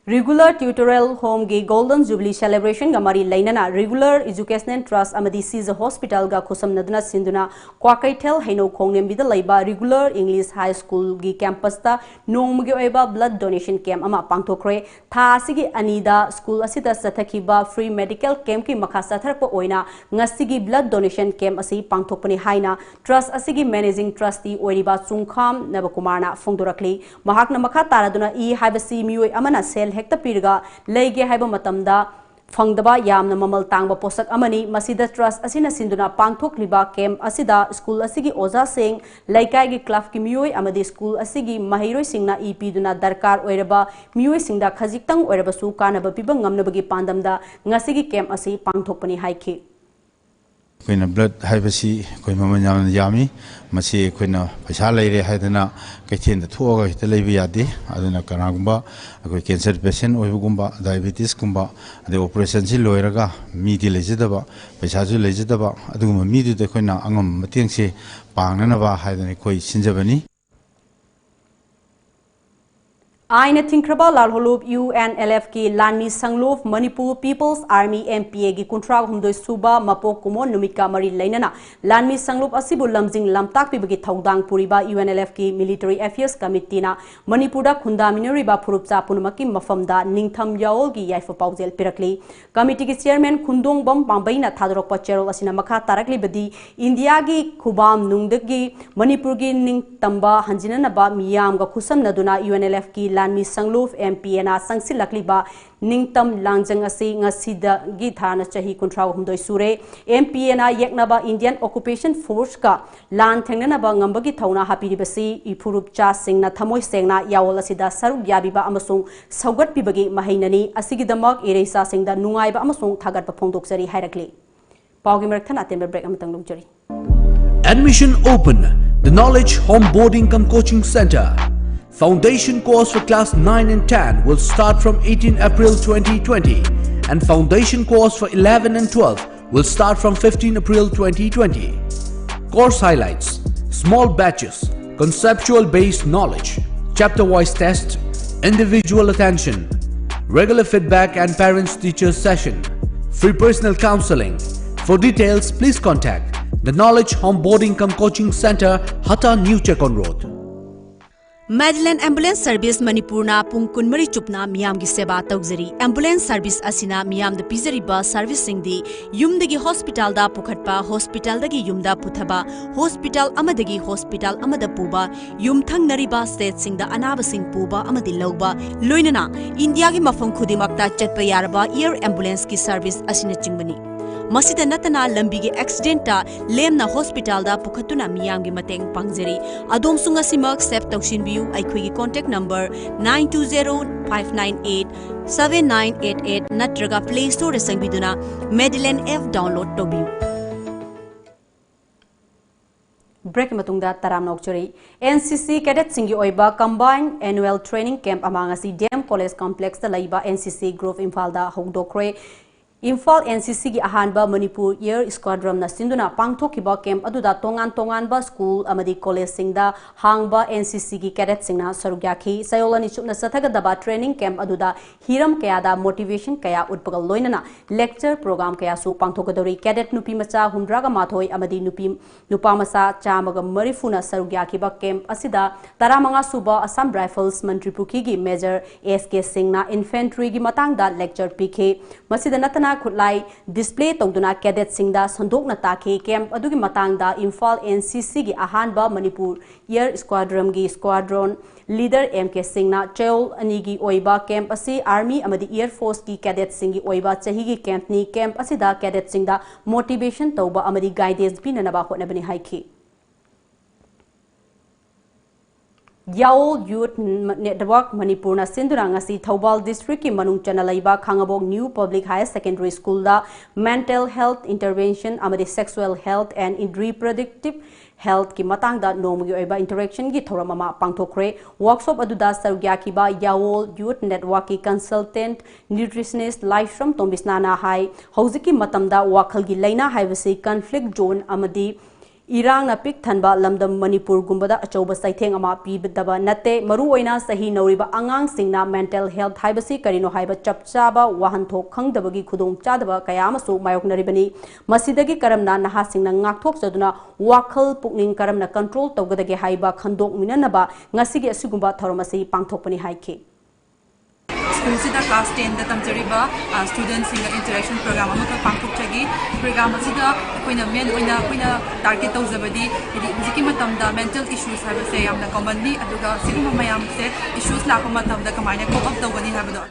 Regular Tutorial Home ꯒꯤ Golden Jubilee Celebration ꯒ ꯃꯔꯤ ꯂꯩꯅꯅ Regular Educational Trust ꯑꯃꯗꯤ ꯁꯤꯖ Hospital ꯒ ꯈꯨꯠꯁꯝꯅꯗꯨꯅ ꯁꯤꯟꯗꯨꯅ ꯀ꯭ꯋꯥꯀꯩꯊꯦꯜ ꯍꯩꯅꯧ ꯈꯣꯡꯂꯦꯝꯕꯤꯗ ꯂꯩꯕ Regular English High School ꯒꯤ campus ꯇ ꯅꯣꯡꯃꯒꯤ ꯑꯣꯏꯕ blood donation camp ꯑꯃ ꯄꯥꯡꯊꯣꯛꯈ꯭ꯔꯦ꯫ ꯊꯥ ꯑꯁꯤꯒꯤ ꯑꯅꯤꯗ ꯁ꯭ꯀꯨꯜ ꯑꯁꯤꯗ ꯆꯠꯊꯈꯤꯕ free medical camp ꯀꯤ ꯃꯈꯥ ꯆꯠꯊꯔꯛꯄ ꯑꯣꯏꯅ ꯉꯁꯤꯒꯤ blood donation camp ꯑꯁꯤ ꯄꯥꯡꯊꯣꯛꯄꯅꯤ ꯍꯥꯏꯅ trust ꯑꯁꯤꯒꯤ Managing Trustee ꯑꯣꯏꯔꯤꯕ ꯆꯨꯡꯈꯥꯝ ꯅꯕꯀꯨꯃꯥꯔꯅ ꯐꯣꯡꯗꯣꯔꯛꯂꯤ꯫ ꯃꯍꯥꯛꯅ ꯃꯈꯥ ꯇꯥꯔꯗꯨꯅ ꯏ ꯍꯥꯏꯕꯁꯤ ꯃꯤꯑꯣꯏ ꯑꯃꯅ ꯁꯦꯜ ꯍꯦꯛꯇ ꯄꯤꯔꯒ ꯂꯩꯒꯦ ꯍꯥꯏꯕ ꯃꯇꯝꯗ ꯐꯪꯗꯕ ꯌꯥꯝꯅ ꯃꯃꯜ ꯇꯥꯡꯕ ꯄꯣꯠꯁꯛ ꯑꯃꯅꯤ꯫ ꯃꯁꯤꯗ trust ꯑꯁꯤꯅ ꯁꯤꯟꯗꯨꯅ ꯄꯥꯡꯊꯣꯛꯂꯤꯕ camp ꯑꯁꯤꯗ ꯁ꯭ꯀꯨꯜ ꯑꯁꯤꯒꯤ ꯑꯣꯖꯥꯁꯤꯡ, ꯂꯩꯀꯥꯏꯒꯤ club ꯀꯤ ꯃꯤꯑꯣꯏ ꯑꯃꯗꯤ ꯁ꯭ꯀꯨꯜ ꯑꯁꯤꯒꯤ ꯃꯍꯩꯔꯣꯏꯁꯤꯡꯅ ꯏ ꯄꯤꯗꯨꯅ ꯗꯔꯀꯥꯔ ꯑꯣꯏꯔꯕ ꯃꯤꯑꯣꯏꯁꯤꯡꯗ ꯈꯖꯤꯛꯇꯪ ꯑꯣꯏꯔꯕꯁꯨ ꯀꯥꯟꯅꯕ ꯄꯤꯕ ꯉꯝꯅꯕꯒꯤ ꯄꯥꯟꯗꯝꯗ ꯉꯁꯤꯒꯤ camp ꯑꯁꯤ ꯄꯥꯡꯊꯣꯛꯄꯅꯤ ꯍꯥꯏꯈꯤ꯫ ꯑꯩꯈꯣꯏꯅ blood ꯍꯥꯏꯕꯁꯤ ꯑꯩꯈꯣꯏ ꯃꯃꯜ ꯌꯥꯝꯅ ꯌꯥꯝꯃꯤ꯫ ꯃꯁꯤ ꯑꯩꯈꯣꯏꯅ ꯄꯩꯁꯥ ꯂꯩꯔꯦ ꯍꯥꯏꯗꯅ ꯀꯩꯊꯦꯜꯗ ꯊꯣꯛꯑꯒ ꯍꯦꯛꯇ ꯂꯩꯕ ꯌꯥꯗꯦ꯫ ꯑꯗꯨꯅ ꯀꯅꯥꯒꯨꯝꯕ ꯑꯩꯈꯣꯏ cancer patient ꯑꯣꯏꯕꯒꯨꯝꯕ, diabetesꯀꯨꯝꯕ, ꯑꯗꯩ operationꯁꯤ ꯂꯣꯏꯔꯒ ꯃꯤꯗꯤ ꯂꯩꯖꯗꯕ, ꯄꯩꯁꯥꯁꯨ ꯂꯩꯖꯗꯕ, ꯑꯗꯨꯒꯨꯝꯕ ꯃꯤꯗꯨꯗ ꯑꯩꯈꯣꯏꯅ ꯑꯉꯝꯕ ꯃꯇꯦꯡꯁꯦ ꯄꯥꯡꯅꯅꯕ ꯍꯥꯏꯗꯅ ꯑꯩꯈꯣꯏ ꯁꯤꯟꯖꯕꯅꯤ꯫ ꯑꯥꯏꯟꯅ ꯊꯤꯡꯈ꯭ꯔꯕ ꯂꯥꯜꯍꯧꯂꯨꯞ UNLFꯀꯤ ꯂꯥꯟꯃꯤ ꯁꯪꯂꯨꯞ Manipur People's Army MPAꯒꯤ ꯀꯨꯟꯊ꯭ꯔꯥ ꯍꯨꯝꯗꯣꯏ ꯁꯨꯕ ꯃꯄꯣꯛ ꯀꯨꯝꯑꯣꯟ ꯅꯨꯃꯤꯠꯀ ꯃꯔꯤ ꯂꯩꯅꯅ ꯂꯥꯟꯃꯤ ꯁꯪꯂꯨꯞ ꯑꯁꯤꯕꯨ ꯂꯝꯖꯤꯡ ꯂꯝꯇꯥꯛꯄꯤꯕꯒꯤ ꯊꯧꯗꯥꯡ ꯄꯨꯔꯤꯕ UNLFꯀꯤ Military Affairs Committeeꯅ ꯃꯅꯤꯄꯨꯔꯗ ꯈꯨꯟꯗꯥꯃꯤꯟꯅꯔꯤꯕ ꯐꯨꯔꯨꯞꯆꯥ ꯄꯨꯝꯅꯃꯛꯀꯤ ꯃꯐꯝꯗ ꯅꯤꯡꯊꯝ ꯌꯥꯑꯣꯜꯒꯤ ꯌꯥꯏꯐ ꯄꯥꯎꯖꯦꯜ ꯄꯤꯔꯛꯂꯤ꯫ Committeeꯒꯤ chairman ꯈꯨꯟꯗꯣꯡꯕꯝ ꯄꯥꯝꯕꯩꯅ ꯊꯥꯗꯣꯔꯛꯄ ꯆꯦꯔꯣꯜ ꯑꯁꯤꯅ ꯃꯈꯥ ꯇꯥꯔꯛꯂꯤꯕꯗꯤ, ꯏꯟꯗꯤꯌꯥꯒꯤ ꯈꯨꯕꯥꯝ ꯅꯨꯡꯗꯒꯤ ꯃꯅꯤꯄꯨꯔꯒꯤ ꯅꯤꯡꯇꯝꯕ ꯍꯟꯖꯤꯟꯅꯅꯕ ꯃꯤꯌꯥꯝꯒ ꯈꯨꯠꯁꯝꯅꯗꯨꯅ UNLFꯀꯤ ꯂꯥꯟꯃꯤ ꯁꯪꯂꯨꯞ MPAꯅ ꯆꯪꯁꯤꯜꯂꯛꯂꯤꯕ ꯅꯤꯡꯇꯝ ꯂꯥꯡꯖꯪ ꯑꯁꯤ ꯉꯁꯤꯗꯒꯤ ꯊꯥꯅ ꯆꯍꯤ ꯀꯨꯟꯊ꯭ꯔꯥ ꯍꯨꯝꯗꯣꯏ ꯁꯨꯔꯦ꯫ MPAꯅ ꯌꯦꯛꯅꯕ Indian Occupation Forceꯀ ꯂꯥꯟ ꯊꯦꯡꯅꯅꯕ ꯉꯝꯕꯒꯤ ꯊꯧꯅꯥ ꯍꯥꯞꯄꯤꯔꯤꯕꯁꯤ ꯏꯐꯨꯔꯨꯞ ꯆꯥꯁꯤꯡꯅ ꯊꯃꯣꯏ ꯁꯦꯡꯅ ꯌꯥꯑꯣꯜ ꯑꯁꯤꯗ ꯁꯔꯨꯛ ꯌꯥꯕꯤꯕ ꯑꯃꯁꯨꯡ ꯁꯧꯒꯠꯄꯤꯕꯒꯤ ꯃꯍꯩꯅꯅꯤ꯫ ꯑꯁꯤꯒꯤꯗꯃꯛ ꯏꯔꯩꯆꯥꯁꯤꯡꯗ ꯅꯨꯡꯉꯥꯏꯕ ꯑꯃꯁꯨꯡ ꯊꯥꯒꯠꯄ ꯐꯣꯡꯗꯣꯛꯆꯔꯤ ꯍꯥꯏꯔꯛꯂꯤ꯫ ꯄꯥꯎꯒꯤ ꯃꯔꯛ ꯊꯠꯅ ꯑꯇꯦꯟꯕ break ꯑꯃꯇꯪ ꯂꯧꯖꯔꯤ꯫ Admission open. The Knowledge Home Boarding cum Coaching Center. Foundation course for class nine and ten will start from eighteen April twenty twenty, and foundation course for eleven and twelve will start from fifteen April twenty twenty. Course highlights: small batches, conceptual based knowledge, chapter wise test, individual attention, regular feedback and parents teachers session, free personal counseling. For details, please contact the Knowledge Home Boarding cum Coaching Center, Hata, New Chekon Road. Madeline Ambulance Service ꯃꯅꯤꯄꯨꯔꯅ ꯄꯨꯡ ꯀꯨꯟꯃꯔꯤ ꯆꯨꯞꯅ ꯃꯤꯌꯥꯝꯒꯤ ꯁꯦꯕꯥ ꯇꯧꯖꯔꯤ꯫ Ambulance service ꯑꯁꯤꯅ ꯃꯤꯌꯥꯝꯗ ꯄꯤꯖꯔꯤꯕ serviceꯁꯤꯡꯗꯤ ꯌꯨꯝꯗꯒꯤ hospitalꯗ ꯄꯨꯈꯠꯄ, hospitalꯗꯒꯤ ꯌꯨꯝꯗ ꯄꯨꯊꯕ, hospital ꯑꯃꯗꯒꯤ hospital ꯑꯃꯗ ꯄꯨꯕ, ꯌꯨꯝꯊꯪꯅꯔꯤꯕ stateꯁꯤꯡꯗ ꯑꯅꯥꯕꯁꯤꯡ ꯄꯨꯕ ꯑꯃꯗꯤ ꯂꯧꯕ, ꯂꯣꯏꯅꯅ ꯏꯟꯗꯤꯌꯥꯒꯤ ꯃꯐꯝ ꯈꯨꯗꯤꯡꯃꯛꯇ ꯆꯠꯄ ꯌꯥꯔꯕ air ambulanceꯀꯤ service ꯑꯁꯤꯅꯆꯤꯡꯕꯅꯤ꯫ ꯃꯁꯤꯗ ꯅꯠꯇꯅ ꯂꯝꯕꯤꯒꯤ accidentꯇ ꯂꯦꯝꯅ hospitalꯗ ꯄꯨꯈꯠꯇꯨꯅ ꯃꯤꯌꯥꯝꯒꯤ ꯃꯇꯦꯡ ꯄꯥꯡꯖꯔꯤ꯫ ꯑꯗꯣꯝꯁꯨ ꯉꯁꯤꯃꯛ save ꯇꯧꯁꯤꯟꯕꯤꯌꯨ꯫ ꯑꯩꯈꯣꯏꯒꯤ contact number nine two zero five nine eight seven nine eight eight ꯅꯠꯇ꯭ꯔꯒ Play Storeꯗ ꯆꯪꯕꯤꯗꯨꯅ Madeline app download ꯇꯧꯕꯤꯌꯨ꯫ Break ꯃꯇꯨꯡꯗ ꯇꯔꯥꯝꯅ ꯑꯣꯛꯆꯔꯤ꯫ N C C cadet ꯁꯤꯡꯒꯤ ꯑꯣꯏꯕ Combined Annual Training Camp ꯑꯃ ꯉꯁꯤ D M College Complex ꯇ ꯂꯩꯕ N C C Group ꯏꯝꯐꯥꯜꯗ ꯍꯧꯗꯣꯛꯈ꯭ꯔꯦ꯫ ꯏꯝꯐꯥꯜ N C C ꯒꯤ ꯑꯍꯥꯟꯕ ꯃꯅꯤꯄꯨꯔ Air Squadron ꯅ ꯁꯤꯟꯗꯨꯅ ꯄꯥꯡꯊꯣꯛꯈꯤꯕ camp ꯑꯗꯨꯗ ꯇꯣꯉꯥꯟ ꯇꯣꯉꯥꯟꯕ school ꯑꯃꯗꯤ college ꯁꯤꯡꯗ ꯍꯥꯡꯕ N C C ꯒꯤ cadet ꯁꯤꯡꯅ ꯁꯔꯨꯛ ꯌꯥꯈꯤ꯫ ꯆꯌꯣꯜ ꯑꯅꯤ ꯆꯨꯞꯅ ꯆꯠꯊꯒꯗꯕ training camp ꯑꯗꯨꯗ ꯍꯤꯔꯝ ꯀꯌꯥꯗ motivation ꯀꯌꯥ ꯎꯠꯄꯒ ꯂꯣꯏꯅꯅ lecture program ꯀꯌꯥꯁꯨ ꯄꯥꯡꯊꯣꯛꯀꯗꯧꯔꯤ꯫ Cadet ꯅꯨꯄꯤ ꯃꯆꯥ ꯍꯨꯝꯗ꯭ꯔꯥꯒ ꯃꯥꯊꯣꯏ ꯑꯃꯗꯤ ꯅꯨꯄꯤ ꯅꯨꯄꯥ ꯃꯆꯥ ꯆꯥꯝꯃꯒ ꯃꯔꯤꯐꯨꯅ ꯁꯔꯨꯛ ꯌꯥꯈꯤꯕ camp ꯑꯁꯤꯗ ꯇꯔꯥꯃꯉꯥ ꯁꯨꯕ Assam Rifles ꯃꯟꯇ꯭ꯔꯤꯄꯨꯈ꯭ꯔꯤꯒꯤ Major S K ꯁꯤꯡꯅ infantry ꯒꯤ ꯃꯇꯥꯡꯗ lecture ꯄꯤꯈꯤ꯫ ꯃꯁꯤꯗ ꯅꯠꯇꯅ ꯈꯨꯠꯂꯥꯏ display ꯇꯧꯗꯨꯅ cadet ꯁꯤꯡꯗ ꯁꯟꯗꯣꯛꯅ ꯇꯥꯛꯈꯤ꯫ Camp ꯑꯗꯨꯒꯤ ꯃꯇꯥꯡꯗ ꯏꯝꯐꯥꯜ N C C ꯒꯤ ꯑꯍꯥꯟꯕ ꯃꯅꯤꯄꯨꯔ Air Squadron ꯒꯤ squadron leader M K ꯁꯤꯡꯅ ꯆꯌꯣꯜ ꯑꯅꯤꯒꯤ ꯑꯣꯏꯕ camp ꯑꯁꯤ Army ꯑꯃꯗꯤ Air Force ꯀꯤ cadet ꯁꯤꯡꯒꯤ ꯑꯣꯏꯕ ꯆꯍꯤꯒꯤ camp ꯅꯤ꯫ Camp ꯑꯁꯤꯗ cadet ꯁꯤꯡꯗ motivation ꯇꯧꯕ ꯑꯃꯗꯤ guidance ꯄꯤꯅꯅꯕ ꯍꯣꯠꯅꯕꯅꯤ ꯍꯥꯏꯈꯤ꯫ Yaol Youth Network ꯃꯅꯤꯄꯨꯔꯅ ꯁꯤꯟꯗꯨꯅ ꯉꯁꯤ ꯊꯧꯕꯥꯜ district ꯀꯤ ꯃꯅꯨꯡ ꯆꯟꯅ ꯂꯩꯕ ꯈꯥꯉꯕꯣꯛ New Public Higher Secondary School ꯗ mental health intervention ꯑꯃꯗꯤ sexual health and reproductive health ꯀꯤ ꯃꯇꯥꯡꯗ ꯅꯣꯡꯃꯒꯤ ꯑꯣꯏꯕ interaction ꯒꯤ ꯊꯧꯔꯝ ꯑꯃ ꯄꯥꯡꯊꯣꯛꯈ꯭ꯔꯦ꯫ Workshop ꯑꯗꯨꯗ ꯁꯔꯨꯛ ꯌꯥꯈꯤꯕ Yaol Youth Network ꯀꯤ consultant nutritionist ꯂꯥꯏꯁ꯭ꯔꯝ ꯇꯣꯝꯕꯤꯁꯅꯥꯅ ꯍꯥꯏ, ꯍꯧꯖꯤꯛꯀꯤ ꯃꯇꯝꯗ ꯋꯥꯈꯜꯒꯤ ꯂꯥꯏꯅꯥ ꯍꯥꯏꯕꯁꯤ conflict zone ꯑꯃꯗꯤ ꯏꯔꯥꯡꯅ ꯄꯤꯛ ꯊꯟꯕ ꯂꯝꯗꯝ ꯃꯅꯤꯄꯨꯔꯒꯨꯝꯕꯗ ꯑꯆꯧꯕ ꯆꯩꯊꯦꯡ ꯑꯃ ꯄꯤꯗꯕ ꯅꯠꯇꯦ꯫ ꯃꯔꯨꯑꯣꯏꯅ ꯆꯍꯤ ꯅꯧꯔꯤꯕ ꯑꯉꯥꯡꯁꯤꯡꯅ mental health ꯍꯥꯏꯕꯁꯤ ꯀꯔꯤꯅꯣ ꯍꯥꯏꯕ ꯆꯞ ꯆꯥꯕ ꯋꯥꯍꯟꯊꯣꯛ ꯈꯪꯗꯕꯒꯤ ꯈꯨꯗꯣꯡꯆꯥꯗꯕ ꯀꯌꯥ ꯑꯃꯁꯨ ꯃꯥꯌꯣꯛꯅꯔꯤꯕꯅꯤ꯫ ꯃꯁꯤꯗꯒꯤ ꯀꯔꯝꯅ ꯅꯍꯥꯁꯤꯡꯅ ꯉꯥꯛꯊꯣꯛꯆꯗꯨꯅ ꯋꯥꯈꯜ ꯄꯨꯛꯅꯤꯡ ꯀꯔꯝꯅ control ꯇꯧꯒꯗꯒꯦ ꯍꯥꯏꯕ ꯈꯟꯗꯣꯛꯃꯤꯟꯅꯅꯕ ꯉꯁꯤꯒꯤ ꯑꯁꯤꯒꯨꯝꯕ ꯊꯧꯔꯝ ꯑꯁꯤ ꯄꯥꯡꯊꯣꯛꯄꯅꯤ ꯍꯥꯏꯈꯤ꯫ School ꯁꯤꯗ class ten ꯗ ꯇꯝꯖꯔꯤꯕ, ꯑ, student ꯁꯤꯡꯒ interaction program ꯑꯃꯈꯛ ꯄꯥꯡꯊꯣꯛꯆꯈꯤ꯫ Program ꯑꯁꯤꯗ ꯑꯩꯈꯣꯏꯅ main ꯑꯣꯏꯅ ꯑꯩꯈꯣꯏꯅ target ꯇꯧꯖꯕꯗꯤ, ꯍꯥꯏꯗꯤ ꯍꯧꯖꯤꯛꯀꯤ ꯃꯇꯝꯗ mental issues ꯍꯥꯏꯕꯁꯦ ꯌꯥꯝꯅ common ꯅꯤ, ꯑꯗꯨꯒ ꯁꯤꯒꯨꯝꯕ ꯃꯌꯥꯝꯁꯦ issues ꯂꯥꯛꯄ ꯃꯇꯝꯗ ꯀꯃꯥꯏꯅ cope up ꯇꯧꯒꯅꯤ ꯍꯥꯏꯕꯗꯣ꯫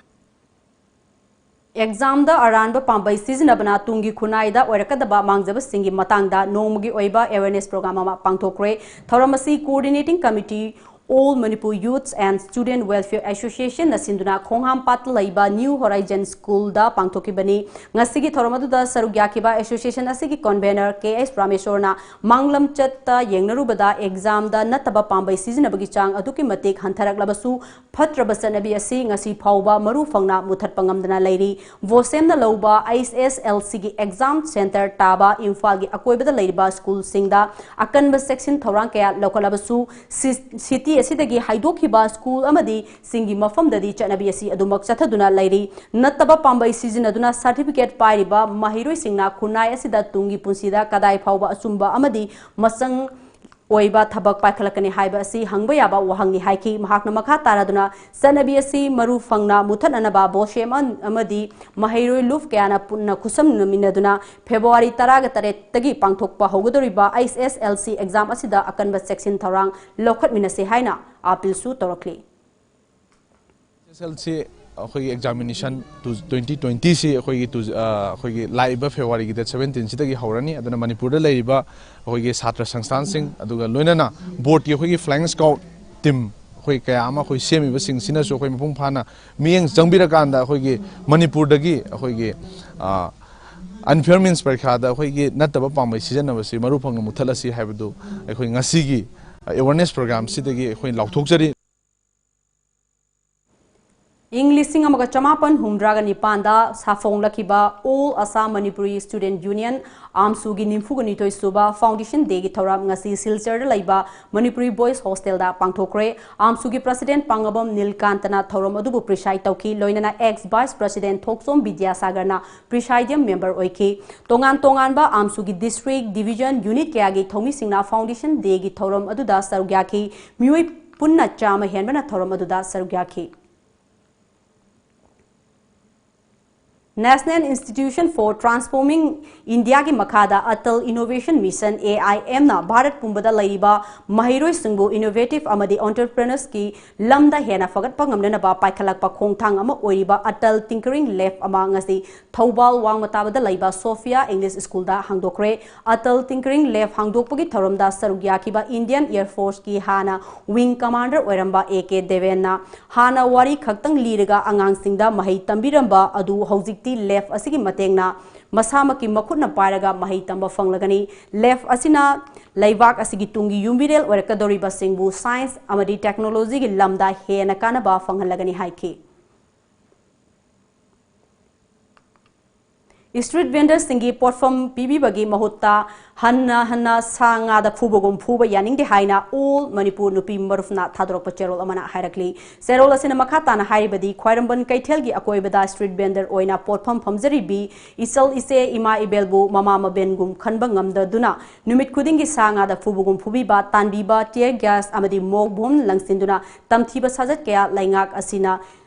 Exam ꯗ ꯑꯔꯥꯟꯕ ꯄꯥꯝꯕꯩ ꯁꯤꯖꯤꯟꯅꯕꯅ ꯇꯨꯡꯒꯤ ꯈꯨꯟꯅꯥꯏꯗ ꯑꯣꯏꯔꯛꯀꯗꯕ ꯃꯥꯡꯖꯕꯁꯤꯡꯒꯤ ꯃꯇꯥꯡꯗ ꯅꯣꯡꯃꯒꯤ ꯑꯣꯏꯕ awareness program ꯑꯃ ꯄꯥꯡꯊꯣꯛꯈ꯭ꯔꯦ꯫ ꯊꯧꯔꯝ ꯑꯁꯤ Coordinating Committee All Manipur Youths and Student Welfare Association ꯅ ꯁꯤꯟꯗꯨꯅ ꯈꯣꯡꯍꯥꯝꯄꯥꯠꯇ ꯂꯩꯕ New Horizon School ꯗ ꯄꯥꯡꯊꯣꯛꯈꯤꯕꯅꯤ꯫ ꯉꯁꯤꯒꯤ ꯊꯧꯔꯝ ꯑꯗꯨꯗ ꯁꯔꯨꯛ ꯌꯥꯈꯤꯕ association ꯑꯁꯤꯒꯤ convener ꯀꯦ ꯑꯦꯁ ꯔꯥꯃꯦꯁꯣꯔꯅ ꯃꯥꯡꯂꯝꯆꯠꯇ ꯌꯦꯡꯅꯔꯨꯕꯗ exam ꯗ ꯅꯠꯇꯕ ꯄꯥꯝꯕꯩ ꯁꯤꯖꯤꯟꯅꯕꯒꯤ ꯆꯥꯡ ꯑꯗꯨꯛꯀꯤ ꯃꯇꯤꯛ ꯍꯟꯊꯔꯛꯂꯕꯁꯨ ꯐꯠꯇ꯭ꯔꯕ ꯆꯠꯅꯕꯤ ꯑꯁꯤ ꯉꯁꯤ ꯐꯥꯎꯕ ꯃꯔꯨ ꯐꯪꯅ ꯃꯨꯊꯠꯄ ꯉꯝꯗꯅ ꯂꯩꯔꯤ꯫ ꯚꯣꯁꯦꯝꯅ ꯂꯧꯕ ꯑꯩꯆ ꯑꯦꯁ ꯑꯦꯜ ꯁꯤꯒꯤ exam center ꯇꯥꯕ ꯏꯝꯐꯥꯜꯒꯤ ꯑꯀꯣꯏꯕꯗ ꯂꯩꯔꯤꯕ school ꯁꯤꯡꯗ ꯑꯀꯟꯕ ꯆꯦꯛꯁꯤꯟ ꯊꯧꯔꯥꯡ ꯀꯌꯥ ꯂꯧꯈꯠꯂꯕꯁꯨ, ꯁꯤ-, city ꯑꯁꯤꯗꯒꯤ ꯍꯥꯏꯗꯣꯛꯈꯤꯕ school ꯑꯃꯗꯤ ꯆꯤꯡꯒꯤ ꯃꯐꯝꯗꯗꯤ ꯆꯠꯅꯕꯤ ꯑꯁꯤ ꯑꯗꯨꯃꯛ ꯆꯠꯊꯗꯨꯅ ꯂꯩꯔꯤ꯫ ꯅꯠꯇꯕ ꯄꯥꯝꯕꯩ ꯁꯤꯖꯤꯟꯅꯗꯨꯅ certificate ꯄꯥꯏꯔꯤꯕ ꯃꯍꯩꯔꯣꯏꯁꯤꯡꯅ ꯈꯨꯟꯅꯥꯏ ꯑꯁꯤꯗ ꯇꯨꯡꯒꯤ ꯄꯨꯟꯁꯤꯗ ꯀꯗꯥꯏ ꯐꯥꯎꯕ ꯑꯆꯨꯝꯕ ꯑꯃꯗꯤ ꯃꯆꯪ ꯑꯣꯏꯕ ꯊꯕꯛ ꯄꯥꯏꯈꯠꯂꯛꯀꯅꯤ ꯍꯥꯏꯕ ꯑꯁꯤ ꯍꯪꯕ ꯌꯥꯕ ꯋꯥꯍꯪꯅꯤ ꯍꯥꯏꯈꯤ꯫ ꯃꯍꯥꯛꯅ ꯃꯈꯥ ꯇꯥꯔꯗꯨꯅ ꯆꯠꯅꯕꯤ ꯑꯁꯤ ꯃꯔꯨ ꯐꯪꯅ ꯃꯨꯊꯠꯅꯅꯕ ꯚꯣꯁꯦꯝ ꯑꯃꯗꯤ ꯃꯍꯩꯔꯣꯏ ꯂꯨꯞ ꯀꯌꯥꯅ ꯄꯨꯟꯅ ꯈꯨꯠꯁꯝꯅꯃꯤꯟꯅꯗꯨꯅ ꯐꯦꯕ꯭ꯔꯨꯋꯥꯔꯤ ꯇꯔꯥꯒ ꯇꯔꯦꯠꯇꯒꯤ ꯄꯥꯡꯊꯣꯛꯄ ꯍꯧꯒꯗꯧꯔꯤꯕ ꯑꯩꯆ ꯑꯦꯁ ꯑꯦꯜ ꯁꯤ exam ꯑꯁꯤꯗ ꯑꯀꯟꯕ ꯆꯦꯛꯁꯤꯟ ꯊꯧꯔꯥꯡ ꯂꯧꯈꯠꯃꯤꯟꯅꯁꯤ ꯍꯥꯏꯅ appeal ꯁꯨ ꯇꯧꯔꯛꯂꯤ꯫ ꯑꯦꯁ ꯑꯦꯁ ꯑꯦꯜ ꯁꯤ ꯑꯩꯈꯣꯏꯒꯤ examination ꯇꯨ-, twenty twenty ꯁꯤ ꯑꯩꯈꯣꯏꯒꯤ ꯇꯨ-, ꯑ, ꯑꯩꯈꯣꯏꯒꯤ ꯂꯥꯛꯏꯕ ꯐꯦꯕ꯭ꯔꯨꯋꯥꯔꯤꯒꯤ date seventeen ꯁꯤꯗꯒꯤ ꯍꯧꯔꯅꯤ꯫ ꯑꯗꯨꯅ ꯃꯅꯤꯄꯨꯔꯗ ꯂꯩꯔꯤꯕ ꯑꯩꯈꯣꯏꯒꯤ ꯁꯥꯇ꯭ꯔ ꯁꯪꯁꯊꯥꯟꯁꯤꯡ, ꯑꯗꯨꯒ ꯂꯣꯏꯅꯅ board ꯀꯤ ꯑꯩꯈꯣꯏꯒꯤ flying squad team ꯑꯩꯈꯣꯏ ꯀꯌꯥ ꯑꯃ ꯑꯩꯈꯣꯏ ꯁꯦꯝꯃꯤꯕꯁꯤꯡꯁꯤꯅꯁꯨ ꯑꯩꯈꯣꯏ ꯃꯄꯨꯡ ꯐꯥꯅ ꯃꯤꯠꯌꯦꯡ ꯆꯪꯕꯤꯔꯀꯥꯟꯗ ꯑꯩꯈꯣꯏꯒꯤ ꯃꯅꯤꯄꯨꯔꯗꯒꯤ ꯑꯩꯈꯣꯏꯒꯤ, ꯑ, unfair means ꯄꯔꯤꯈꯥꯗ ꯑꯩꯈꯣꯏꯒꯤ ꯅꯠꯇꯕ ꯄꯥꯝꯕꯩ ꯁꯤꯖꯤꯟꯅꯕꯁꯤ ꯃꯔꯨ ꯐꯪꯅ ꯃꯨꯊꯠꯂꯁꯤ ꯍꯥꯏꯕꯗꯨ ꯑꯩꯈꯣꯏ ꯉꯁꯤꯒꯤ awareness program ꯁꯤꯗꯒꯤ ꯑꯩꯈꯣꯏ ꯂꯥꯎꯊꯣꯛꯆꯔꯤ꯫ ꯏꯪ ꯂꯤꯁꯤꯡ ꯑꯃꯒ ꯆꯃꯥꯄꯟ ꯍꯨꯝꯗ꯭ꯔꯥꯒ ꯅꯤꯄꯥꯟꯗ ꯁꯥꯐꯣꯡꯂꯛꯈꯤꯕ All Assam Manipuri Student Union, ꯑꯥꯝꯁꯨꯒꯤ ꯅꯤꯐꯨꯒ ꯅꯤꯊꯣꯏ ꯁꯨꯕ foundation day ꯒꯤ ꯊꯧꯔꯝ ꯉꯁꯤ ꯁꯤꯜꯆꯔꯗ ꯂꯩꯕ Manipuri Boys Hostel ꯗ ꯄꯥꯡꯊꯣꯛꯈ꯭ꯔꯦ꯫ ꯑꯥꯝꯁꯨꯒꯤ president ꯄꯥꯡꯉꯕꯝ ꯅꯤꯜꯀꯥꯟꯇꯅ ꯊꯧꯔꯝ ꯑꯗꯨꯕꯨ preside ꯇꯧꯈꯤ꯫ ꯂꯣꯏꯅꯅ ex vice president ꯊꯣꯛꯆꯣꯝ ꯕꯤꯗ꯭ꯌꯥꯁꯥꯒꯔꯅ presidium member ꯑꯣꯏꯈꯤ꯫ ꯇꯣꯉꯥꯟ ꯇꯣꯉꯥꯟꯕ ꯑꯥꯝꯁꯨꯒꯤ district, division, unit ꯀꯌꯥꯒꯤ ꯊꯧꯃꯤꯁꯤꯡꯅ foundation day ꯒꯤ ꯊꯧꯔꯝ ꯑꯗꯨꯗ ꯁꯔꯨꯛ ꯌꯥꯈꯤ꯫ ꯃꯤꯑꯣꯏ ꯄꯨꯟꯅ ꯆꯥꯝꯃ ꯍꯦꯟꯕꯅ ꯊꯧꯔꯝ ꯑꯗꯨꯗ ꯁꯔꯨꯛ ꯌꯥꯈꯤ꯫ National Institution for Transforming Indiaꯒꯤ ꯃꯈꯥꯗ Atal Innovation Mission, AIMꯅ ꯚꯥꯔꯠ ꯄꯨꯝꯕꯗ ꯂꯩꯔꯤꯕ ꯃꯍꯩꯔꯣꯏꯁꯤꯡꯕꯨ innovative ꯑꯃꯗꯤ entrepreneursꯀꯤ ꯂꯝꯗ ꯍꯦꯟꯅ ꯐꯒꯠꯄ ꯉꯝꯅꯅꯕ ꯄꯥꯏꯈꯠꯂꯛꯄ ꯈꯣꯡꯊꯥꯡ ꯑꯃ ꯑꯣꯏꯔꯤꯕ Atal Tinkering Lab ꯑꯃ ꯉꯁꯤ ꯊꯧꯕꯥꯜ ꯋꯥꯡꯃ ꯇꯥꯕꯗ ꯂꯩꯕ Sophia English Schoolꯗ ꯍꯥꯡꯗꯣꯛꯈ꯭ꯔꯦ꯫ Atal Tinkering Lab ꯍꯥꯡꯗꯣꯛꯄꯒꯤ ꯊꯧꯔꯝꯗ ꯁꯔꯨꯛ ꯌꯥꯈꯤꯕ Indian Air Forceꯀꯤ ꯍꯥꯟꯅ Wing Commander ꯑꯣꯏꯔꯝꯕ A K Devenꯅ ꯍꯥꯟꯅ ꯋꯥꯔꯤ ꯈꯛꯇꯪ ꯂꯤꯔꯒ ꯑꯉꯥꯡꯁꯤꯡꯗ ꯃꯍꯩ ꯇꯝꯕꯤꯔꯝꯕ ꯑꯗꯨ ꯍꯧꯖꯤꯛꯇꯤ lab ꯑꯁꯤꯒꯤ ꯃꯇꯦꯡꯅ ꯃꯁꯥꯃꯛꯀꯤ ꯃꯈꯨꯠꯅ ꯄꯥꯏꯔꯒ ꯃꯍꯩ ꯇꯝꯕ ꯐꯪꯂꯒꯅꯤ꯫ Lab ꯑꯁꯤꯅ ꯂꯩꯕꯥꯛ ꯑꯁꯤꯒꯤ ꯇꯨꯡꯒꯤ ꯌꯨꯝꯕꯤꯔꯦꯜ ꯑꯣꯏꯔꯛꯀꯗꯧꯔꯤꯕꯁꯤꯡꯕꯨ science ꯑꯃꯗꯤ technologyꯒꯤ ꯂꯝꯗ ꯍꯦꯟꯅ ꯀꯥꯟꯅꯕ ꯐꯪꯍꯜꯂꯒꯅꯤ ꯍꯥꯏꯈꯤ꯫ Street vendorꯁꯤꯡꯒꯤ ꯄꯣꯠꯐꯝ ꯄꯤꯕꯤꯕꯒꯤ ꯃꯍꯨꯠꯇ ꯍꯟꯅ ꯍꯟꯅ ꯁꯥ ꯉꯥꯗ ꯐꯨꯕꯒꯨꯝ ꯐꯨꯕ ꯌꯥꯅꯤꯡꯗꯦ ꯍꯥꯏꯅ All Manipur ꯅꯨꯄꯤ ꯃꯔꯨꯞꯅ ꯊꯥꯗꯣꯔꯛꯄ ꯆꯦꯔꯣꯜ ꯑꯃꯅ ꯍꯥꯏꯔꯛꯂꯤ꯫ ꯆꯦꯔꯣꯜ ꯑꯁꯤꯅ ꯃꯈꯥ ꯇꯥꯅ ꯍꯥꯏꯔꯤꯕꯗꯤ, ꯈ꯭ꯋꯥꯏꯔꯝꯕꯟ ꯀꯩꯊꯦꯜꯒꯤ ꯑꯀꯣꯏꯕꯗ street vendor ꯑꯣꯏꯅ ꯄꯣꯠꯐꯝ ꯐꯝꯖꯔꯤꯕꯤ ꯏꯆꯜ ꯏꯆꯦ ꯏꯃꯥ ꯏꯕꯦꯜꯕꯨ ꯃꯃꯥ ꯃꯕꯦꯟꯒꯨꯝ ꯈꯟꯕ ꯉꯝꯗꯗꯨꯅ ꯅꯨꯃꯤꯠ ꯈꯨꯗꯤꯡꯒꯤ ꯁꯥ ꯉꯥꯗ ꯐꯨꯕꯒꯨꯝ ꯐꯨꯕꯤꯕ, ꯇꯥꯟꯕꯤꯕ, tear gas ꯑꯃꯗꯤ ꯃꯣꯛ ꯕꯣꯝ ꯂꯪꯁꯤꯟꯗꯨꯅ ꯇꯝꯊꯤꯕ ꯁꯥꯖꯠ ꯀꯌꯥ ꯂꯩꯉꯥꯛ ꯑꯁꯤꯅ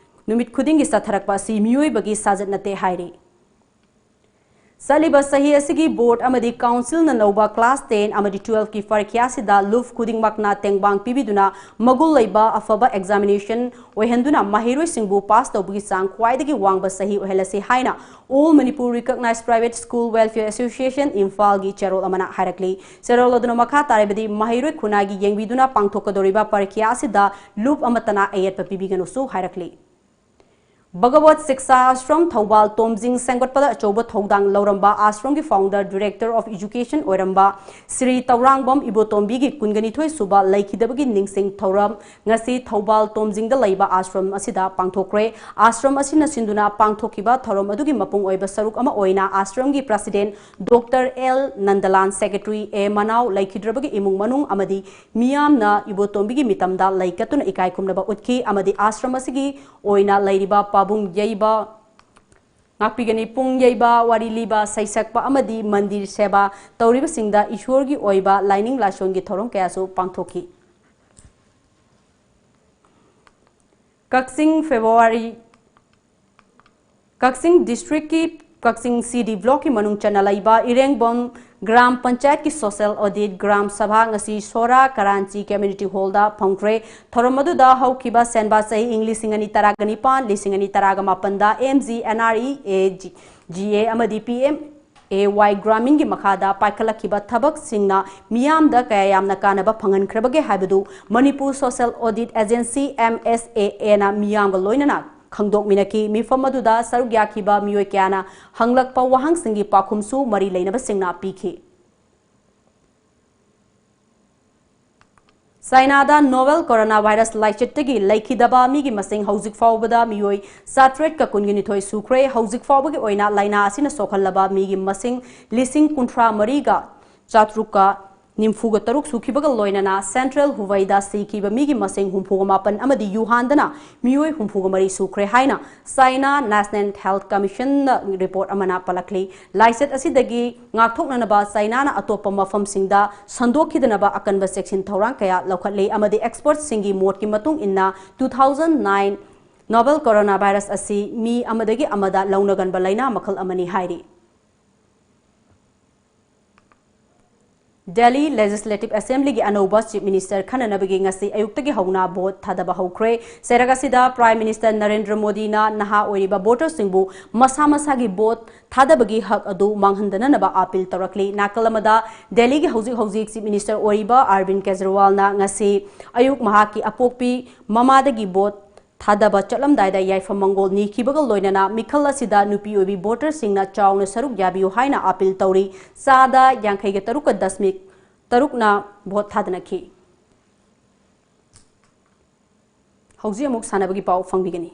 ꯅꯨꯃꯤꯠ ꯈꯨꯗꯤꯡꯒꯤ ꯆꯠꯊꯔꯛꯄ ꯑꯁꯤ ꯃꯤꯑꯣꯏꯕꯒꯤ ꯁꯥꯖꯠ ꯅꯠꯇꯦ ꯍꯥꯏꯔꯤ꯫ ꯆꯠꯂꯤꯕ ꯆꯍꯤ ꯑꯁꯤꯒꯤ board ꯑꯃꯗꯤ councilꯅ ꯂꯧꯕ class ten ꯑꯃꯗꯤ twelveꯀꯤ ꯄꯔꯤꯈ꯭ꯌꯥꯁꯤꯗ ꯂꯨꯞ ꯈꯨꯗꯤꯡꯃꯛꯅ ꯇꯦꯡꯕꯥꯡ ꯄꯤꯕꯤꯗꯨꯅ ꯃꯒꯨꯟ ꯂꯩꯕ ꯑꯐꯕ examination ꯑꯣꯏꯍꯟꯗꯨꯅ ꯃꯍꯩꯔꯣꯏꯁꯤꯡꯕꯨ pass ꯇꯧꯕꯒꯤ ꯆꯥꯡ ꯈ꯭ꯋꯥꯏꯗꯒꯤ ꯋꯥꯡꯕ ꯆꯍꯤ ꯑꯣꯏꯍꯜꯂꯁꯤ ꯍꯥꯏꯅ All Manipur Recognized Private School Welfare Association ꯏꯝꯐꯥꯜꯒꯤ ꯆꯦꯔꯣꯜ ꯑꯃꯅ ꯍꯥꯏꯔꯛꯂꯤ꯫ ꯆꯦꯔꯣꯜ ꯑꯗꯨꯅ ꯃꯈꯥ ꯇꯥꯔꯤꯕꯗꯤ, ꯃꯍꯩꯔꯣꯏ ꯈꯨꯟꯅꯥꯏꯒꯤ ꯌꯦꯡꯕꯤꯗꯨꯅ ꯄꯥꯡꯊꯣꯛꯀꯗꯧꯔꯤꯕ ꯄꯔꯤꯈ꯭ꯌꯥ ꯑꯁꯤꯗ ꯂꯨꯞ ꯑꯃꯠꯇꯅ ꯑꯌꯦꯠꯄ ꯄꯤꯕꯤꯒꯅꯨꯁꯨ ꯍꯥꯏꯔꯛꯂꯤ꯫ ꯚꯒꯋꯠ ꯁꯤꯛꯁꯥ ꯑꯥꯁ꯭ꯔꯝ ꯊꯧꯕꯥꯜ ꯇꯣꯝꯖꯤꯡ ꯁꯦꯝꯒꯠꯄꯗ ꯑꯆꯧꯕ ꯊꯧꯗꯥꯡ ꯂꯧꯔꯝꯕ ꯑꯥꯁ꯭ꯔꯝꯒꯤ founder director of education ꯑꯣꯏꯔꯝꯕ ꯁ꯭ꯔꯤ ꯇꯧꯔꯥꯡꯕꯝ ꯏꯕꯣꯇꯣꯝꯕꯤꯒꯤ ꯀꯨꯟꯒꯅꯤꯊꯣꯏ ꯁꯨꯕ ꯂꯩꯈꯤꯗꯕꯒꯤ ꯅꯤꯡꯁꯤꯡ ꯊꯧꯔꯝ ꯉꯁꯤ ꯊꯧꯕꯥꯜ ꯇꯣꯝꯖꯤꯡꯗ ꯂꯩꯕ ꯑꯥꯁ꯭ꯔꯝ ꯑꯁꯤꯗ ꯄꯥꯡꯊꯣꯛꯈ꯭ꯔꯦ꯫ ꯑꯥꯁ꯭ꯔꯝ ꯑꯁꯤꯅ ꯁꯤꯟꯗꯨꯅ ꯄꯥꯡꯊꯣꯛꯈꯤꯕ ꯊꯧꯔꯝ ꯑꯗꯨꯒꯤ ꯃꯄꯨꯡ ꯑꯣꯏꯕ ꯁꯔꯨꯛ ꯑꯃ ꯑꯣꯏꯅ ꯑꯥꯁ꯭ꯔꯝꯒꯤ president Doctor L ꯅꯟꯗꯂꯥꯟ, secretary A ꯃꯅꯥꯎ, ꯂꯩꯈꯤꯗ꯭ꯔꯕꯒꯤ ꯏꯃꯨꯡ ꯃꯅꯨꯡ ꯑꯃꯗꯤ ꯃꯤꯌꯥꯝꯅ ꯏꯕꯣꯇꯣꯝꯕꯤꯒꯤ ꯃꯤꯇꯝꯗ ꯂꯩ ꯀꯠꯇꯨꯅ ꯏꯀꯥꯏ ꯈꯨꯝꯅꯕ ꯎꯠꯈꯤ ꯑꯃꯗꯤ ꯑꯥꯁ꯭ꯔꯝ ꯑꯁꯤꯒꯤ ꯑꯣꯏꯅ ꯂꯩꯔꯤꯕ ꯄꯥꯕꯨꯡ ꯌꯩꯕ, ꯉꯥꯛꯄꯤꯒꯅꯤ, ꯄꯨꯡ ꯌꯩꯕ, ꯋꯥꯔꯤ ꯂꯤꯕ, ꯁꯩꯁꯛꯄ ꯑꯃꯗꯤ ꯃꯟꯗꯤꯔ ꯁꯦꯕꯥ ꯇꯧꯔꯤꯕꯁꯤꯡꯗ ꯏꯁꯣꯔꯒꯤ ꯑꯣꯏꯕ ꯂꯥꯏꯅꯤꯡ ꯂꯥꯏꯁꯣꯟꯒꯤ ꯊꯧꯔꯝ ꯀꯌꯥꯁꯨ ꯄꯥꯡꯊꯣꯛꯈꯤ꯫ ꯀꯛꯆꯤꯡ, February ꯀꯛꯆꯤꯡ ꯗꯤꯁꯇ꯭ꯔꯤꯛꯀꯤ ꯀꯛꯆꯤꯡ ꯁꯤ ꯗꯤ ꯕ꯭ꯂꯣꯛꯀꯤ ꯃꯅꯨꯡ ꯆꯟꯅ ꯂꯩꯕ ꯏꯔꯦꯡꯕꯝ ꯒ꯭ꯔꯥꯝ ꯄꯟꯆꯥꯌꯠꯀꯤ ꯁꯣꯁꯦꯜ ꯑꯣꯗꯤꯠ ꯒ꯭ꯔꯥꯝ ꯁꯚꯥ ꯉꯁꯤ ꯁꯣꯔꯥ ꯀꯔꯥꯟꯆꯤ ꯀꯝꯃ꯭ꯌꯨꯅꯤꯇꯤ ꯍꯣꯜꯗ ꯐꯪꯈ꯭ꯔꯦ꯫ ꯊꯧꯔꯝ ꯑꯗꯨꯗ ꯍꯧꯈꯤꯕ ꯁꯦꯟꯕꯥ ꯆꯍꯤ ꯏꯪ ꯂꯤꯁꯤꯡ ꯑꯅꯤ ꯇꯔꯥꯒ ꯅꯤꯄꯥꯟ, ꯂꯤꯁꯤꯡ ꯑꯅꯤ ꯇꯔꯥꯒ ꯃꯥꯄꯟꯗ M G N R E A G A ꯑꯃꯗꯤ ꯄꯤ ꯑꯦꯝ ꯑꯦ ꯋꯥꯏ ꯒ꯭ꯔꯥꯃꯤꯟꯒꯤ ꯃꯈꯥꯗ ꯄꯥꯏꯈꯠꯂꯛꯈꯤꯕ ꯊꯕꯛꯁꯤꯡꯅ ꯃꯤꯌꯥꯝꯗ ꯀꯌꯥ ꯌꯥꯝꯅ ꯀꯥꯟꯅꯕ ꯐꯪꯍꯟꯈ꯭ꯔꯕꯒꯦ ꯍꯥꯏꯕꯗꯨ Manipur social audit agency, M S A ꯑꯦꯅ ꯃꯤꯌꯥꯝꯒ ꯂꯣꯏꯅꯅ ꯈꯪꯗꯣꯛꯃꯤꯟꯅꯈꯤ꯫ ꯃꯤꯐꯝ ꯑꯗꯨꯗ ꯁꯔꯨꯛ ꯌꯥꯈꯤꯕ ꯃꯤꯑꯣꯏ ꯀꯌꯥꯅ ꯍꯪꯂꯛꯄ ꯋꯥꯍꯪꯁꯤꯡꯒꯤ ꯄꯥꯎꯈꯨꯝꯁꯨ ꯃꯔꯤ ꯂꯩꯅꯕꯁꯤꯡꯅ ꯄꯤꯈꯤ꯫ ꯆꯥꯏꯅꯥꯗ ꯅꯣꯚꯦꯜ ꯀꯣꯔꯣꯅꯥ ꯚꯥꯏꯔꯁ ꯂꯥꯏꯆꯠꯇꯒꯤ ꯂꯩꯈꯤꯗꯕ ꯃꯤꯒꯤ ꯃꯁꯤꯡ ꯍꯧꯖꯤꯛ ꯐꯥꯎꯕꯗ ꯃꯤꯑꯣꯏ ꯆꯥꯇ꯭ꯔꯦꯠꯀ ꯀꯨꯟꯒ ꯅꯤꯊꯣꯏ ꯁꯨꯈ꯭ꯔꯦ꯫ ꯍꯧꯖꯤꯛ ꯐꯥꯎꯕꯒꯤ ꯑꯣꯏꯅ ꯂꯥꯏꯅꯥ ꯑꯁꯤꯅ ꯁꯣꯛꯍꯜꯂꯕ ꯃꯤꯒꯤ ꯃꯁꯤꯡ ꯂꯤꯁꯤꯡ ꯀꯨꯟꯊ꯭ꯔꯥ ꯃꯔꯤꯒ ꯆꯥꯇ꯭ꯔꯨꯛꯀ ꯅꯤꯐꯨꯒ ꯇꯔꯨꯛ ꯁꯨꯈꯤꯕꯒ ꯂꯣꯏꯅꯅ ꯁꯦꯟꯇ꯭ꯔꯦꯜ ꯍꯨꯕꯩꯗ ꯁꯤꯈꯤꯕ ꯃꯤꯒꯤ ꯃꯁꯤꯡ ꯍꯨꯝꯐꯨꯒ ꯃꯥꯄꯟ ꯑꯃꯗꯤ ꯌꯨꯍꯥꯟꯗꯅ ꯃꯤꯑꯣꯏ ꯍꯨꯝꯐꯨꯒ ꯃꯔꯤ ꯁꯨꯈ꯭ꯔꯦ ꯍꯥꯏꯅ ꯆꯥꯏꯅꯥ ꯅꯦꯁꯅꯦꯜ ꯍꯦꯜꯊ ꯀꯃꯤꯁꯟꯅ ꯔꯤꯄꯣꯔꯠ ꯑꯃꯅ ꯄꯜꯂꯛꯂꯤ꯫ ꯂꯥꯏꯆꯠ ꯑꯁꯤꯗꯒꯤ ꯉꯥꯛꯊꯣꯛꯅꯅꯕ ꯆꯥꯏꯅꯥꯅ ꯑꯇꯣꯞꯄ ꯃꯐꯝꯁꯤꯡꯗ ꯁꯟꯗꯣꯛꯈꯤꯗꯅꯕ ꯑꯀꯟꯕ ꯆꯦꯛꯁꯤꯟ ꯊꯧꯔꯥꯡ ꯀꯌꯥ ꯂꯧꯈꯠꯂꯤ ꯑꯃꯗꯤ ꯑꯦꯛꯁꯄꯔꯠꯁꯤꯡꯒꯤ ꯃꯣꯠꯀꯤ ꯃꯇꯨꯡ ꯏꯟꯅ two thousand nine novel corona virus ꯑꯁꯤ ꯃꯤ ꯑꯃꯗꯒꯤ ꯑꯃꯗ ꯂꯧꯅꯒꯟꯕ ꯂꯥꯏꯅꯥ ꯃꯈꯜ ꯑꯃꯅꯤ ꯍꯥꯏꯔꯤ꯫ ꯗꯦꯜꯂꯤ ꯂꯦꯖꯤꯁꯂꯦꯇꯤꯚ ꯑꯦꯁꯦꯝꯕ꯭ꯂꯤꯒꯤ ꯑꯅꯧꯕ ꯆꯤꯐ ꯃꯤꯅꯤꯁꯇꯔ ꯈꯟꯅꯅꯕꯒꯤ ꯉꯁꯤ ꯑꯌꯨꯛꯇꯒꯤ ꯍꯧꯅ ꯚꯣꯠ ꯊꯥꯗꯕ ꯍꯧꯈ꯭ꯔꯦ꯫ ꯆꯩꯔꯛ ꯑꯁꯤꯗ ꯄ꯭ꯔꯥꯏꯝ ꯃꯤꯅꯤꯁꯇꯔ ꯅꯔꯦꯟꯗ꯭ꯔ ꯃꯣꯗꯤꯅ ꯅꯍꯥ ꯑꯣꯏꯔꯤꯕ ꯚꯣꯇꯔꯁꯤꯡꯕꯨ ꯃꯁꯥ ꯃꯁꯥꯒꯤ ꯚꯣꯠ ꯊꯥꯗꯕꯒꯤ ꯍꯛ ꯑꯗꯨ ꯃꯥꯡꯍꯟꯗꯅꯅꯕ ꯑꯥꯄꯤꯜ ꯇꯧꯔꯛꯂꯤ꯫ ꯅꯥꯀꯜ ꯑꯃꯗ, ꯗꯦꯜꯂꯤꯒꯤ ꯍꯧꯖꯤꯛ ꯍꯧꯖꯤꯛ ꯆꯤꯐ ꯃꯤꯅꯤꯁꯇꯔ ꯑꯣꯏꯔꯤꯕ ꯑꯔꯕꯤꯟꯗ ꯀꯦꯖꯔꯤꯋꯥꯜꯅ ꯉꯁꯤ ꯑꯌꯨꯛ ꯃꯍꯥꯛꯀꯤ ꯑꯄꯣꯛꯄꯤ ꯃꯃꯥꯗꯒꯤ ꯚꯣꯠ ꯊꯥꯗꯕ ꯆꯠꯂꯝꯗꯥꯏꯗ ꯌꯥꯏꯐ ꯃꯪꯒꯣꯜ ꯅꯤꯈꯤꯕꯒ ꯂꯣꯏꯅꯅ ꯃꯤꯈꯜ ꯑꯁꯤꯗ ꯅꯨꯄꯤ ꯑꯣꯏꯕꯤ ꯚꯣꯇꯔꯁꯤꯡꯅ ꯆꯥꯎꯅ ꯁꯔꯨꯛ ꯌꯥꯕꯤꯌꯨ ꯍꯥꯏꯅ ꯑꯥꯄꯤꯜ ꯇꯧꯔꯤ꯫ ꯆꯥꯗ ꯌꯥꯡꯈꯩꯒ ꯇꯔꯨꯛꯀ ꯗꯁꯃꯤꯛ ꯇꯔꯨꯛꯅ ꯚꯣꯠ ꯊꯥꯗꯅꯈꯤ꯫ ꯍꯧꯖꯤꯛ ꯑꯃꯨꯛ ꯁꯥꯟꯅꯕꯒꯤ ꯄꯥꯎ ꯐꯪꯕꯤꯒꯅꯤ꯫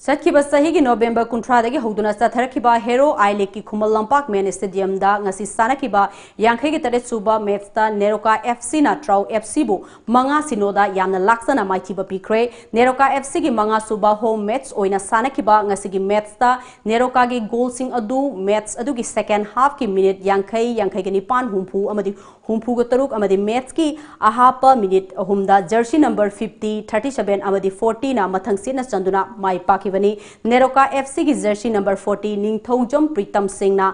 ꯆꯠꯈꯤꯕ ꯆꯍꯤꯒꯤ ꯅꯣꯕꯦꯝꯕꯔ ꯀꯨꯟꯊ꯭ꯔꯥꯗꯒꯤ ꯍꯧꯗꯨꯅ ꯆꯠꯊꯔꯛꯈꯤꯕ ꯍꯦꯔꯣ ꯑꯥꯏ ꯂꯤꯒꯀꯤ ꯈꯨꯃꯟ ꯂꯝꯄꯥꯛ ꯃꯦꯟ ꯁ꯭ꯇꯦꯗꯤꯌꯝꯗ ꯉꯁꯤ ꯁꯥꯟꯅꯈꯤꯕ ꯌꯥꯡꯈꯩꯒ ꯇꯔꯦꯠ ꯁꯨꯕ ꯃꯦꯠꯁꯇ ꯅꯦꯔꯣꯀꯥ F C ꯅ ꯇ꯭ꯔꯥꯎ F C ꯕꯨ ꯃꯉꯥ ꯁꯤꯅꯣꯗ ꯌꯥꯝꯅ ꯂꯥꯛꯆꯅ ꯃꯥꯏꯊꯤꯕ ꯄꯤꯈ꯭ꯔꯦ꯫ ꯅꯦꯔꯣꯀꯥ F C ꯒꯤ ꯃꯉꯥ ꯁꯨꯕ ꯍꯣꯝ ꯃꯦꯠꯁ ꯑꯣꯏꯅ ꯁꯥꯟꯅꯈꯤꯕ ꯉꯁꯤꯒꯤ ꯃꯦꯠꯁꯇ ꯅꯦꯔꯣꯀꯥꯒꯤ ꯒꯣꯜꯁꯤꯡ ꯑꯗꯨ ꯃꯦꯠꯁ ꯑꯗꯨꯒꯤ ꯁꯦꯀꯦꯟ ꯍꯥꯐꯀꯤ ꯃꯤꯅꯤꯠ ꯌꯥꯡꯈꯩ, ꯌꯥꯡꯈꯩꯒ ꯅꯤꯄꯥꯟ, ꯍꯨꯝꯐꯨ ꯑꯃꯗꯤ ꯍꯨꯝꯐꯨꯒ ꯇꯔꯨꯛ ꯑꯃꯗꯤ ꯃꯦꯠꯁꯀꯤ ꯑꯍꯥꯞꯄ ꯃꯤꯅꯤꯠ ꯑꯍꯨꯝꯗ jersey number fifty, thirty seven ꯑꯃꯗꯤ forty ꯅ ꯃꯊꯪ ꯁꯤꯠꯅ ꯆꯟꯗꯨꯅ ꯃꯥꯏ ꯄꯥꯛꯈꯤꯕꯅꯤ꯫ ꯅꯦꯔꯣꯀꯥ F C ꯒꯤ ꯖꯔꯁꯤ ꯅꯝꯕꯔ forty ꯅꯤꯡꯊꯧꯖꯝ ꯄ꯭ꯔꯤꯇꯝ ꯁꯤꯡꯅ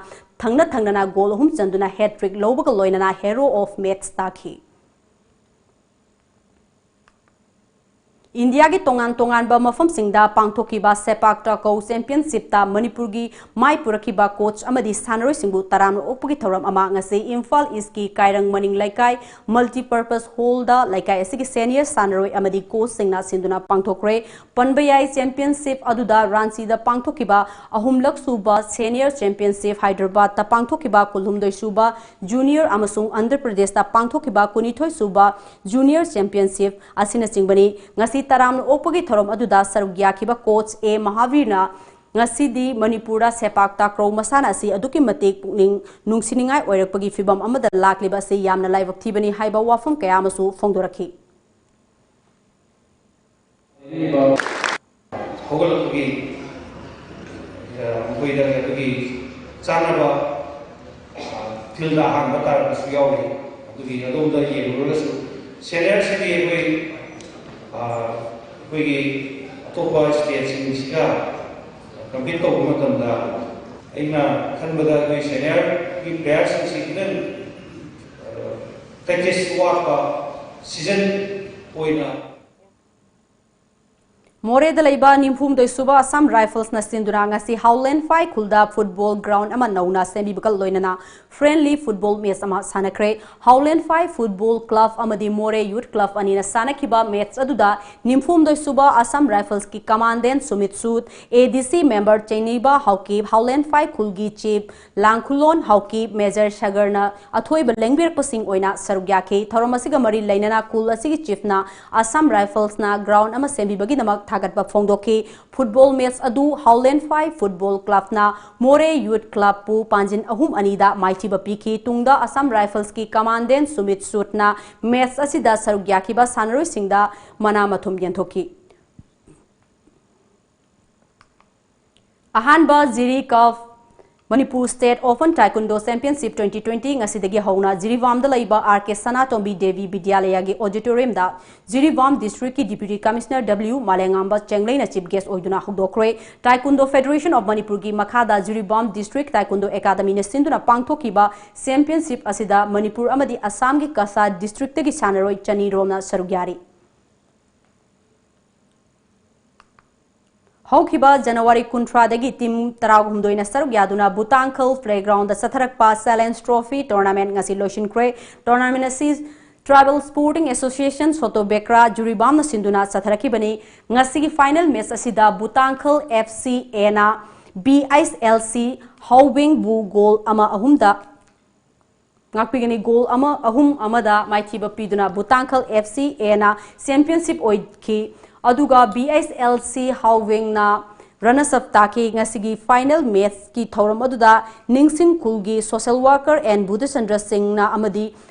ꯊꯪꯅ ꯊꯪꯅꯅ ꯒꯣꯜ ꯑꯍꯨꯝ ꯆꯟꯗꯨꯅ ꯍꯦꯠ ꯇ꯭ꯔꯤꯛ ꯂꯧꯕꯒ ꯂꯣꯏꯅꯅ ꯍꯦꯔꯣ ꯑꯣꯐ ꯃꯦꯠꯁ ꯇꯥꯈꯤ꯫ ꯏꯟꯗꯤꯌꯥꯒꯤ ꯇꯣꯉꯥꯟ ꯇꯣꯉꯥꯟꯕ ꯃꯐꯝꯁꯤꯡꯗ ꯄꯥꯡꯊꯣꯛꯈꯤꯕ ꯁꯦꯄꯥꯛ ꯇꯥꯀꯧ ꯆꯦꯝꯄꯤꯌꯟꯁꯤꯞꯇ ꯃꯅꯤꯄꯨꯔꯒꯤ ꯃꯥꯏ ꯄꯨꯔꯛꯈꯤꯕ ꯀꯣꯆ ꯑꯃꯗꯤ ꯁꯥꯟꯅꯔꯣꯏꯁꯤꯡꯕꯨ ꯇꯔꯥꯝꯅ ꯑꯣꯛꯄꯒꯤ ꯊꯧꯔꯝ ꯑꯃ ꯉꯁꯤ ꯏꯝꯐꯥꯜ ꯏꯁꯀꯤ ꯀꯥꯏꯔꯪ ꯃꯅꯤꯡ ꯂꯩꯀꯥꯏ ꯃꯜꯇꯤꯄꯔꯄꯁ ꯍꯣꯜꯗ ꯂꯩꯀꯥꯏ ꯑꯁꯤꯒꯤ ꯁꯦꯅꯤꯌꯔ ꯁꯥꯟꯅꯔꯣꯏ ꯑꯃꯗꯤ ꯀꯣꯆꯁꯤꯡꯅ ꯁꯤꯟꯗꯨꯅ ꯄꯥꯡꯊꯣꯛꯈ꯭ꯔꯦ꯫ ꯄꯟꯕ ꯌꯥꯏ, ꯆꯦꯝꯄꯤꯌꯟꯁꯤꯞ ꯑꯗꯨꯗ ꯔꯥꯟꯆꯤꯗ ꯄꯥꯡꯊꯣꯛꯈꯤꯕ ꯑꯍꯨꯝꯂꯛ ꯁꯨꯕ ꯁꯦꯅꯤꯌꯔ ꯆꯦꯝꯄꯤꯌꯟꯁꯤꯞ, ꯍꯥꯏꯗ꯭ꯔꯕꯥꯗꯇ ꯄꯥꯡꯊꯣꯛꯈꯤꯕ ꯀꯨꯟꯍꯨꯝꯗꯣꯏ ꯁꯨꯕ ꯖꯨꯅꯤꯌꯔ ꯑꯃꯁꯨꯡ ꯑꯟꯙ꯭ꯔ ꯄ꯭ꯔꯗꯦꯁꯇ ꯄꯥꯡꯊꯣꯛꯈꯤꯕ ꯀꯨꯟꯅꯤꯊꯣꯏ ꯁꯨꯕ ꯖꯨꯅꯤꯌꯔ ꯆꯦꯝꯄꯤꯌꯟꯁꯤꯞ ꯑꯁꯤꯅꯆꯤꯡꯕꯅꯤ꯫ ꯉꯁꯤ ꯇꯔꯥꯝꯅ ꯑꯣꯛꯄꯒꯤ ꯊꯧꯔꯝ ꯑꯗꯨꯗ ꯁꯔꯨꯛ ꯌꯥꯈꯤꯕ ꯀꯣꯆ ꯑꯦ ꯃꯍꯥꯕꯤꯔꯅ ꯉꯁꯤꯗꯤ ꯃꯅꯤꯄꯨꯔꯗ ꯁꯦꯄꯥꯛ ꯇꯥꯀ꯭ꯔꯧ ꯃꯁꯥꯟꯅ ꯑꯁꯤ ꯑꯗꯨꯛꯀꯤ ꯃꯇꯤꯛ ꯄꯨꯛꯅꯤꯡ ꯅꯨꯡꯁꯤꯅꯤꯡꯉꯥꯏ ꯑꯣꯏꯔꯛꯄꯒꯤ ꯐꯤꯚꯝ ꯑꯃꯗ ꯂꯥꯛꯂꯤꯕ ꯑꯁꯤ ꯌꯥꯝꯅ ꯂꯥꯏꯕꯛ ꯊꯤꯕꯅꯤ ꯍꯥꯏꯕ ꯋꯥꯐꯝ ꯀꯌꯥ ꯑꯃꯁꯨ ꯐꯣꯡꯗꯣꯔꯛꯈꯤ꯫ ꯍꯧꯒꯠꯂꯛꯄꯒꯤ, ꯑ, ꯃꯈꯣꯏꯗ ꯑꯩꯈꯣꯏꯒꯤ ꯆꯥꯅꯕ, ꯑ, ꯐꯤꯜꯗ ꯑꯍꯥꯡꯕ ꯇꯥꯔꯛꯄꯁꯨ ꯌꯥꯎꯔꯤ꯫ ꯑꯗꯨꯒꯤ ꯑꯗꯣꯝꯗ ꯌꯦꯡꯂꯨꯔꯒꯁꯨ ꯁꯦꯅꯤꯌꯔꯁꯤꯡꯒꯤ ꯑꯩꯈꯣꯏ, ꯑ, ꯑꯩꯈꯣꯏꯒꯤ ꯑꯇꯣꯞꯄ ꯁ꯭ꯇꯦꯠꯁꯤꯡꯁꯤꯒ ꯀꯝꯄꯤꯠ ꯇꯧꯕ ꯃꯇꯝꯗ ꯑꯩꯅ ꯈꯟꯕꯗ ꯑꯩꯈꯣꯏ ꯁꯦꯅꯤꯌꯔꯒꯤ ꯄ꯭ꯂꯦꯌꯔꯁꯤꯡꯁꯤ ꯈꯤꯇꯪ, ꯑ, ꯄ꯭ꯔꯦꯛꯇꯤꯁ ꯋꯥꯠꯄ ꯁꯤꯖꯟ ꯑꯣꯏꯅ ꯃꯣꯔꯦꯗ ꯂꯩꯕ ꯅꯤꯐꯨꯍꯨꯝꯗꯣꯏ ꯁꯨꯕ ꯑꯁꯥꯝ ꯔꯥꯏꯐꯜꯁꯅ ꯁꯤꯟꯗꯨꯅ ꯉꯁꯤ ꯍꯥꯎꯂꯦꯟꯐꯥꯏ ꯈꯨꯜꯗ ꯐꯨꯠꯕꯣꯜ ꯒ꯭ꯔꯥꯎꯟ ꯑꯃ ꯅꯧꯅ ꯁꯦꯝꯕꯤꯕꯒ ꯂꯣꯏꯅꯅ ꯐ꯭ꯔꯦꯟꯂꯤ ꯐꯨꯠꯕꯣꯜ ꯃꯦꯆ ꯑꯃ ꯁꯥꯟꯅꯈ꯭ꯔꯦ꯫ ꯍꯥꯎꯂꯦꯟꯐꯥꯏ ꯐꯨꯠꯕꯣꯜ ꯀ꯭ꯂꯕ ꯑꯃꯗꯤ ꯃꯣꯔꯦ ꯌꯨꯠ ꯀ꯭ꯂꯕ ꯑꯅꯤꯅ ꯁꯥꯟꯅꯈꯤꯕ ꯃꯦꯆ ꯑꯗꯨꯗ ꯅꯤꯐꯨꯍꯨꯝꯗꯣꯏ ꯁꯨꯕ ꯑꯁꯥꯝ ꯔꯥꯏꯐꯜꯁꯀꯤ commandant Sumit Sood, A D C member ꯆꯩꯅꯩꯕ ꯍꯥꯎꯀꯤꯞ, ꯍꯥꯎꯂꯦꯟꯐꯥꯏ ꯈꯨꯜꯒꯤ ꯆꯤꯐ ꯂꯥꯡꯈꯨꯂꯣꯟ ꯍꯥꯎꯀꯤꯞ, ꯃꯦꯖꯔ ꯁꯒꯔꯅ ꯑꯊꯣꯏꯕ ꯂꯦꯡꯕꯤꯔꯛꯄꯁꯤꯡ ꯑꯣꯏꯅ ꯁꯔꯨꯛ ꯌꯥꯈꯤ꯫ ꯊꯧꯔꯝ ꯑꯁꯤꯒ ꯃꯔꯤ ꯂꯩꯅꯅ ꯈꯨꯜ ꯑꯁꯤꯒꯤ ꯆꯤꯐꯅ ꯑꯁꯥꯝ ꯔꯥꯏꯐꯜꯁꯅ ꯒ꯭ꯔꯥꯎꯟ ꯑꯃ ꯁꯦꯝꯕꯤꯕꯒꯤꯗꯃꯛ ꯊꯥꯒꯠꯄ ꯐꯣꯡꯗꯣꯛꯈꯤ꯫ ꯐꯨꯠꯕꯣꯜ ꯃꯦꯆ ꯑꯗꯨ ꯍꯥꯎꯂꯦꯟꯐꯥꯏ ꯐꯨꯠꯕꯣꯜ ꯀ꯭ꯂꯕꯅ ꯃꯣꯔꯦ ꯌꯨꯠ ꯀ꯭ꯂꯕꯄꯨ ꯄꯥꯟꯖꯤꯟ ꯑꯍꯨꯝ ꯑꯅꯤꯗ ꯃꯥꯏꯊꯤꯕ ꯄꯤꯈꯤ꯫ ꯇꯨꯡꯗ ꯑꯁꯥꯝ ꯔꯥꯏꯐꯜꯁꯀꯤ ꯀꯃꯥꯟꯗꯦꯟ ꯁꯨꯃꯤꯠ ꯁꯨꯠꯅ ꯃꯦꯆ ꯑꯁꯤꯗ ꯁꯔꯨꯛ ꯌꯥꯈꯤꯕ ꯁꯥꯟꯅꯔꯣꯏꯁꯤꯡꯗ ꯃꯅꯥ ꯃꯊꯨꯝ ꯌꯦꯟꯊꯣꯛꯈꯤ꯫ ꯑꯍꯥꯟꯕ Jiri cup Manipur state open taekwondo championship twenty twenty ꯉꯁꯤꯗꯒꯤ ꯍꯧꯅ ꯖꯤꯔꯤꯕꯥꯝꯗ ꯂꯩꯕ ꯑꯥꯔ ꯀꯦ ꯁꯅꯥꯇꯣꯝꯕꯤ ꯗꯦꯕꯤ ꯕꯤꯗ꯭ꯌꯥꯂꯌꯥꯒꯤ ꯑꯣꯗꯤꯇꯣꯔꯤꯌꯝꯗ ꯖꯤꯔꯤꯕꯥꯝ ꯗꯤꯁꯇ꯭ꯔꯤꯛꯀꯤ ꯗꯤꯄ꯭ꯌꯨꯇꯤ ꯀꯃꯤꯁꯅꯔ ꯗꯕ꯭ꯂꯤꯎ ꯃꯥꯂꯦꯉꯥꯝꯕ ꯆꯦꯡꯂꯩꯅ ꯆꯤꯐ ꯒꯦꯁ ꯑꯣꯏꯗꯨꯅ ꯍꯧꯗꯣꯛꯈ꯭ꯔꯦ꯫ ꯇꯥꯏꯀꯨꯟꯗꯣ ꯐꯦꯗꯔꯦꯁꯟ ꯑꯣꯐ ꯃꯅꯤꯄꯨꯔꯒꯤ ꯃꯈꯥꯗ ꯖꯤꯔꯤꯕꯥꯝ ꯗꯤꯁꯇ꯭ꯔꯤꯛ ꯇꯥꯏꯀꯨꯟꯗꯣ ꯑꯦꯀꯥꯗꯃꯤꯅ ꯁꯤꯟꯗꯨꯅ ꯄꯥꯡꯊꯣꯛꯈꯤꯕ ꯆꯦꯝꯄꯤꯌꯟꯁꯤꯞ ꯑꯁꯤꯗ ꯃꯅꯤꯄꯨꯔ ꯑꯃꯗꯤ ꯑꯁꯥꯝꯒꯤ ꯀꯁꯥꯔ ꯗꯤꯁꯇ꯭ꯔꯤꯛꯇꯒꯤ ꯁꯥꯟꯅꯔꯣꯏ ꯆꯅꯤ ꯔꯣꯝꯅ ꯁꯔꯨꯛ ꯌꯥꯔꯤ꯫ ꯍꯧꯈꯤꯕ ꯖꯅꯋꯥꯔꯤ ꯀꯨꯟꯊ꯭ꯔꯥꯗꯒꯤ ꯇꯤꯝ ꯇꯔꯥꯍꯨꯝꯗꯣꯏꯅ ꯁꯔꯨꯛ ꯌꯥꯗꯨꯅ ꯕꯨꯇꯥꯡꯈꯜ ꯄ꯭ꯂꯦꯒ꯭ꯔꯥꯎꯟꯗ ꯆꯠꯊꯔꯛꯄ ꯆꯦꯂꯦꯟꯖ ꯇ꯭ꯔꯣꯐꯤ ꯇꯣꯔꯅꯥꯃꯦꯟꯠ ꯉꯁꯤ ꯂꯣꯏꯁꯤꯟꯈ꯭ꯔꯦ꯫ ꯇꯣꯔꯅꯥꯃꯦꯟꯠ ꯑꯁꯤ ꯇ꯭ꯔꯥꯏꯕꯦꯜ ꯁ꯭ꯄꯣꯔꯇꯤꯡ ꯑꯦꯁꯣꯁꯤꯌꯦꯁꯟ ꯁꯣꯇꯣ ꯕꯦꯀ꯭ꯔꯥ ꯖꯨꯔꯤꯕꯥꯝꯅ ꯁꯤꯟꯗꯨꯅ ꯆꯠꯊꯔꯛꯈꯤꯕꯅꯤ꯫ ꯉꯁꯤꯒꯤ ꯐꯥꯏꯅꯦꯜ ꯃꯦꯆ ꯑꯁꯤꯗ ꯕꯨꯇꯥꯡꯈꯜ ꯑꯦꯐ ꯁꯤ ꯑꯦꯅ B H L C ꯍꯥꯎꯕꯦꯡꯕꯨ goal ꯑꯃ ꯑꯍꯨꯝꯗ ꯉꯥꯛꯄꯤꯒꯅꯤ꯫ ꯒꯣꯜ ꯑꯃ, ꯑꯍꯨꯝ ꯑꯃꯗ ꯃꯥꯏꯊꯤꯕ ꯄꯤꯗꯨꯅ ꯕꯨꯇꯥꯡꯈꯜ ꯑꯦꯐ ꯁꯤ ꯑꯦꯅ ꯆꯦꯝꯄꯤꯌꯟꯁꯤꯞ ꯑꯣꯏꯈꯤ꯫ ꯑꯗꯨꯒ B H L C ꯍꯥꯎꯋꯦꯡꯅ runners up ꯇꯥꯈꯤ꯫ ꯉꯁꯤꯒꯤ ꯐꯥꯏꯅꯦꯜ ꯃꯦꯆꯀꯤ ꯊꯧꯔꯝ ꯑꯗꯨꯗ ꯅꯤꯡꯁꯤꯡ ꯈꯨꯜꯒꯤ ꯁꯣꯁꯦꯜ ꯋꯥꯔꯀꯔ ꯑꯦꯟ ꯕꯨꯙꯆꯟꯗ꯭ꯔ ꯁꯤꯡꯅ ꯑꯃꯗꯤ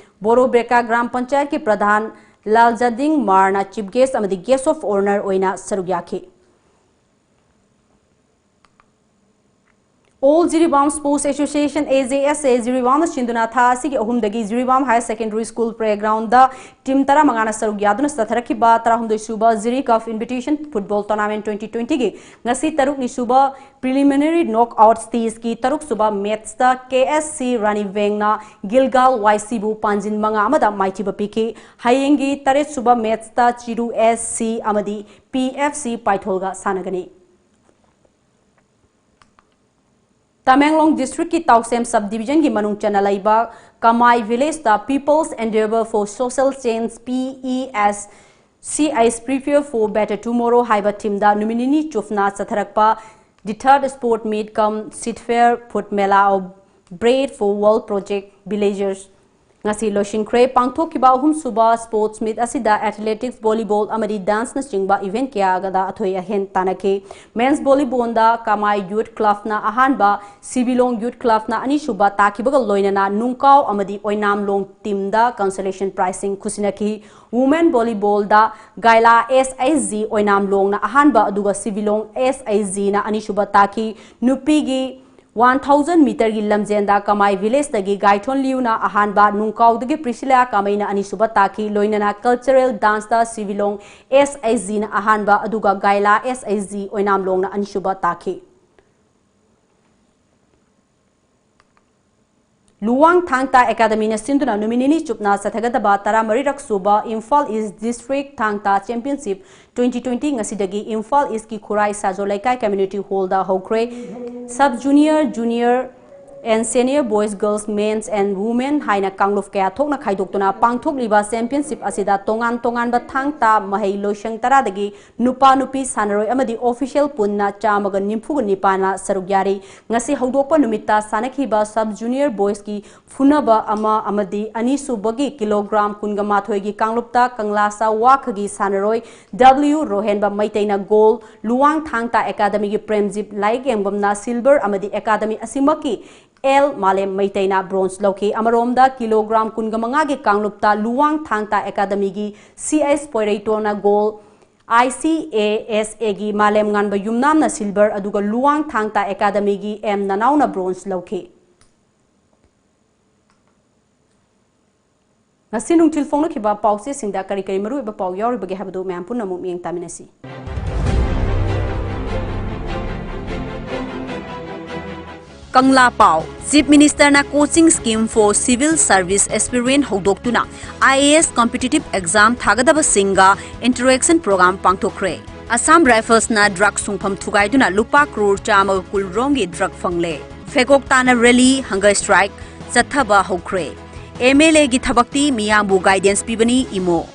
ꯕꯣꯔꯣꯕ꯭ꯔꯦꯀꯥ ꯒ꯭ꯔꯥꯝ ꯄꯟꯆꯥꯌꯠꯀꯤ ꯄ꯭ꯔꯙꯥꯟ ꯂꯥꯜꯖꯥꯗꯤꯡ ꯃꯥꯔꯅ ꯆꯤꯐ ꯒꯦꯁ ꯑꯃꯗꯤ ꯒꯦꯁ ꯑꯣꯐ ꯑꯣꯅꯔ ꯑꯣꯏꯅ ꯁꯔꯨꯛ ꯌꯥꯈꯤ꯫ All Jiribam Sports Association, A J S A, ꯖꯤꯔꯤꯕꯥꯝꯅ ꯁꯤꯟꯗꯨꯅ ꯊꯥ ꯑꯁꯤꯒꯤ ꯑꯍꯨꯝꯗꯒꯤ Jiribam higher secondary school playground team ꯇꯔꯥꯃꯉꯥꯅ ꯁꯔꯨꯛ ꯌꯥꯗꯨꯅ ꯆꯠꯊꯔꯛꯈꯤꯕ ꯇꯔꯥꯍꯨꯝꯗꯣꯏ ꯁꯨꯕ Jiri cup invitation football tournament twenty twenty ꯒꯤ ꯉꯁꯤ ꯇꯔꯨꯛꯅꯤ ꯁꯨꯕ ꯄ꯭ꯔꯤꯂꯤꯃꯤꯅꯔꯤ ꯅꯣꯛ ꯑꯥꯎꯠ ꯁ꯭ꯇꯦꯖꯀꯤ ꯇꯔꯨꯛ ꯁꯨꯕ ꯃꯦꯆꯇ ꯀꯦ ꯑꯦꯁ ꯁꯤ ꯔꯥꯅꯤꯕꯦꯡꯅ ꯒꯤꯜꯒꯥꯜ ꯋꯥꯏ ꯁꯤꯕꯨ ꯄꯥꯟꯖꯤꯟ ꯃꯉꯥ ꯑꯃꯗ ꯃꯥꯏꯊꯤꯕ ꯄꯤꯈꯤ꯫ ꯍꯌꯦꯡꯒꯤ ꯇꯔꯦꯠ ꯁꯨꯕ ꯃꯦꯆꯇ ꯆꯤꯔꯨ ꯑꯦꯁ ꯁꯤ ꯑꯃꯗꯤ ꯄꯤ ꯑꯦꯐ ꯁꯤ ꯄꯥꯏꯊꯣꯜꯒ ꯁꯥꯟꯅꯒꯅꯤ꯫ ꯇꯃꯦꯡꯂꯣꯡ ꯗꯤꯁꯇ꯭ꯔꯤꯛꯀꯤ ꯇꯥꯎꯁꯦꯝ ꯁꯕ ꯗꯤꯕꯤꯖꯟꯒꯤ ꯃꯅꯨꯡ ꯆꯟꯅ ꯂꯩꯕ ꯀꯃꯥꯏ ꯚꯤꯂꯦꯖꯇ People's Endeavour for Social Change, P E S C H, Prepare for Better Tomorrow ꯍꯥꯏꯕ ꯊꯤꯝꯗ ꯅꯨꯃꯤꯠ ꯅꯤꯅꯤ ꯆꯨꯞꯅ ꯆꯠꯊꯔꯛꯄ The Third Sport Meet cum Street Fair, Food Mela of Bread for World Project Villagers ꯉꯁꯤ ꯂꯣꯏꯁꯤꯟꯈ꯭ꯔꯦ꯫ ꯄꯥꯡꯊꯣꯛꯈꯤꯕ ꯑꯍꯨꯝꯁꯨꯕ sports meet ꯑꯁꯤꯗ athletics, volleyball ꯑꯃꯗꯤ danceꯅꯆꯤꯡꯕ event ꯀꯌꯥꯒꯗ ꯑꯊꯣꯏ ꯑꯍꯦꯟ ꯇꯥꯟꯅꯈꯤ꯫ Men's volleyballꯗ ꯀꯃꯥꯏ Youth Clubꯅ ꯑꯍꯥꯟꯕ, ꯁꯤꯕꯤꯂꯣꯡ Youth Clubꯅ ꯑꯅꯤꯁꯨꯕ ꯇꯥꯈꯤꯕꯒ ꯂꯣꯏꯅꯅ ꯅꯨꯡꯀꯥꯎ ꯑꯃꯗꯤ ꯑꯣꯏꯅꯥꯝꯂꯣꯡ teamꯗ consolation prizeꯁꯤꯡ ꯈꯨꯠꯁꯤꯟꯅꯈꯤ꯫ Women volleyballꯗ ꯒꯥꯏꯂꯥ S H G ꯑꯣꯏꯅꯥꯝꯂꯣꯡꯅ ꯑꯍꯥꯟꯕ, ꯑꯗꯨꯒ ꯁꯤꯕꯤꯂꯣꯡ S H Gꯅ ꯑꯅꯤꯁꯨꯕ ꯇꯥꯈꯤ꯫ ꯅꯨꯄꯤꯒꯤ one thousand meterꯒꯤ ꯂꯝꯖꯦꯟꯗ ꯀꯃꯥꯏ villageꯇꯒꯤ ꯒꯥꯏꯊꯣꯟ ꯂꯤꯌꯨꯅ ꯑꯍꯥꯟꯕ, ꯅꯨꯡꯀꯥꯎꯗꯒꯤ ꯄ꯭ꯔꯤꯁꯤꯂꯥ ꯀꯥꯃꯩꯅ ꯑꯅꯤꯁꯨꯕ ꯇꯥꯈꯤ꯫ ꯂꯣꯏꯅꯅ cultural danceꯇ ꯁꯤꯕꯤꯂꯣꯡ S H Gꯅ ꯑꯍꯥꯟꯕ, ꯑꯗꯨꯒ ꯒꯥꯏꯂꯥ S H G ꯑꯣꯏꯅꯥꯝꯂꯣꯡꯅ ꯑꯅꯤꯁꯨꯕ ꯇꯥꯈꯤ꯫ ꯂꯨꯋꯥꯡ ꯊꯥꯡ ꯇꯥ ꯑꯦꯀꯥꯗꯃꯤꯅ ꯁꯤꯟꯗꯨꯅ ꯅꯨꯃꯤꯠ ꯅꯤꯅꯤ ꯆꯨꯞꯅ ꯆꯠꯊꯒꯗꯕ ꯇꯔꯥꯃꯔꯤꯔꯛ ꯁꯨꯕ ꯏꯝꯐꯥꯜ ꯏꯁ ꯗꯤꯁꯇ꯭ꯔꯤꯛ ꯊꯥꯡ ꯇꯥ ꯆꯦꯝꯄꯤꯌꯟꯁꯤꯞ twenty twenty ꯉꯁꯤꯗꯒꯤ ꯏꯝꯐꯥꯜ ꯏꯁꯀꯤ ꯈꯨꯔꯥꯏ ꯁꯥꯖꯣ ꯂꯩꯀꯥꯏ community hallꯗ ꯍꯧꯈ꯭ꯔꯦ꯫ Sub junior, junior and senior boys, girls, men's and women ꯍꯥꯏꯅ ꯀꯥꯡꯂꯨꯞ ꯀꯌꯥ ꯊꯣꯛꯅ ꯈꯥꯏꯗꯣꯛꯇꯨꯅ ꯄꯥꯡꯊꯣꯛꯂꯤꯕ ꯆꯦꯝꯄꯤꯌꯟꯁꯤꯞ ꯑꯁꯤꯗ ꯇꯣꯉꯥꯟ ꯇꯣꯉꯥꯟꯕ ꯊꯥꯡ ꯇꯥ ꯃꯍꯩ ꯂꯣꯏꯁꯪ ꯇꯔꯥꯗꯒꯤ ꯅꯨꯄꯥ ꯅꯨꯄꯤ ꯁꯥꯟꯅꯔꯣꯏ ꯑꯃꯗꯤ official ꯄꯨꯟꯅ ꯆꯥꯝꯃꯒ ꯅꯤꯐꯨꯒ ꯅꯤꯄꯥꯟꯅ ꯁꯔꯨꯛ ꯌꯥꯔꯤ꯫ ꯉꯁꯤ ꯍꯧꯗꯣꯛꯄ ꯅꯨꯃꯤꯠꯇ ꯁꯥꯟꯅꯈꯤꯕ sub junior boysꯀꯤ ꯐꯨꯅꯕ ꯑꯃ ꯑꯃꯗꯤ ꯑꯅꯤꯁꯨꯕꯒꯤ ꯀꯤꯂꯣꯒ꯭ꯔꯥꯝ ꯀꯨꯟꯒ ꯃꯥꯊꯣꯏꯒꯤ ꯀꯥꯡꯂꯨꯞꯇ ꯀꯪꯂꯥꯁꯥ ꯋꯥꯈꯒꯤ ꯁꯥꯟꯅꯔꯣꯏ W ꯔꯣꯍꯦꯟꯕ ꯃꯩꯇꯩꯅ gold, ꯂꯨꯋꯥꯡ ꯊꯥꯡ ꯇꯥ ꯑꯦꯀꯥꯗꯃꯤꯒꯤ ꯄ꯭ꯔꯦꯝꯖꯤꯠ ꯂꯥꯏꯌꯦꯛꯌꯦꯡꯕꯝꯅ silver ꯑꯃꯗꯤ ꯑꯦꯀꯥꯗꯃꯤ ꯑꯁꯤꯃꯛꯀꯤ L ꯃꯥꯂꯦꯝ ꯃꯩꯇꯩꯅ bronze ꯂꯧꯈꯤ꯫ ꯑꯃꯔꯣꯝꯗ ꯀꯤꯂꯣꯒ꯭ꯔꯥꯝ ꯀꯨꯟꯒ ꯃꯉꯥꯒꯤ ꯀꯥꯡꯂꯨꯞꯇ ꯂꯨꯋꯥꯡ ꯊꯥꯡ ꯇꯥ ꯑꯦꯀꯥꯗꯃꯤꯒꯤ C S ꯄꯣꯏꯔꯩꯇꯣꯟꯅ gold, I C A S Aꯒꯤ ꯃꯥꯂꯦꯝ ꯉꯥꯟꯕ ꯌꯨꯝꯅꯥꯝꯅ silver, ꯑꯗꯨꯒ ꯂꯨꯋꯥꯡ ꯊꯥꯡ ꯇꯥ ꯑꯦꯀꯥꯗꯃꯤꯒꯤ M ꯅꯅꯥꯎꯅ bronze ꯂꯧꯈꯤ꯫ ꯉꯁꯤ ꯅꯨꯡꯊꯤꯜ ꯐꯣꯡꯅꯈꯤꯕ ꯄꯥꯎꯆꯦꯁꯤꯡꯗ ꯀꯔꯤ ꯀꯔꯤ ꯃꯔꯨꯑꯣꯏꯕ ꯄꯥꯎ ꯌꯥꯎꯔꯤꯕꯒꯦ ꯍꯥꯏꯕꯗꯨ ꯃꯌꯥꯝ ꯄꯨꯟꯅ ꯑꯃꯨꯛ ꯃꯤꯠꯌꯦꯡ ꯇꯥꯃꯤꯟꯅꯁꯤ꯫ ꯀꯪꯂꯥ ꯄꯥꯎ꯫ Chief Ministerꯅ coaching scheme for civil service aspirant ꯍꯧꯗꯣꯛꯇꯨꯅ I A S competitive exam ꯊꯥꯒꯗꯕꯁꯤꯡꯒ interaction program ꯄꯥꯡꯊꯣꯛꯈ꯭ꯔꯦ꯫ Assam Riflesꯅ drug ꯁꯨꯡꯐꯝ ꯊꯨꯒꯥꯏꯗꯨꯅ ꯂꯨꯄꯥ ꯀ꯭ꯔꯣꯔ ꯆꯥꯝꯃꯒ ꯀꯨꯟ ꯔꯣꯝꯒꯤ drug ꯐꯪꯂꯦ꯫ ꯐꯦꯒꯣꯛ ꯇꯥꯅ rally, hunger strike ꯆꯠꯊꯕ ꯍꯧꯈ꯭ꯔꯦ꯫ MLAꯒꯤ ꯊꯕꯛꯇꯤ ꯃꯤꯌꯥꯝꯕꯨ guidance ꯄꯤꯕꯅꯤ, ꯏꯃꯣ꯫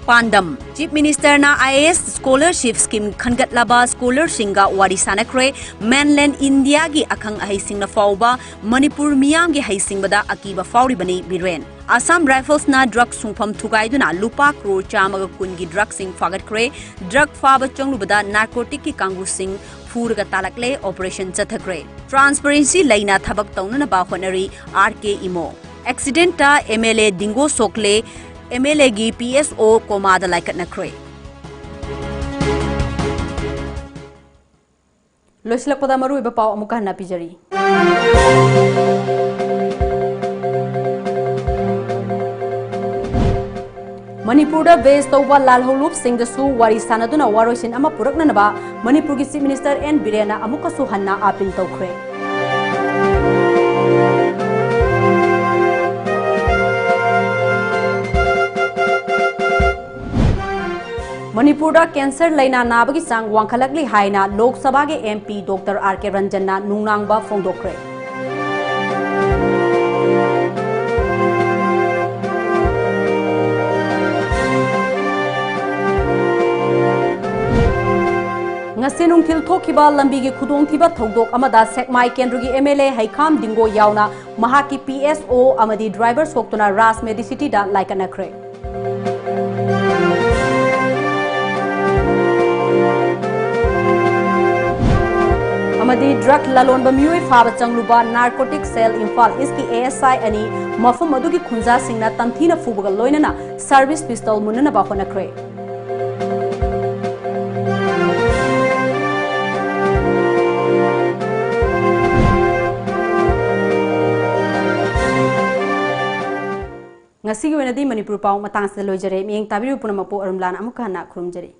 ꯄꯥꯟꯗꯝ꯫ Chief Ministerꯅ I A S scholarship scheme ꯈꯟꯒꯠꯂꯕ scholarꯁꯤꯡꯒ ꯋꯥꯔꯤ ꯁꯥꯟꯅꯈ꯭ꯔꯦ꯫ Mainland Indiaꯒꯤ ꯑꯈꯪ ꯑꯍꯩꯁꯤꯡꯅ ꯐꯥꯎꯕ ꯃꯅꯤꯄꯨꯔ ꯃꯤꯌꯥꯝꯒꯤ ꯍꯩꯁꯤꯡꯕꯗ ꯑꯀꯤꯕ ꯐꯥꯎꯔꯤꯕꯅꯤ, ꯕꯤꯔꯦꯟ꯫ Assam Riflesꯅ drug ꯁꯨꯡꯐꯝ ꯊꯨꯒꯥꯏꯗꯨꯅ ꯂꯨꯄꯥ ꯀ꯭ꯔꯣꯔ ꯆꯥꯝꯃꯒ ꯀꯨꯟꯒꯤ drugꯁꯤꯡ ꯐꯥꯒꯠꯈ꯭ꯔꯦ꯫ Drug ꯐꯥꯕ ꯆꯪꯂꯨꯕꯗ narcoticꯀꯤ ꯀꯥꯡꯕꯨꯁꯤꯡ ꯐꯨꯔꯒ ꯇꯥꯜꯂꯛꯂꯦ꯫ Operation ꯆꯠꯊꯈ꯭ꯔꯦ꯫ Transparency ꯂꯩꯅ ꯊꯕꯛ ꯇꯧꯅꯅꯕ ꯍꯣꯠꯅꯔꯤ ꯑꯥꯔ ꯀꯦ ꯏꯃꯣ꯫ Accidentꯇ M L A ꯗꯤꯡꯒꯣ ꯁꯣꯛꯂꯦ꯫ M L Aꯒꯤ P S O ꯀꯣꯃꯥꯗ ꯂꯥꯏꯀꯠꯅꯈ꯭ꯔꯦ꯫ ꯂꯣꯏꯁꯤꯜꯂꯛꯄꯗ ꯃꯔꯨꯑꯣꯏꯕ ꯄꯥꯎ ꯑꯃꯨꯛꯀ ꯍꯟꯅ ꯄꯤꯖꯔꯤ꯫ ꯃꯅꯤꯄꯨꯔꯗ base ꯇꯧꯕ ꯂꯥꯜꯍꯧꯂꯨꯞꯁꯤꯡꯗꯁꯨ ꯋꯥꯔꯤ ꯁꯥꯟꯅꯗꯨꯅ ꯋꯥꯔꯣꯏꯁꯤꯟ ꯑꯃ ꯄꯨꯔꯛꯅꯅꯕ ꯃꯅꯤꯄꯨꯔꯒꯤ Chief Minister N ꯕꯤꯔꯦꯟꯅ ꯑꯃꯨꯛꯀꯁꯨ ꯍꯟꯅ appeal ꯇꯧꯈ꯭ꯔꯦ꯫ ꯃꯅꯤꯄꯨꯔꯗ cancer ꯂꯩꯅꯥ ꯅꯥꯕꯒꯤ ꯆꯥꯡ ꯋꯥꯡꯈꯠꯂꯛꯂꯤ ꯍꯥꯏꯅ ꯂꯣꯛ ꯁꯚꯥꯒꯤ M P Doctor R K ꯔꯟꯖꯟꯅ ꯅꯨꯡꯅꯥꯡꯕ ꯐꯣꯡꯗꯣꯛꯈ꯭ꯔꯦ꯫ ꯉꯁꯤ ꯅꯨꯡꯊꯤꯜ ꯊꯣꯛꯈꯤꯕ ꯂꯝꯕꯤꯒꯤ ꯈꯨꯗꯣꯡꯊꯤꯕ ꯊꯧꯗꯣꯛ ꯑꯃꯗ ꯁꯦꯛꯃꯥꯏ ꯀꯦꯟꯗ꯭ꯔꯒꯤ M L A ꯍꯩꯈꯥꯝ ꯗꯤꯡꯒꯣ ꯌꯥꯎꯅ ꯃꯍꯥꯛꯀꯤ P S O ꯑꯃꯗꯤ driver ꯁꯣꯛꯇꯨꯅ ꯔꯥꯖ ꯃꯦꯗꯤꯁꯤꯇꯤꯗ ꯂꯥꯏꯀꯠꯅꯈ꯭ꯔꯦ꯫ ꯑꯃꯗꯤ drug ꯂꯂꯣꯟꯕ ꯃꯤꯑꯣꯏ ꯐꯥꯕ ꯆꯪꯂꯨꯕ narcotic cell ꯏꯝꯐꯥꯜ ꯏꯁꯀꯤ A S I ꯑꯅꯤ ꯃꯐꯝ ꯑꯗꯨꯒꯤ ꯈꯨꯟꯖꯥꯁꯤꯡꯅ ꯇꯝꯊꯤꯅ ꯐꯨꯕꯒ ꯂꯣꯏꯅꯅ service pistol ꯃꯨꯟꯅꯅꯕ ꯍꯣꯠꯅꯈ꯭ꯔꯦ꯫ ꯉꯁꯤꯒꯤ ꯑꯣꯏꯅꯗꯤ ꯃꯅꯤꯄꯨꯔ ꯄꯥꯎ ꯃꯇꯥꯡꯁꯤꯗ ꯂꯣꯏꯖꯔꯦ꯫ ꯃꯤꯠꯌꯦꯡ ꯇꯥꯕꯤꯔꯤꯕ ꯄꯨꯝꯅꯃꯛꯄꯨ ꯑꯔꯨꯝꯂꯥꯅ ꯑꯃꯨꯛꯀ ꯍꯟꯅ ꯈꯨꯔꯨꯝꯖꯔꯤ꯫